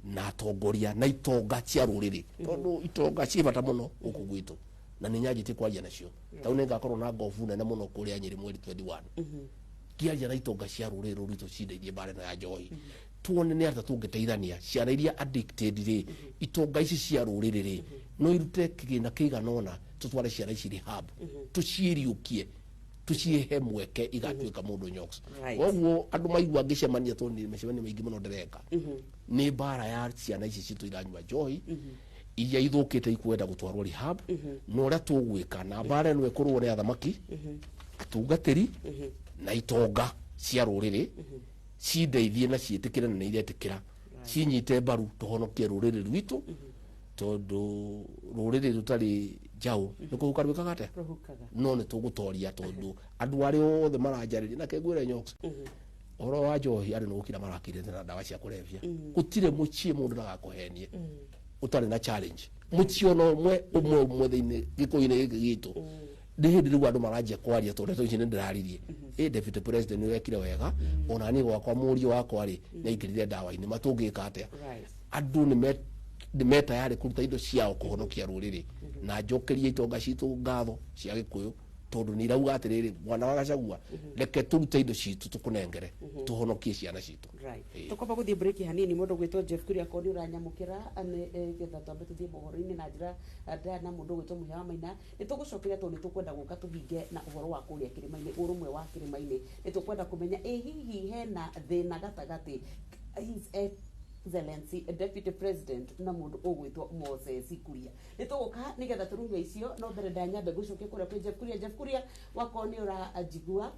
na atongoria na itonga cia rũrĩrĩ, tondũ itonga ciĩ bata mũno gũkũ gwitũ, na nĩ nyanjĩtie kwaria nacio. Tau nĩ ngakorwo na ngobu nene mũno kũrĩa Nyĩrĩ mweri 21, ngĩaria na itonga cia rũrĩrĩ rũrũ rwitũ cindeithie mbara ĩno ya njohi, tuone nĩ atĩa tũngĩteithania. Ciana iria addicted rĩ, itonga ici cia rũrĩrĩ rĩ, no irute kĩgĩna kĩigana ũna tũtware ciana ici rehab, tũciĩriũkie, tũcihe mweke igatuĩka mũndũ nyox. Koguo andũ maigua ngĩcemania, tondũ nĩ mĩcemanio mĩingĩ mũno ndĩreka, nĩ mbara ya ciana ici citũ iranyua njohi, iria ithũkĩte ikwenda gũtwarwo rehab, na ũrĩa tũgwĩka na mbara ĩno ĩkũrũo nĩ athamaki, atungatĩri na itonga cia rũrĩrĩ cindeithie na ciĩtĩkĩre, na nĩ iretĩkĩra cinyite mbaru tũhonokie rũrĩrĩ rwitũ, tondũ rũrĩrĩ rũtarĩ njaũ nĩ kũhuka rwĩkaga atĩa?
Rũhukaga.
No nĩ tũgũtoria, tondũ andũ arĩa othe maranjarĩria na kengwĩre nyox ũhoro wa njohi, andũ nĩ gũkira marakirĩte na ndawa cia kũrebia. Gũtirĩ mũciĩ mũndũ ndagakũhenie ũtarĩ na challenge, mũciĩ ona ũmwe ũmwe ũmwe thĩinĩ gĩkũyũ-inĩ gĩkĩ gitũ. Nĩ hĩndĩ rĩu andũ maranjia kwaria, tondũ ndeto ici nĩ ndĩraririe. Ĩ deputy president nĩ wekire wega, ona niĩ gwakwa mũriũ wakwa rĩ nĩ aingĩrire ndawa-inĩ, matũngĩka atĩa? Andũ nĩ me tayarĩ kũruta indo ciao kũhonokia rũrĩrĩ, na njokerie itonga citũ ngatho cia gĩkũyũ, tondũ nĩ irauga atĩrĩrĩ, mwana wa Gachagua, reke tũrute indo citũ tũkũnengere tũhonokie ciana citũ.
Tũkwamba gũthiĩ break hanini. Mũndũ gwĩtwo Jeff Kuria, akorwo nĩ ũranyamũkĩra, nĩ getha twambe tũthiĩ mohoro-inĩ na njĩra ndaya na mũndũ gwĩtwo Mũhĩa wa Maina. Nĩ tũgũcokeria, tondũ nĩ tũkwenda gũka tũhinge na ũhoro wa kũrĩa kĩrĩma-inĩ, ũrũmwe wa kĩrĩma-inĩ. Nĩ tũkwenda kũmenya ĩ hihi hena thĩna gatagatĩ His Excellency Deputy President na mũndũ ũgwĩtwo Moses Kuria. Nĩ tũgũka nĩgetha tũrume icio, no mbere ndanyambe ngũcokie kũrĩa kwĩ Jeff Kuria. Jeff Kuria, wakorwo nĩ ũranjigua.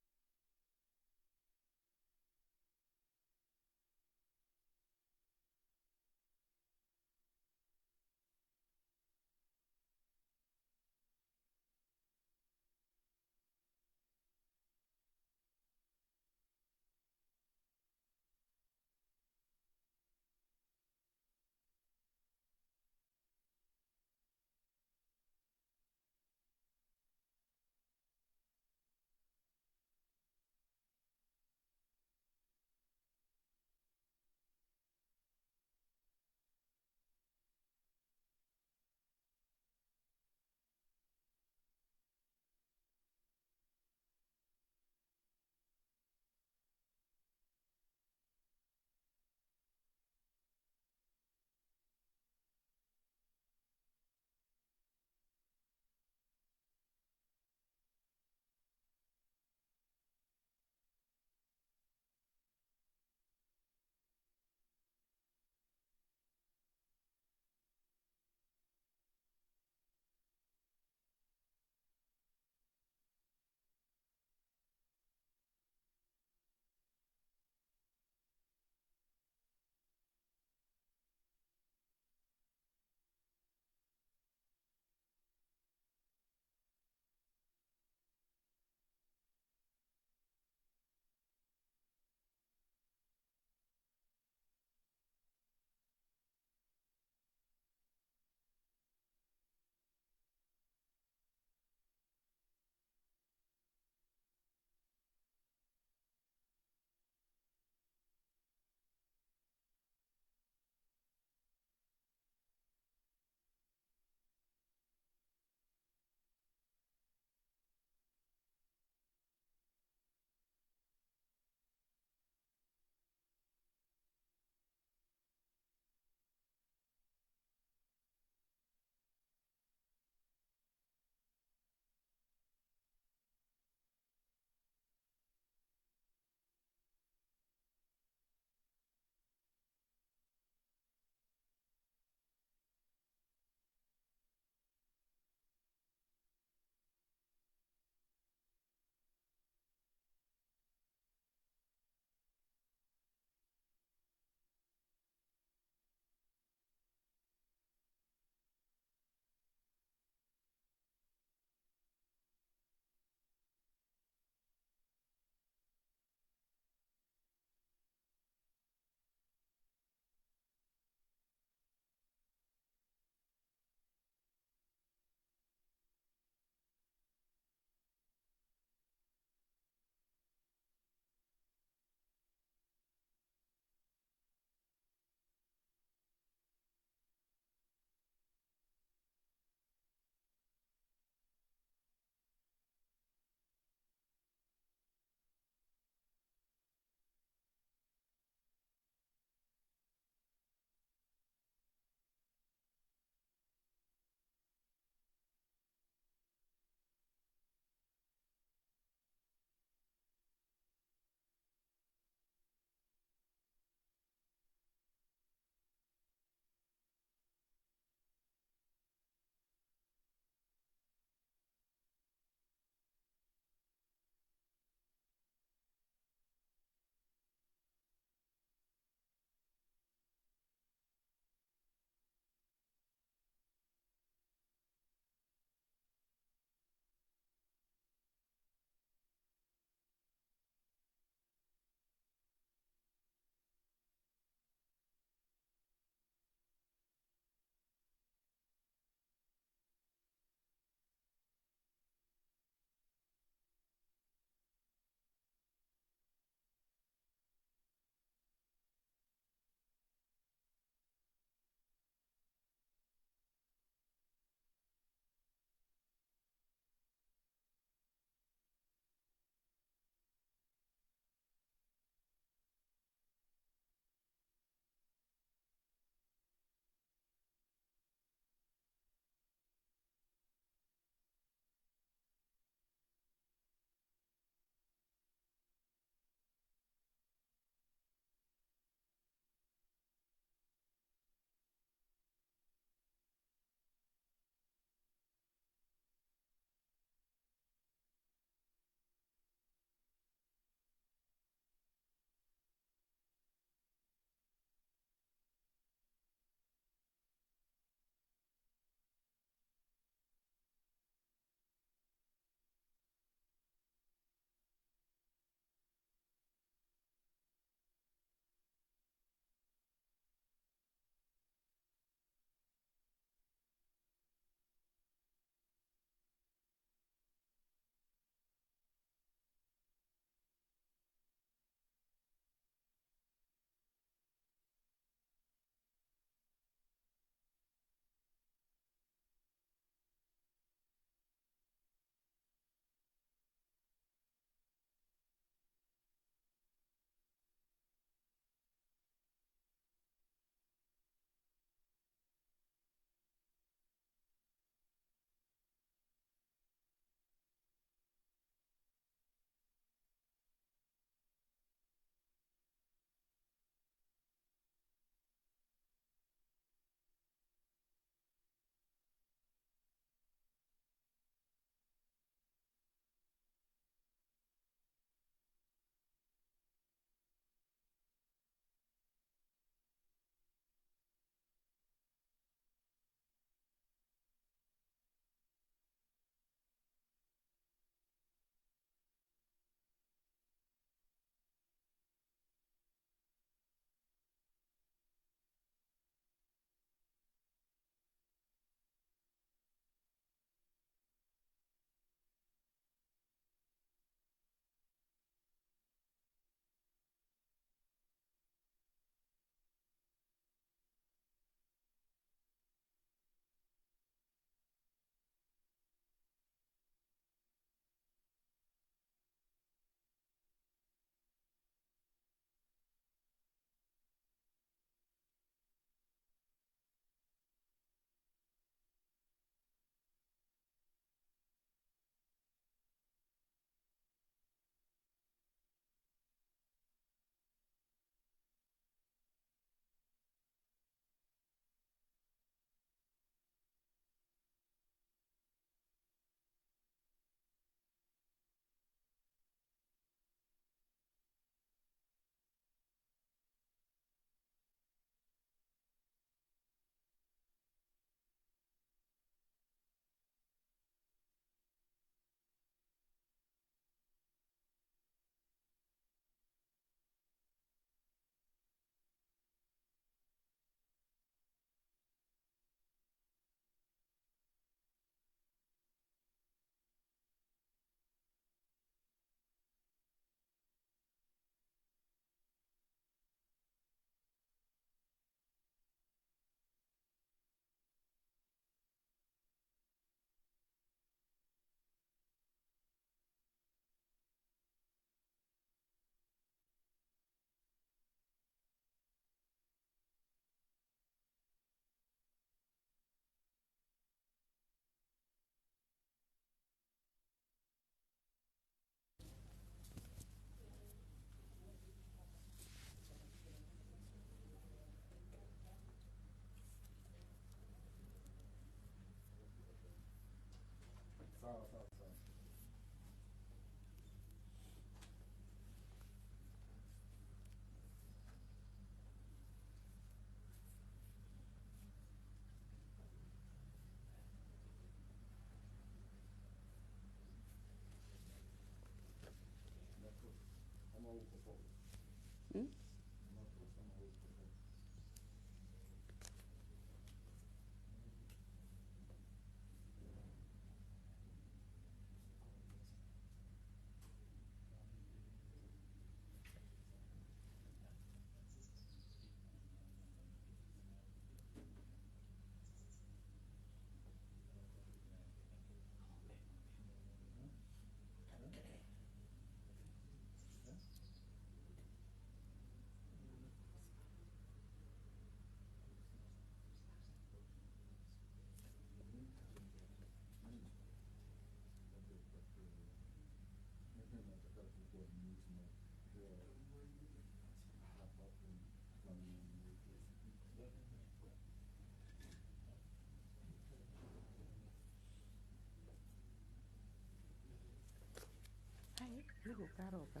Hai, nĩ gũka aroka.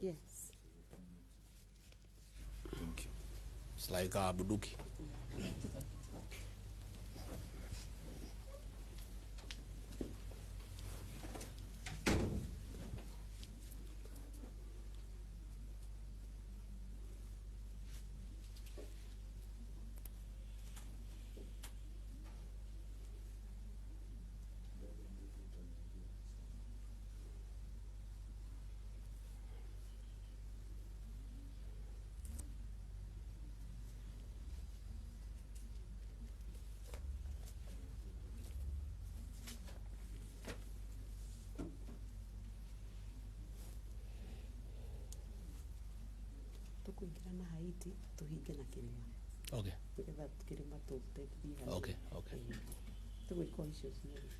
Yes.
Thank you. It's like a bunduki.
Tũkũingĩra na Haiti tũhinge na kĩrĩma.
Okay.
Nĩgetha kĩrĩma tũteithie hanini.
Okay.
Ĩĩ. Tũgwĩka o icio cierĩ.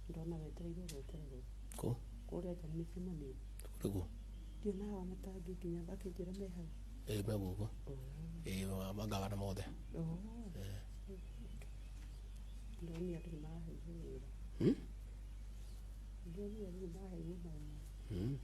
Ndona wetereire gwetererwo.
Kũ?
Kũrĩa nja nĩ mĩcemanio.
Kũrĩkũ?
Ndiona hawa matangĩkinya makĩnjĩra me hau.
Ĩĩ, me gũkũ. Ĩĩ, magavana mothe.
Oh. Ndonire andũ nĩ maraheirwo wĩra.
Hmm?
Ndonire andũ nĩ maraheirwo mawĩra.
Hmm.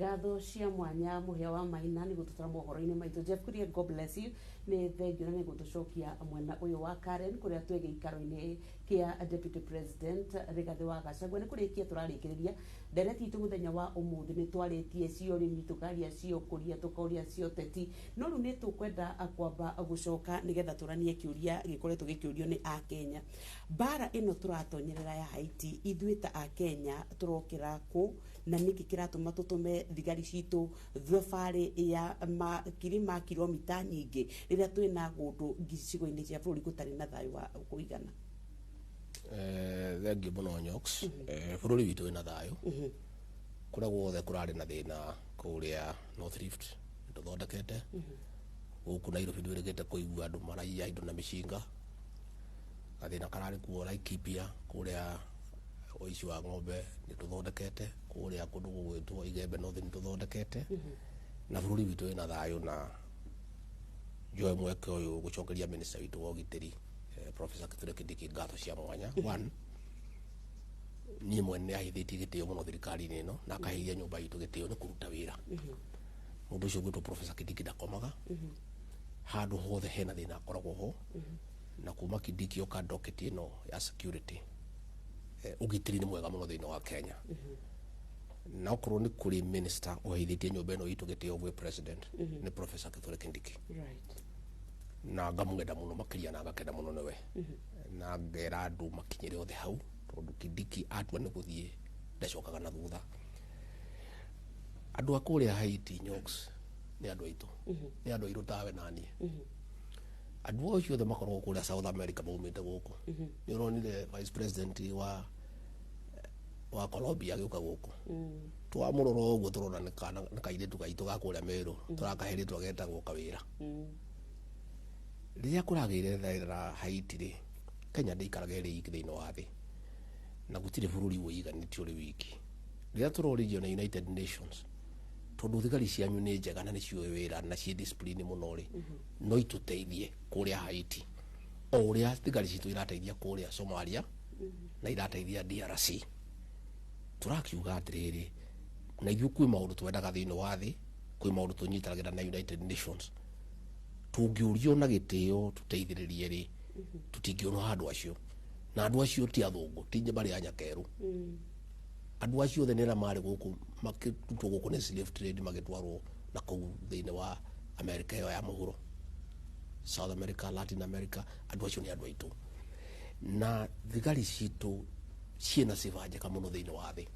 Ngatho cia mwanya Mũhĩa wa Maina nĩ gũtũtwara mohoro-inĩ maitũ. Jeff Kuria, God bless you, nĩ thengio na nĩ gũtũcokia mwena ũyũ wa Karen kũrĩa twĩ gĩikaro-inĩ kĩa Deputy President Rigathĩ wa Gachagua. Nĩ kũrĩkia tũrarĩkĩrĩria ndereti itũ mũthenya wa ũmũthĩ. Nĩ twarĩtie cia ũrĩmi, tũkaria cia ũkũria, tũkoria cia ũteti, no rĩu nĩ tũkwenda kwamba gũcoka nĩgetha tũranie kĩũria gĩkoretwo gĩkĩũrio nĩ Akenya. Mbara ĩno tũratonyerera ya Haiti, ithuĩ ta Akenya tũrokĩra kũ, na nĩkĩ kĩratũma tũtũme thigari citũ thabarĩ ya makiri ma kilomita nyingĩ rĩrĩa twĩna gũndũ gĩcigo-inĩ cia bũrũri gũtarĩ na thayũ wa kũigana?
Thengiũ mũno, Nyox. Bũrũri witũ wĩna thayũ. Kũrĩa guothe kũrarĩ na thĩna kũrĩa North Rift nĩtũthondekete. Gũkũ Nairobi ndwĩrĩgĩte kũigua andũ maraiya indo na mĩcinga. Gathĩna kararĩ kuo Laikipia kũrĩa Ũici wa ng'ombe nĩ tũthondekete kũrĩa kũndũ gũgwĩtwo Igembe North, nĩ tũthondekete na bũrũri witũ wĩna thayũ. Na njoe mweke ũyũ gũcokeria minister witũ wa ũgitĩri, Professor Kithure Kindiki, ngatho cia mwanya. One, niĩ mwene nĩ ahithĩtie gĩtĩo mũno thirikari-inĩ ĩno na akaheithia nyũmba itũ gĩtĩo nĩ kũruta wĩra. Mũndũ ũcio ũgwĩtwo Professor Kindiki ndakomaga, handũ hothe hena thĩna akoragwo ho. Na kuma Kindiki oka docket ĩno ya security, ũgitĩri nĩ mwega mũno thĩinĩ wa Kenya. Na okorwo nĩ kũrĩ minister ũheithĩtie nyũmba ĩno itũ gĩtĩo gwĩ president, nĩ Professor Kithure Kindiki. Na ngamwenda mũno makĩria na ngakena mũno nĩwe, na ngera andũ makinyĩre othe hau, tondũ Kindiki atua nĩ gũthiĩ ndacokaga na thutha. Andũ a kũrĩa Haiti, Nyox, nĩ andũ aitũ, nĩ andũ airũ tawe na niĩ. Andũ acio othe makoragwo kũrĩa South America maumĩte gũkũ. Nĩ ũronire vice president wa Colombia agĩũka gũkũ, twamũrora ũguo tũrona nĩ kana nĩ kairĩtu gaitũ ga kũrĩa Meru, tũrakahe rĩtwa getagwo Kawĩra. Rĩrĩa kũragĩire thaĩra Haiti rĩ, Kenya ndĩikaraga ĩrĩ iki thĩinĩ wa thĩ, na gũtirĩ bũrũri wĩiganĩtie ũrĩ wiki. Rĩrĩa tũroririo na United Nations, tondũ thigari cianyu nĩ njega na nĩ ciũĩ wĩra na ciĩ discipline mũno rĩ, no itũteithie kũrĩa Haiti o ũrĩa thigari citũ irateithia kũrĩa Somalia na irateithia DRC. Tũrakiuga atĩrĩrĩ, na ithuĩ kwĩ maũndũ twendaga thĩinĩ wa thĩ, kwĩ maũndũ tũnyitanagĩra na United Nations. Tũngĩũrio na gĩtĩo tũteithĩrĩrie rĩ, tũtingĩũnũha andũ acio. Na andũ acio ti athũngũ, ti marĩ a nyakerũ. Andũ acio othe nĩ arĩa marĩ gũkũ, makĩrutwo gũkũ nĩ slave trade, magĩtwarwo na kũu thĩinĩ wa America ĩyo ya mũhuro, South America, Latin America. Andũ acio nĩ andũ aitũ, na thigari citũ ciĩna sifa njega mũno thĩinĩ wa thĩ,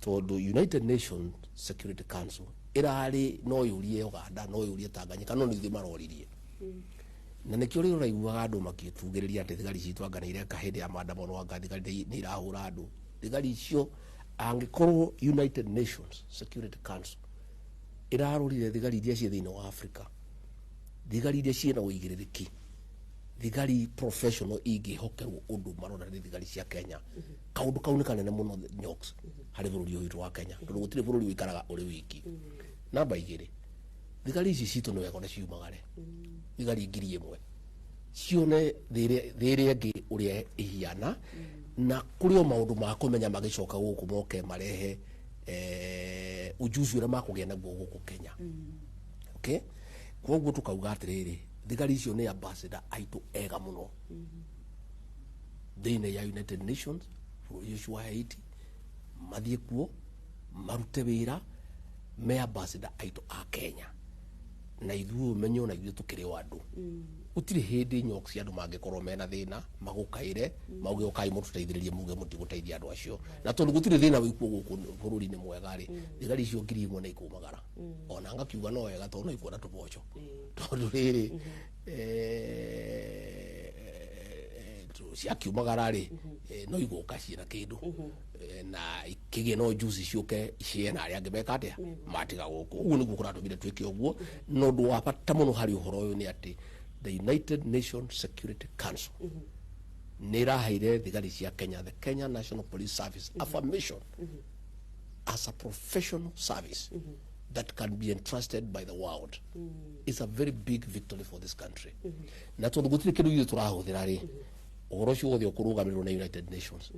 tondũ United Nations Security Council ĩrarĩ no yũrie Uganda, no yũrie Tanganyika, no nĩ ithuĩ maroririe. Na nĩkĩo rĩrĩa ũraiguaga andũ makĩtugĩrĩria atĩ thigari citũ anga nĩ ireka hĩndĩ ya maandamano, anga thigari nĩ irahũra andũ, thigari icio, angĩkorwo United Nations Security Council ĩrarorire thigari iria ciĩ thĩinĩ wa Africa, thigari iria ciĩna ũigĩrĩrĩki, thigari professional ingĩhokerwo ũndũ, marona nĩ thigari cia Kenya. Kaũndũ kau nĩ kanene mũno, Nyox, harĩ bũrũri ũyũ witũ wa Kenya, tondũ gũtirĩ bũrũri ũikaraga ũrĩ wiki. Namba igĩrĩ, thigari ici citũ nĩ wega ona ciumagare, thigari 1,000 cione thĩ ĩrĩa ĩngĩ ũrĩa ĩhiana, na kũrĩ o maũndũ ma kũmenya magĩcoka gũkũ moke marehe ujuzi ũrĩa makũgĩa naguo gũkũ Kenya. Okay, koguo tukauga atĩrĩrĩ, thigari icio nĩ ambassador aitũ ega mũno thĩinĩ ya United Nations. Bũrũri ũcio wa Haiti mathiĩ kuo marute wĩra me ambassador aitũ a Kenya, na ithuĩ ũmenye ona ithuĩ tũkĩrĩ o andũ. Gũtirĩ hĩndĩ, Nyox, andũ mangĩkorwo mena thĩna magũkaĩre mauge ũkai mũtũteithĩrĩrie, muge mũtigũteithia andũ acio. Na tondũ gũtirĩ thĩna wĩkuo gũkũ bũrũri-inĩ mwega rĩ, thigari icio 1,000 nĩ ikumagara. Ona ngakiuga no wega, tondũ no ikuona tũboco, tondũ rĩrĩ ciakiumagara rĩ, no igũka ciĩna kĩndũ, na ikĩgĩe na ujuzi, ciũke iciĩ na arĩa angĩ meka atĩa matiga gũkũ. Ũguo nĩguo kũratũmire twĩke ũguo. Na ũndũ wa bata mũno harĩ ũhoro ũyũ nĩ atĩ the United Nations Security Council nĩ ĩraheire thigari cia Kenya, the Kenya National Police Service, affirmation as a professional service that can be entrusted by the world. It's a very big victory for this country. Na tondũ gũtirĩ kĩndũ ithuĩ tũrahũthĩra rĩ, ũhoro ũcio wothe ũkũrũgamĩrĩrwo na United Nations.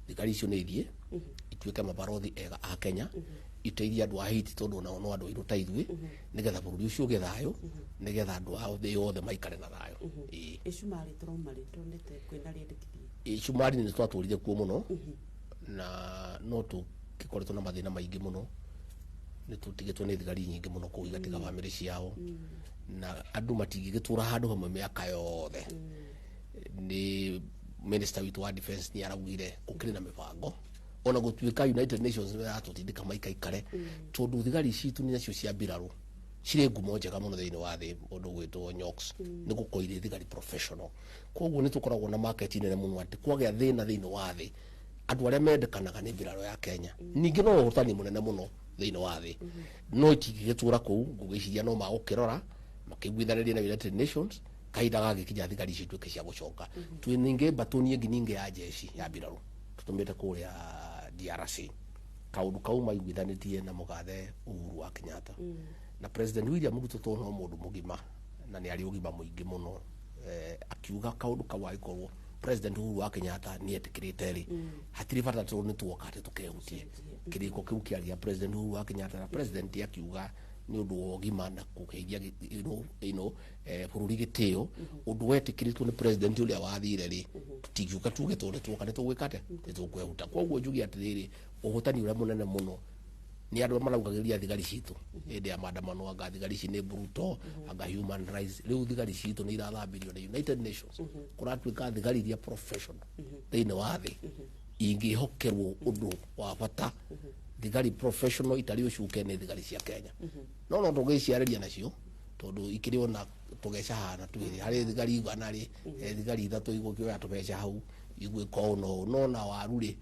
Thigari icio nĩ ithiĩ ituĩke mabarothi ega a Kenya, iteithie andũ a Haiti, tondũ onao no andũ airũ ta ithuĩ, nĩgetha bũrũri ũcio ũgĩe thayũ, nĩgetha andũ a thĩ yothe maikare na thayũ. Ĩĩ.
Ĩcumarĩ tũrauma rĩ, tuonete kwĩna rĩendekithia?
Icumari nĩ twatũrire kuo mũno, na no tũgĩkoretwo na mathĩna maingĩ mũno. Nĩ tũtigĩtwo nĩ thigari nyingĩ mũno kũu, igatiga bamĩrĩ ciao, na andũ matingĩgĩtũra handũ hamwe mĩaka yothe. Nĩ minister witũ wa defense nĩ araugire gũkĩrĩ na mĩbango, ona gũtuĩka United Nations nĩ yaratũtindĩka maikaikare, tondũ thigari citũ nĩ nacio cia mbirarũ cirĩ ngumo njega mũno thĩinĩ wa thĩ. Mũndũ gwĩtwo Nyox, nĩ gũkorwo irĩ thigari professional, koguo nĩ tũkoragwo na market nene mũno atĩ kwagĩa thĩna thĩinĩ wa thĩ, andũ arĩa mendekanaga nĩ mbirarũ ya Kenya. Ningĩ no ũhotani mũnene mũno thĩinĩ wa thĩ, no itingĩgĩtũra kũu. Ngũgĩciria no magũkĩrora makĩiguithanĩria na United Nations, kahinda gagĩkinya thigari icio ituĩke cia gũcoka. Twĩ ningĩ mbatũni ĩngĩ ningĩ ya jeshi ya mbirarũ. Matũtũmĩte kũrĩa DRC kaundu kau maiguithanitie na mugathe Uhuru wa Kenyatta na President William Ruto to no mundu mugima na nĩ arĩ ũgima mũingĩ mũno, akiuga kaundu kau angĩkorwo President Uhuru wa Kenyatta nĩ etĩkĩrĩte rĩ, hatirĩ bata tondũ nĩ tuoka atĩ tũkehutie kĩrĩko kĩu kĩarĩ gĩa President Uhuru wa Kenyatta, na President akiuga nĩ ũndũ wa ũgima na kũheithia bũrũri gĩtĩo, ũndũ wetĩkĩrĩtwo nĩ president ũrĩa wathire rĩ, tũtingiũka tuge tondũ nĩ tuoka nĩ tũgwĩka atĩa, nĩ tũkwehuta. Koguo njuge atĩrĩrĩ, ũhotani ũrĩa mũnene mũno nĩ andũ arĩa maraugagĩrĩria thigari citũ hĩndĩ ya maandamano, anga thigari ici nĩ brutal, anga human rights. Rĩu thigari citũ nĩ irathambirio nĩ United Nations, kũratuĩka thigari iria professional thĩinĩ wa thĩ ingĩhokerwo ũndũ wa bata, thigari professional itarĩ ũcuke nĩ thigari cia Kenya. No tũgĩciarĩria nacio tondũ ikĩrĩ ona tũgeca hana twĩrĩ harĩ thigari igana rĩ, thigari ithatũ igũkĩoya tũbeca hau igwĩka ũũ na ũũ, no na waru rĩ,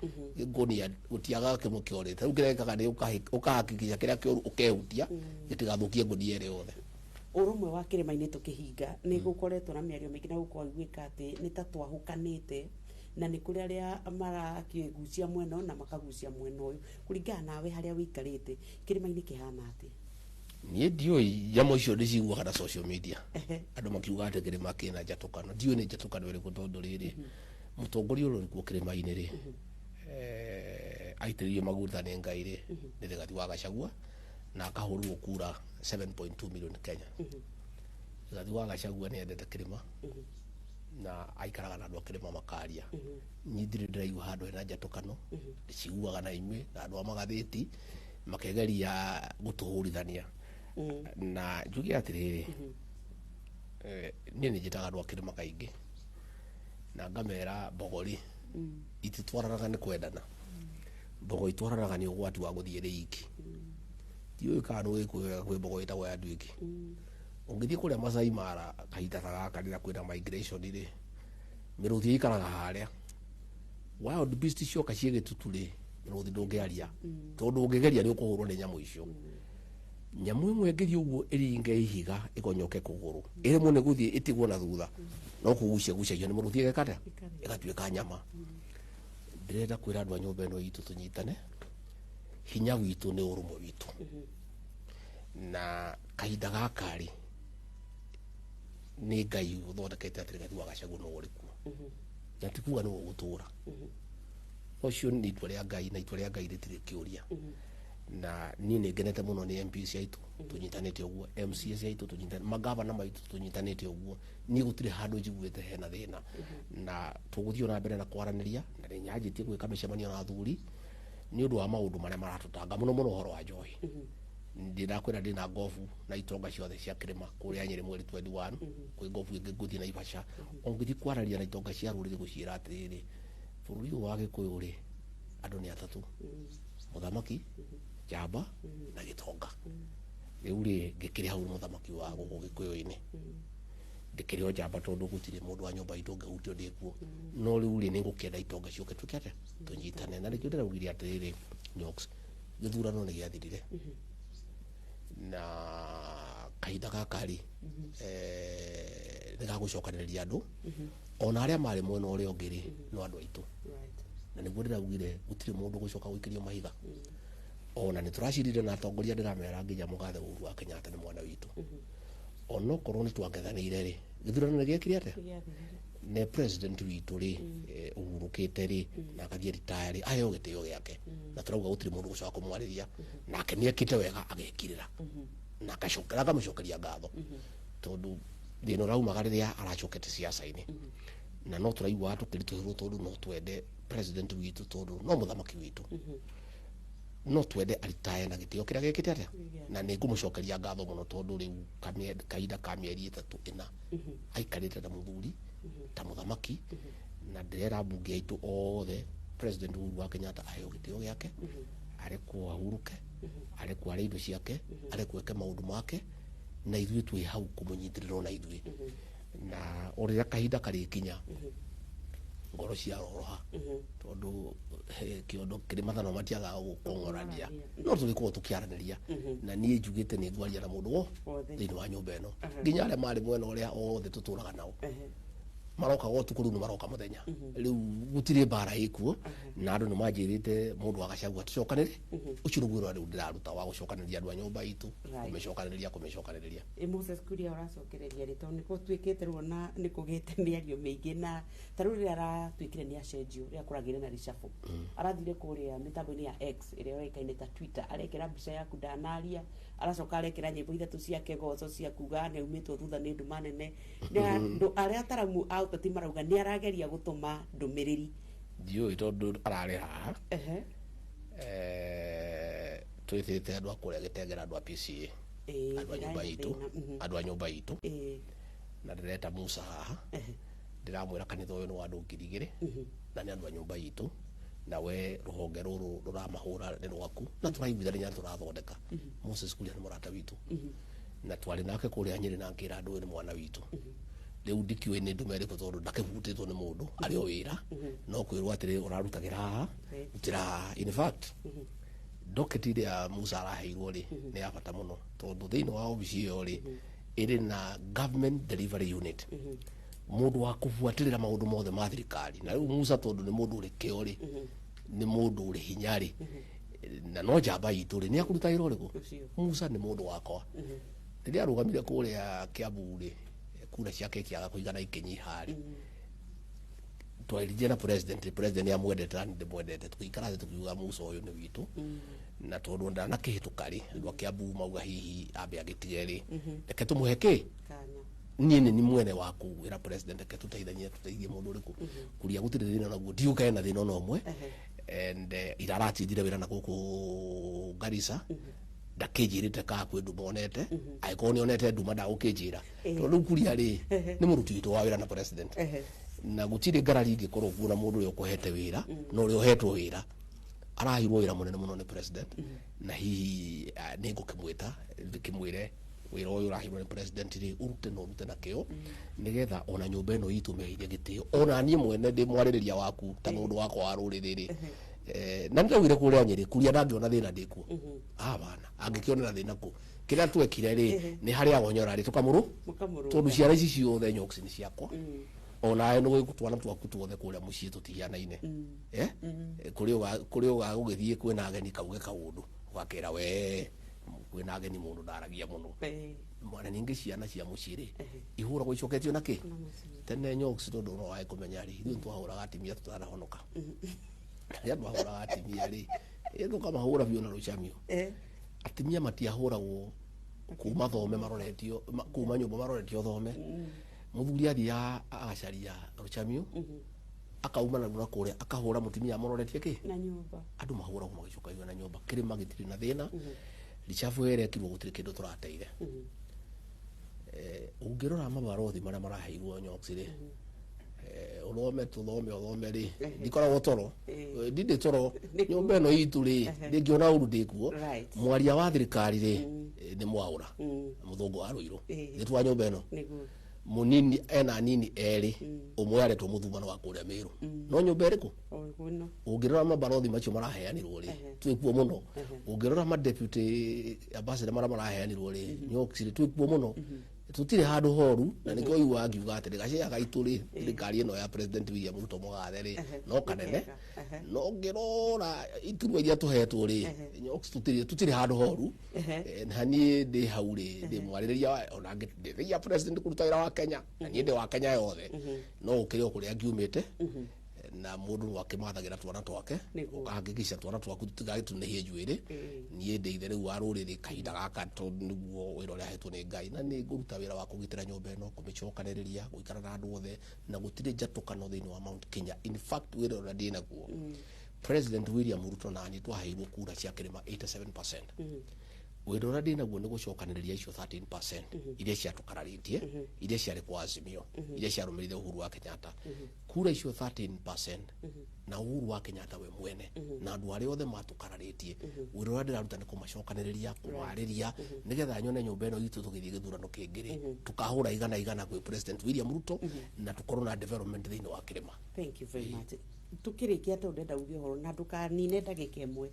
ngũnia gũtiagaga kĩmwe kĩorĩte. Rĩu kĩrĩa gĩkaga nĩ ũkahakikisha kĩrĩa kĩũru ũkehutia gĩtigathũkie ngũnia ĩrĩa yothe.
Ũrũmwe wa kĩrĩma-inĩ tũkĩhinga, nĩ gũkoretwo na mĩario mĩingĩ na gũkoiguĩka atĩ nĩ ta twahũkanĩte na nĩ kũrĩ arĩa marakĩgucia mwena ũyũ na makagucia mwena ũyũ. Kũringana nawe harĩa wĩikarĩte, kĩrĩma-inĩ kĩhana atĩa?
Niĩ ndiũĩ, nyamũ icio ndĩciguaga na social media, andũ makiuga atĩ kĩrĩma kĩna njatũkano. Ndiũĩ nĩ njatũkano ĩrĩkũ, tondũ rĩrĩ, mũtongoria ũrĩa ũrĩkuo kĩrĩma-inĩ rĩ, aitĩrĩirio maguta nĩ Ngai rĩ, nĩ Rigathi wa Gachagua, na akahũrwo kura 7.2 million Kenya. Rigathi wa Gachagua nĩ endete kĩrĩma na aikaraga na andũ a kĩrĩma makaria. Niĩ ndirĩ ndĩraigua handũ hena njatũkano. Ndĩciguaga na inyuĩ na andũ a magathĩti makegeria gũtũhũrithania, na njuge atĩrĩrĩ, niĩ nĩ njĩtaga andũ a kĩrĩma kaingĩ na ngamera mbogo rĩ ititwaranaga nĩ kwendana, mbogo itwaranaga nĩ ũgwati wa gũthiĩ rĩ iki. Ndiũĩ kana nĩ ũgĩkũyũ wega, kwĩ mbogo ĩtagwo ya nduĩki. Ũngĩthiĩ kũrĩa Masai Mara kahinda ta gaka rĩrĩa kwĩna migration rĩ, mĩrũthi ĩikaraga harĩa. Wild beast cioka ciĩ gĩtutu rĩ, mĩrũthi ndũngĩaria, tondũ ũngĩgeria nĩ ũkũhũrwo nĩ nyamũ icio. Nyamũ ĩmwe ĩngĩthiĩ ũguo ĩringe ihiga ĩgonyoke kũgũrũ, ĩremwo nĩ gũthiĩ, ĩtigwo na thutha, no kũgucia gucagio nĩ mũrũthi ĩgeka atĩa? Ĩgatuĩka nyama. Ndĩrenda kwĩra andũ a nyũmba ĩno itũ tũnyitane, hinya witũ nĩ ũrũmwe witũ, na kahinda gaka rĩ, nĩ Ngai ũthondekete atĩ Rigathi wa Gachagua no ũrĩ kuo, na ti kuga nĩwe ũgũtũra. Ũcio nĩ itua rĩa Ngai, na itua rĩa Ngai rĩtirĩ kĩũria. Na niĩ nĩ ngenete mũno nĩ MP ciaitũ tũnyitanĩte ũguo, MCA ciaitũ tũnyitanĩte, magavana maitũ tũnyitanĩte ũguo. Niĩ gũtirĩ handũ njiguĩte hena thĩna, na tũgũthiĩ na mbere na kwaranĩria, na nĩ nyanjĩtie gwĩka mĩcemanio na athuri nĩ ũndũ wa maũndũ marĩa maratũtanga mũno mũno, ũhoro wa njohi. Ndĩrakwĩra ndĩna ngobu na itonga ciothe cia kĩrĩma kũrĩa Nyĩrĩ mweri 21, kwĩ ngobu ĩngĩ ngũthiĩ Naivasha. Ũngĩthiĩ kwaranĩria na itonga cia rũrĩrĩ gũciĩra atĩrĩrĩ, bũrũri ũyũ wa Gĩkũyũ rĩ, andũ nĩ atatũ: mũthamaki, njamba na gĩtonga. Rĩu rĩ, ngĩkĩrĩ hau mũthamaki wa gũkũ Gĩkũyũ-inĩ, ndĩkĩrĩ o njamba, tondũ gũtirĩ mũndũ wa nyũmba itũ ũngĩhutio ndĩkuo. No rĩu rĩ, nĩ ngũkĩenda itonga ciũke twĩke atĩa? Tũnyitane. Na nĩkĩo ndĩraugire atĩrĩrĩ, Nyox, gĩthurano nĩ gĩathirire, na kahinda gaka rĩ, nĩ gagũcokanĩrĩria andũ ona arĩa marĩ mwena ũrĩa ũngĩ rĩ, no andũ aitũ. Na nĩguo ndĩraugire gũtirĩ mũndũ gũcoka gũikĩrio mahiga. Ona nĩ tũracirire na atongoria, ndĩramera nginya mũgathe Uhuru wa Kenyatta nĩ mwana witũ, onokorwo nĩ twangethanĩire rĩ, gĩthurano nĩ gĩekire atĩa? Ne president witũ rĩ, ũhurũkĩte rĩ, na akathiĩ retire rĩ, aheo gĩtĩo gĩake, na tũrauga gũtirĩ mũndũ gũcoka kũmwarĩria. Nake nĩ ekĩte wega agekirĩra na akacokera akamũcokeria ngatho, tondũ thĩna ũraumaga rĩrĩa aracokete siasa-inĩ, na no tũraiguaga tũkĩritũhĩrwo, tondũ no twende president witũ, tondũ no mũthamaki witũ, no twende aritae na gĩtĩo kĩrĩa gĩkĩte atĩa. Na nĩ ngũmũcokeria ngatho mũno, tondũ rĩu kahinda ka mĩeri 3 4 aikarĩte ta mũthuri, ta mũthamaki. Na ndĩrera mbunge aitũ othe, President Uhuru wa Kenyatta aheo gĩtĩo gĩake, arekwo ahurũke, arekwo arĩe indo ciake, arekwo eke maũndũ make, na ithuĩ twĩ hau kũmũnyitĩrĩra ona ithuĩ. Na o rĩrĩa kahinda karĩkinya, ngoro ciaroroha, tondũ kĩondo kĩrĩ mathano matiagaga gũkong'orania, no tũrĩkorwo tũkĩaranĩria. Na niĩ njugĩte nĩ ngwaria na mũndũ wo
Wothe.
thĩinĩ wa nyũmba ĩno, nginya arĩa marĩ mwena ũrĩa othe tũtũraga nao. Marokaga ũtukũ, rĩu nĩ maroka mũthenya. Rĩu gũtirĩ mbara ĩkuo, na andũ nĩ manjĩrĩte mũndũ wa Gachagua tũcokanĩre. Ũcio nĩguo wĩra rĩu ndĩraruta wa gũcokanĩrĩria andũ a nyũmba itũ, kũmĩcokanĩrĩria, kũmĩcokanĩrĩria.
Ĩ Moses Kuria, ũracokereria rĩ? Tondũ nĩ gũtuĩkĩte rĩu ona nĩ kũgĩte mĩario mĩingĩ, na ta rĩu rĩrĩa aratuĩkire nĩ acenjio, rĩrĩa kũragĩire na reshuffle, arathire kũrĩa mĩtambo-inĩ ya X ĩrĩa yoĩkaine ta Twitter, arekĩra mbica yaku ndanaria, aracoka arekĩra nyĩmbo ithatũ ciake goco cia kuga nĩ aumĩtwo thutha nĩ nduma nene, na andũ arĩa ataramu a ũteti marauga nĩ arageria gũtũma ndũmĩrĩri.
Ndiũĩ tondũ ararĩ haha. Twĩtĩte andũ a kũrĩa Gĩtengera, andũ a PCA, andũ a nyũmba
ndĩrarĩ
itũ,
thĩna.
Andũ a nyũmba itũ, na ndĩreta Musa haha, ndĩramwĩra kanitha ũyũ nĩ wa andũ 2000 na nĩ andũ a nyũmba itũ, na we rũhonge rũrũ rũramahũra nĩ rwaku, na tũraiguithania na tũrathondeka. Moses Kuria nĩ mũrata witũ na twarĩ nake kũrĩa Nyĩrĩ, na ngĩra andũ ũyũ nĩ mwana witũ. Rĩu ndikĩũĩ nĩ ndũma ĩrĩkũ, tondũ ndakĩhutĩtwo nĩ mũndũ arĩ o wĩra, no kwĩrwo atĩrĩ, ũrarutagĩra haha, rutĩra haha. In fact, docket ĩrĩa Musa araheirwo rĩ, nĩ ya bata mũno, tondũ thĩinĩ wa obici ĩyo rĩ, ĩrĩ na government delivery unit, mũndũ wa kũbuatĩrĩra maũndũ mothe ma thirikari. Na rĩu Musa, tondũ nĩ mũndũ ũrĩ kĩo rĩ, nĩ mũndũ ũrĩ hinya rĩ, na no njamba itũ rĩ, nĩ akũruta wĩra ũrĩkũ?
Ũcio.
Musa nĩ mũndũ wakwa. Rĩrĩa arũgamire kũrĩa Kiambu rĩ, kura ciake ikĩaga kũigana, ikĩnyiha rĩ, twaririe na president. President nĩ amwendete na nĩ ndĩmwendete. Tũgĩikara thĩ tũkiuga Musa ũyũ nĩ witũ, na tondũ ndanakĩhĩtũka rĩ, andũ a Kiambu mauga hihi ambe agĩtige rĩ, reke tũmũhe kĩ
kanya.
Niĩ nĩ ni mwene wa kũwĩra president, reke tũteithanie, tũteithie mũndũ ũrĩkũ kuria. Gũtirĩ thĩna naguo, ndiũkae na thĩna ona ũmwe. And iraratindire wĩra na gũkũ Garissa, ndakĩnjĩrĩte kana kwĩ nduma onete. Angĩkorwo nĩ onete nduma, ndagũkĩnjĩra, tondũ rĩu kuria rĩ, nĩ mũruti witũ wa wĩra na president, na gũtirĩ ngarari ingĩkorwo kuo na mũndũ ũrĩa ũkũhete wĩra na ũrĩa ũhetwo wĩra. Araheirwo wĩra mũnene mũno nĩ president, na hihi nĩ ngũkĩmwĩta ndĩkĩmwĩre wĩra ũyũ ũraheirwo nĩ president rĩ, ũrute na ũrute na kĩo, nĩgetha ona nyũmba ĩno itũ mĩheithie gĩtĩo, ona niĩ mwene ndĩ mwarĩrĩria waku ta mũndũ wakwa wa rũrĩrĩ rĩ. Na nĩndaugire kũrĩa Nyĩrĩ kuria ndangĩona thĩna ndĩkuo abana, angĩkĩonera thĩna kũ? Kĩrĩa twekire rĩ, nĩ harĩa agonyora rĩ, tũkamũrũ
Mũkamũrũnga.
Tondũ ciana ici ciothe nyoks nĩ ciakwa, onawe nĩ twana twaku tuothe kũrĩa mũciĩ tũtihianaine. Eh? Kũrĩ ũga gũgĩthiĩ kwĩna ageni, kauge kaũndũ, ũgakĩra we kwĩna ageni, mũndũ ndaragia mũno. Mwana ningĩ ciana cia mũciĩ rĩ, ihũragwo icoketio na kĩ
Na mũciĩ.
Tene nyoks, tondũ no wae kũmenya rĩ, ithuĩ twahũraga atimia tũtanahonoka. Na rĩrĩa twahũraga atimia rĩ, tũkamahũra biũ na rũcamio. Atimia matiahũragwo kuma thome maroretio, kuma nyũmba maroretio thome. Mũthuri athiaga agacaria rũcamio, akauma naruo na kũrĩa, akahũra mũtumia amũroretie kĩ
na nyũmba.
Andũ mahũragwo magĩcokagio na nyũmba. Kĩrĩma gĩtirĩ na thĩna. Reshuffle ĩrekirwo, gũtirĩ kĩndũ tũrateire. Ũngĩrora mabarothi marĩa maraheirwo nyoks rĩ, ũthome tũthome ũthome rĩ, ndikoragwo toro. Ndindĩ toro. Nyũmba ĩno itũ rĩ, ndĩngĩona ũru ndĩkuo. Mwaria wa thirikari rĩ, nĩ mwaũra mũthũngũ wa rũirũ. Nĩ twa nyũmba ĩno. Mũnini ena nini erĩ, ũmwe aretwo mũthumano wa kũrĩa Mĩrũ, no nyũmba ĩrĩkũ?
O gwĩno.
Ũngĩrora mabarothi macio maraheanirwo rĩ, twĩkuo mũno. Ũngĩrora madeputy ambassador marĩa maraheanirwo rĩ, nyoks rĩ, twĩkuo mũno. Tũtirĩ handũ horu, na nĩkĩo ũiguaga ngiuga atĩrĩ, gacĩa gaitũ rĩ, thirikari ĩno ya President William Ruto mũgathe rĩ, no kanene.
Kega.
No ngĩrora iturwa iria tũhetwo rĩ, nyoks, tũtirĩ handũ horu. Na niĩ ndĩ hau rĩ, ndĩ mwarĩrĩria ona ndeithagia president kũruta wĩra wa Kenya, na niĩ ndĩ wa Kenya yothe, no gũkĩrĩ o kũrĩa ngiumĩte, na mũndũ no akĩmathagĩra twana twake. Ũkahakikisha twana twaku tũtigagĩtunĩhie njuĩrĩ. Niĩ ndĩ ithe rĩu wa rũrĩrĩ kahinda gaka, tondũ nĩguo wĩra ũrĩa ahetwo nĩ Ngai, na nĩ ngũruta wĩra wa kũgitĩra nyũmba ĩno, kũmĩcokanĩrĩria, gũikara na andũ othe, na gũtirĩ njatũkano thĩinĩ wa Mount Kenya. In fact, wĩra ũrĩa ndĩ naguo, President William Ruto na niĩ twaheirwo kura cia kĩrĩma 87%. Wĩra ũrĩa ndĩ naguo nĩ gũcokanĩrĩria icio 13% iria ciatũkararĩtie, iria ciarĩ kwa Azimio, iria ciarũmĩrĩire Uhuru wa Kenyatta. Kura icio 13% na Uhuru wa Kenyatta we mwene na andũ arĩa othe matũkararĩtie, wĩra ũrĩa ndĩraruta nĩ kũmacokanĩrĩria, kũmarĩria, nĩgetha nyone nyũmba ĩno itũ tũgĩthiĩ gĩthurano kĩngĩ rĩ, tũkahũra igana igana kwĩ President William Ruto, na tũkorwo na development thĩinĩ wa kĩrĩma.
Thank you very much. Tukĩrĩkia, tondũ ndenda uge ũhoro na ndũkanine ndagĩka ĩmwe.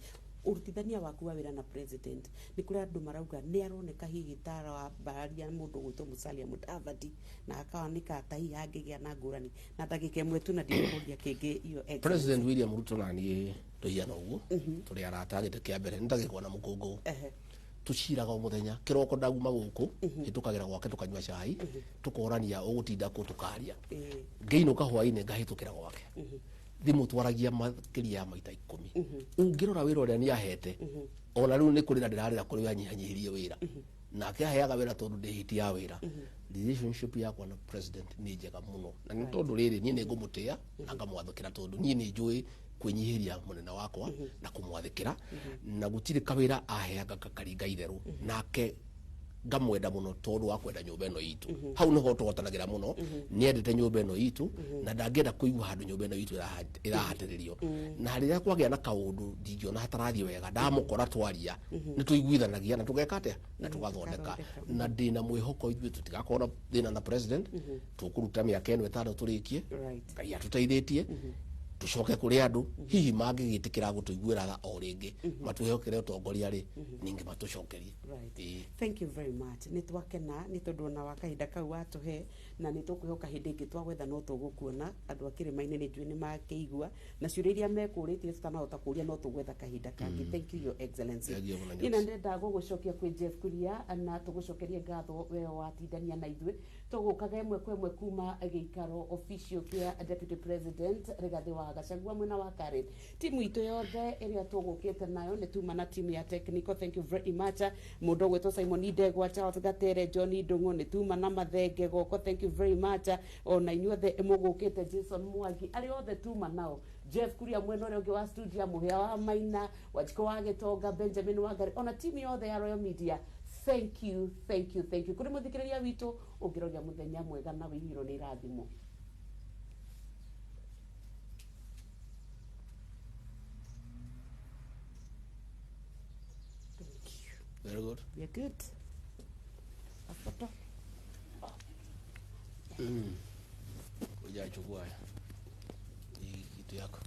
Ũrutithania waku wa wĩra na president, nĩ kũrĩ andũ marauga nĩ aroneka hihi ta arambararia mũndũ ũgwĩtwo Musalia Mudavadi, na akaoneka ta hihi hangĩgĩa na ngũrani na ndagĩka ĩmwe tu, na ndigũkũria kĩngĩ, Your Excellency.
President William Ruto na niĩ tũhiana ũguo, tũrĩ arata. Gĩtĩ kĩa mbere nĩ ndagĩkwa na mũkũngũ. Tũciraga o mũthenya kĩroko, ndauma gũkũ hĩtũkagĩra gwake, tũkanyua cai, tũkorania ũgũtinda kũ, tũkaria. Ngĩinũka hwainĩ ngahĩtũkĩra gwake, thimũ twaragia makĩria ya maita 10. Ũngĩrora wĩra ũrĩa nĩ ahete, ona rĩu nĩ kũrĩra ndĩrarĩra kũrĩ we anyihanyihirie wĩra, nake aheaga wĩra tondũ ndĩ hiti ya wĩra. Relationship yakwa na president nĩ njega mũno, na nĩ tondũ rĩrĩ, niĩ nĩ ngũmũtĩa na ngamwathĩkĩra, tondũ niĩ nĩ njũĩ kwĩnyihĩria mũnene wakwa na kũmwathĩkĩra, na gũtirĩ kawĩra aheaga gakaringa itherũ. Nake ngamwenda mũno tondũ wa kwenda nyũmba ĩno itũ. Hau nĩho tũhotanagĩra mũno. Nĩendete nyũmba ĩno itũ na ndangĩenda kũigua handũ nyũmba ĩno itũ ĩrahatĩrĩrio. Na rĩrĩa kwagĩa na kaũndũ ndingĩona hatarathiĩ wega, ndamũkora, twaria, nĩ tũiguithanagia na tũgeka atĩa na tũgathondeka. Na ndĩna mwĩhoko ithuĩ tũtigakorwo na thĩna na president. Tũkũruta mĩaka ĩno 5 tũrĩkie. Ngai atũteithĩtie, tũcoke kũrĩ andũ, hihi mangĩgĩtĩkĩra gũtũiguĩra tha o rĩngĩ, matwĩhokere ũtongoria rĩ, ningĩ matũcokerie. Ĩĩ.
Thank you very much. Nĩ twakena nĩ tondũ ona wa kahinda kau watũhe, na nĩ tũkwĩhoka hĩndĩ ĩngĩ twagwetha no tũgũkuona. Andũ a kĩrĩma-inĩ nĩ njũĩ nĩ makĩigua na ciũria iria mekũrĩtie tũtanahota kũria, no tũgwetha kahinda kangĩ. Thank you, Your Excellency.
Thank you mũno.
Niĩ na ndĩrenda gũgũcokia kwĩ Jeff Kuria, na tũgũcokerie ngatho we watindania na ithuĩ. Tũgũkaga ĩmwe kwa ĩmwe kuma gĩikaro official kĩa Deputy President Rigathĩ wa Gachagua mwena wa Karen. Timu itũ yothe ĩrĩa tũgũkĩte nayo, nĩ tuma na timu ya technical, thank you very much, mũndũ ũgwĩtwo Simon Ndegwa, Charles Gatere, John Ndung'u, nĩ tuma na Mathenge goko, thank you very much. Ona inyuothe mũgũkĩte, Jason Mwangi, arĩa othe tuma nao, Jeff Kuria mwena ũrĩa ũngĩ wa studio, Mũhĩa wa Maina, Wanjikũ wa Gĩtonga, Benjamin Wangari, ona timu yothe ya Royal Media, thank you, thank you, thank you. Kũrĩ mũthikĩrĩria witũ, ũngĩroria mũthenya mwega na wĩihirwo nĩ irathimo. Thank you.
Very good.
We are good. Afoto.
Ngoja chukua hii kitu yako.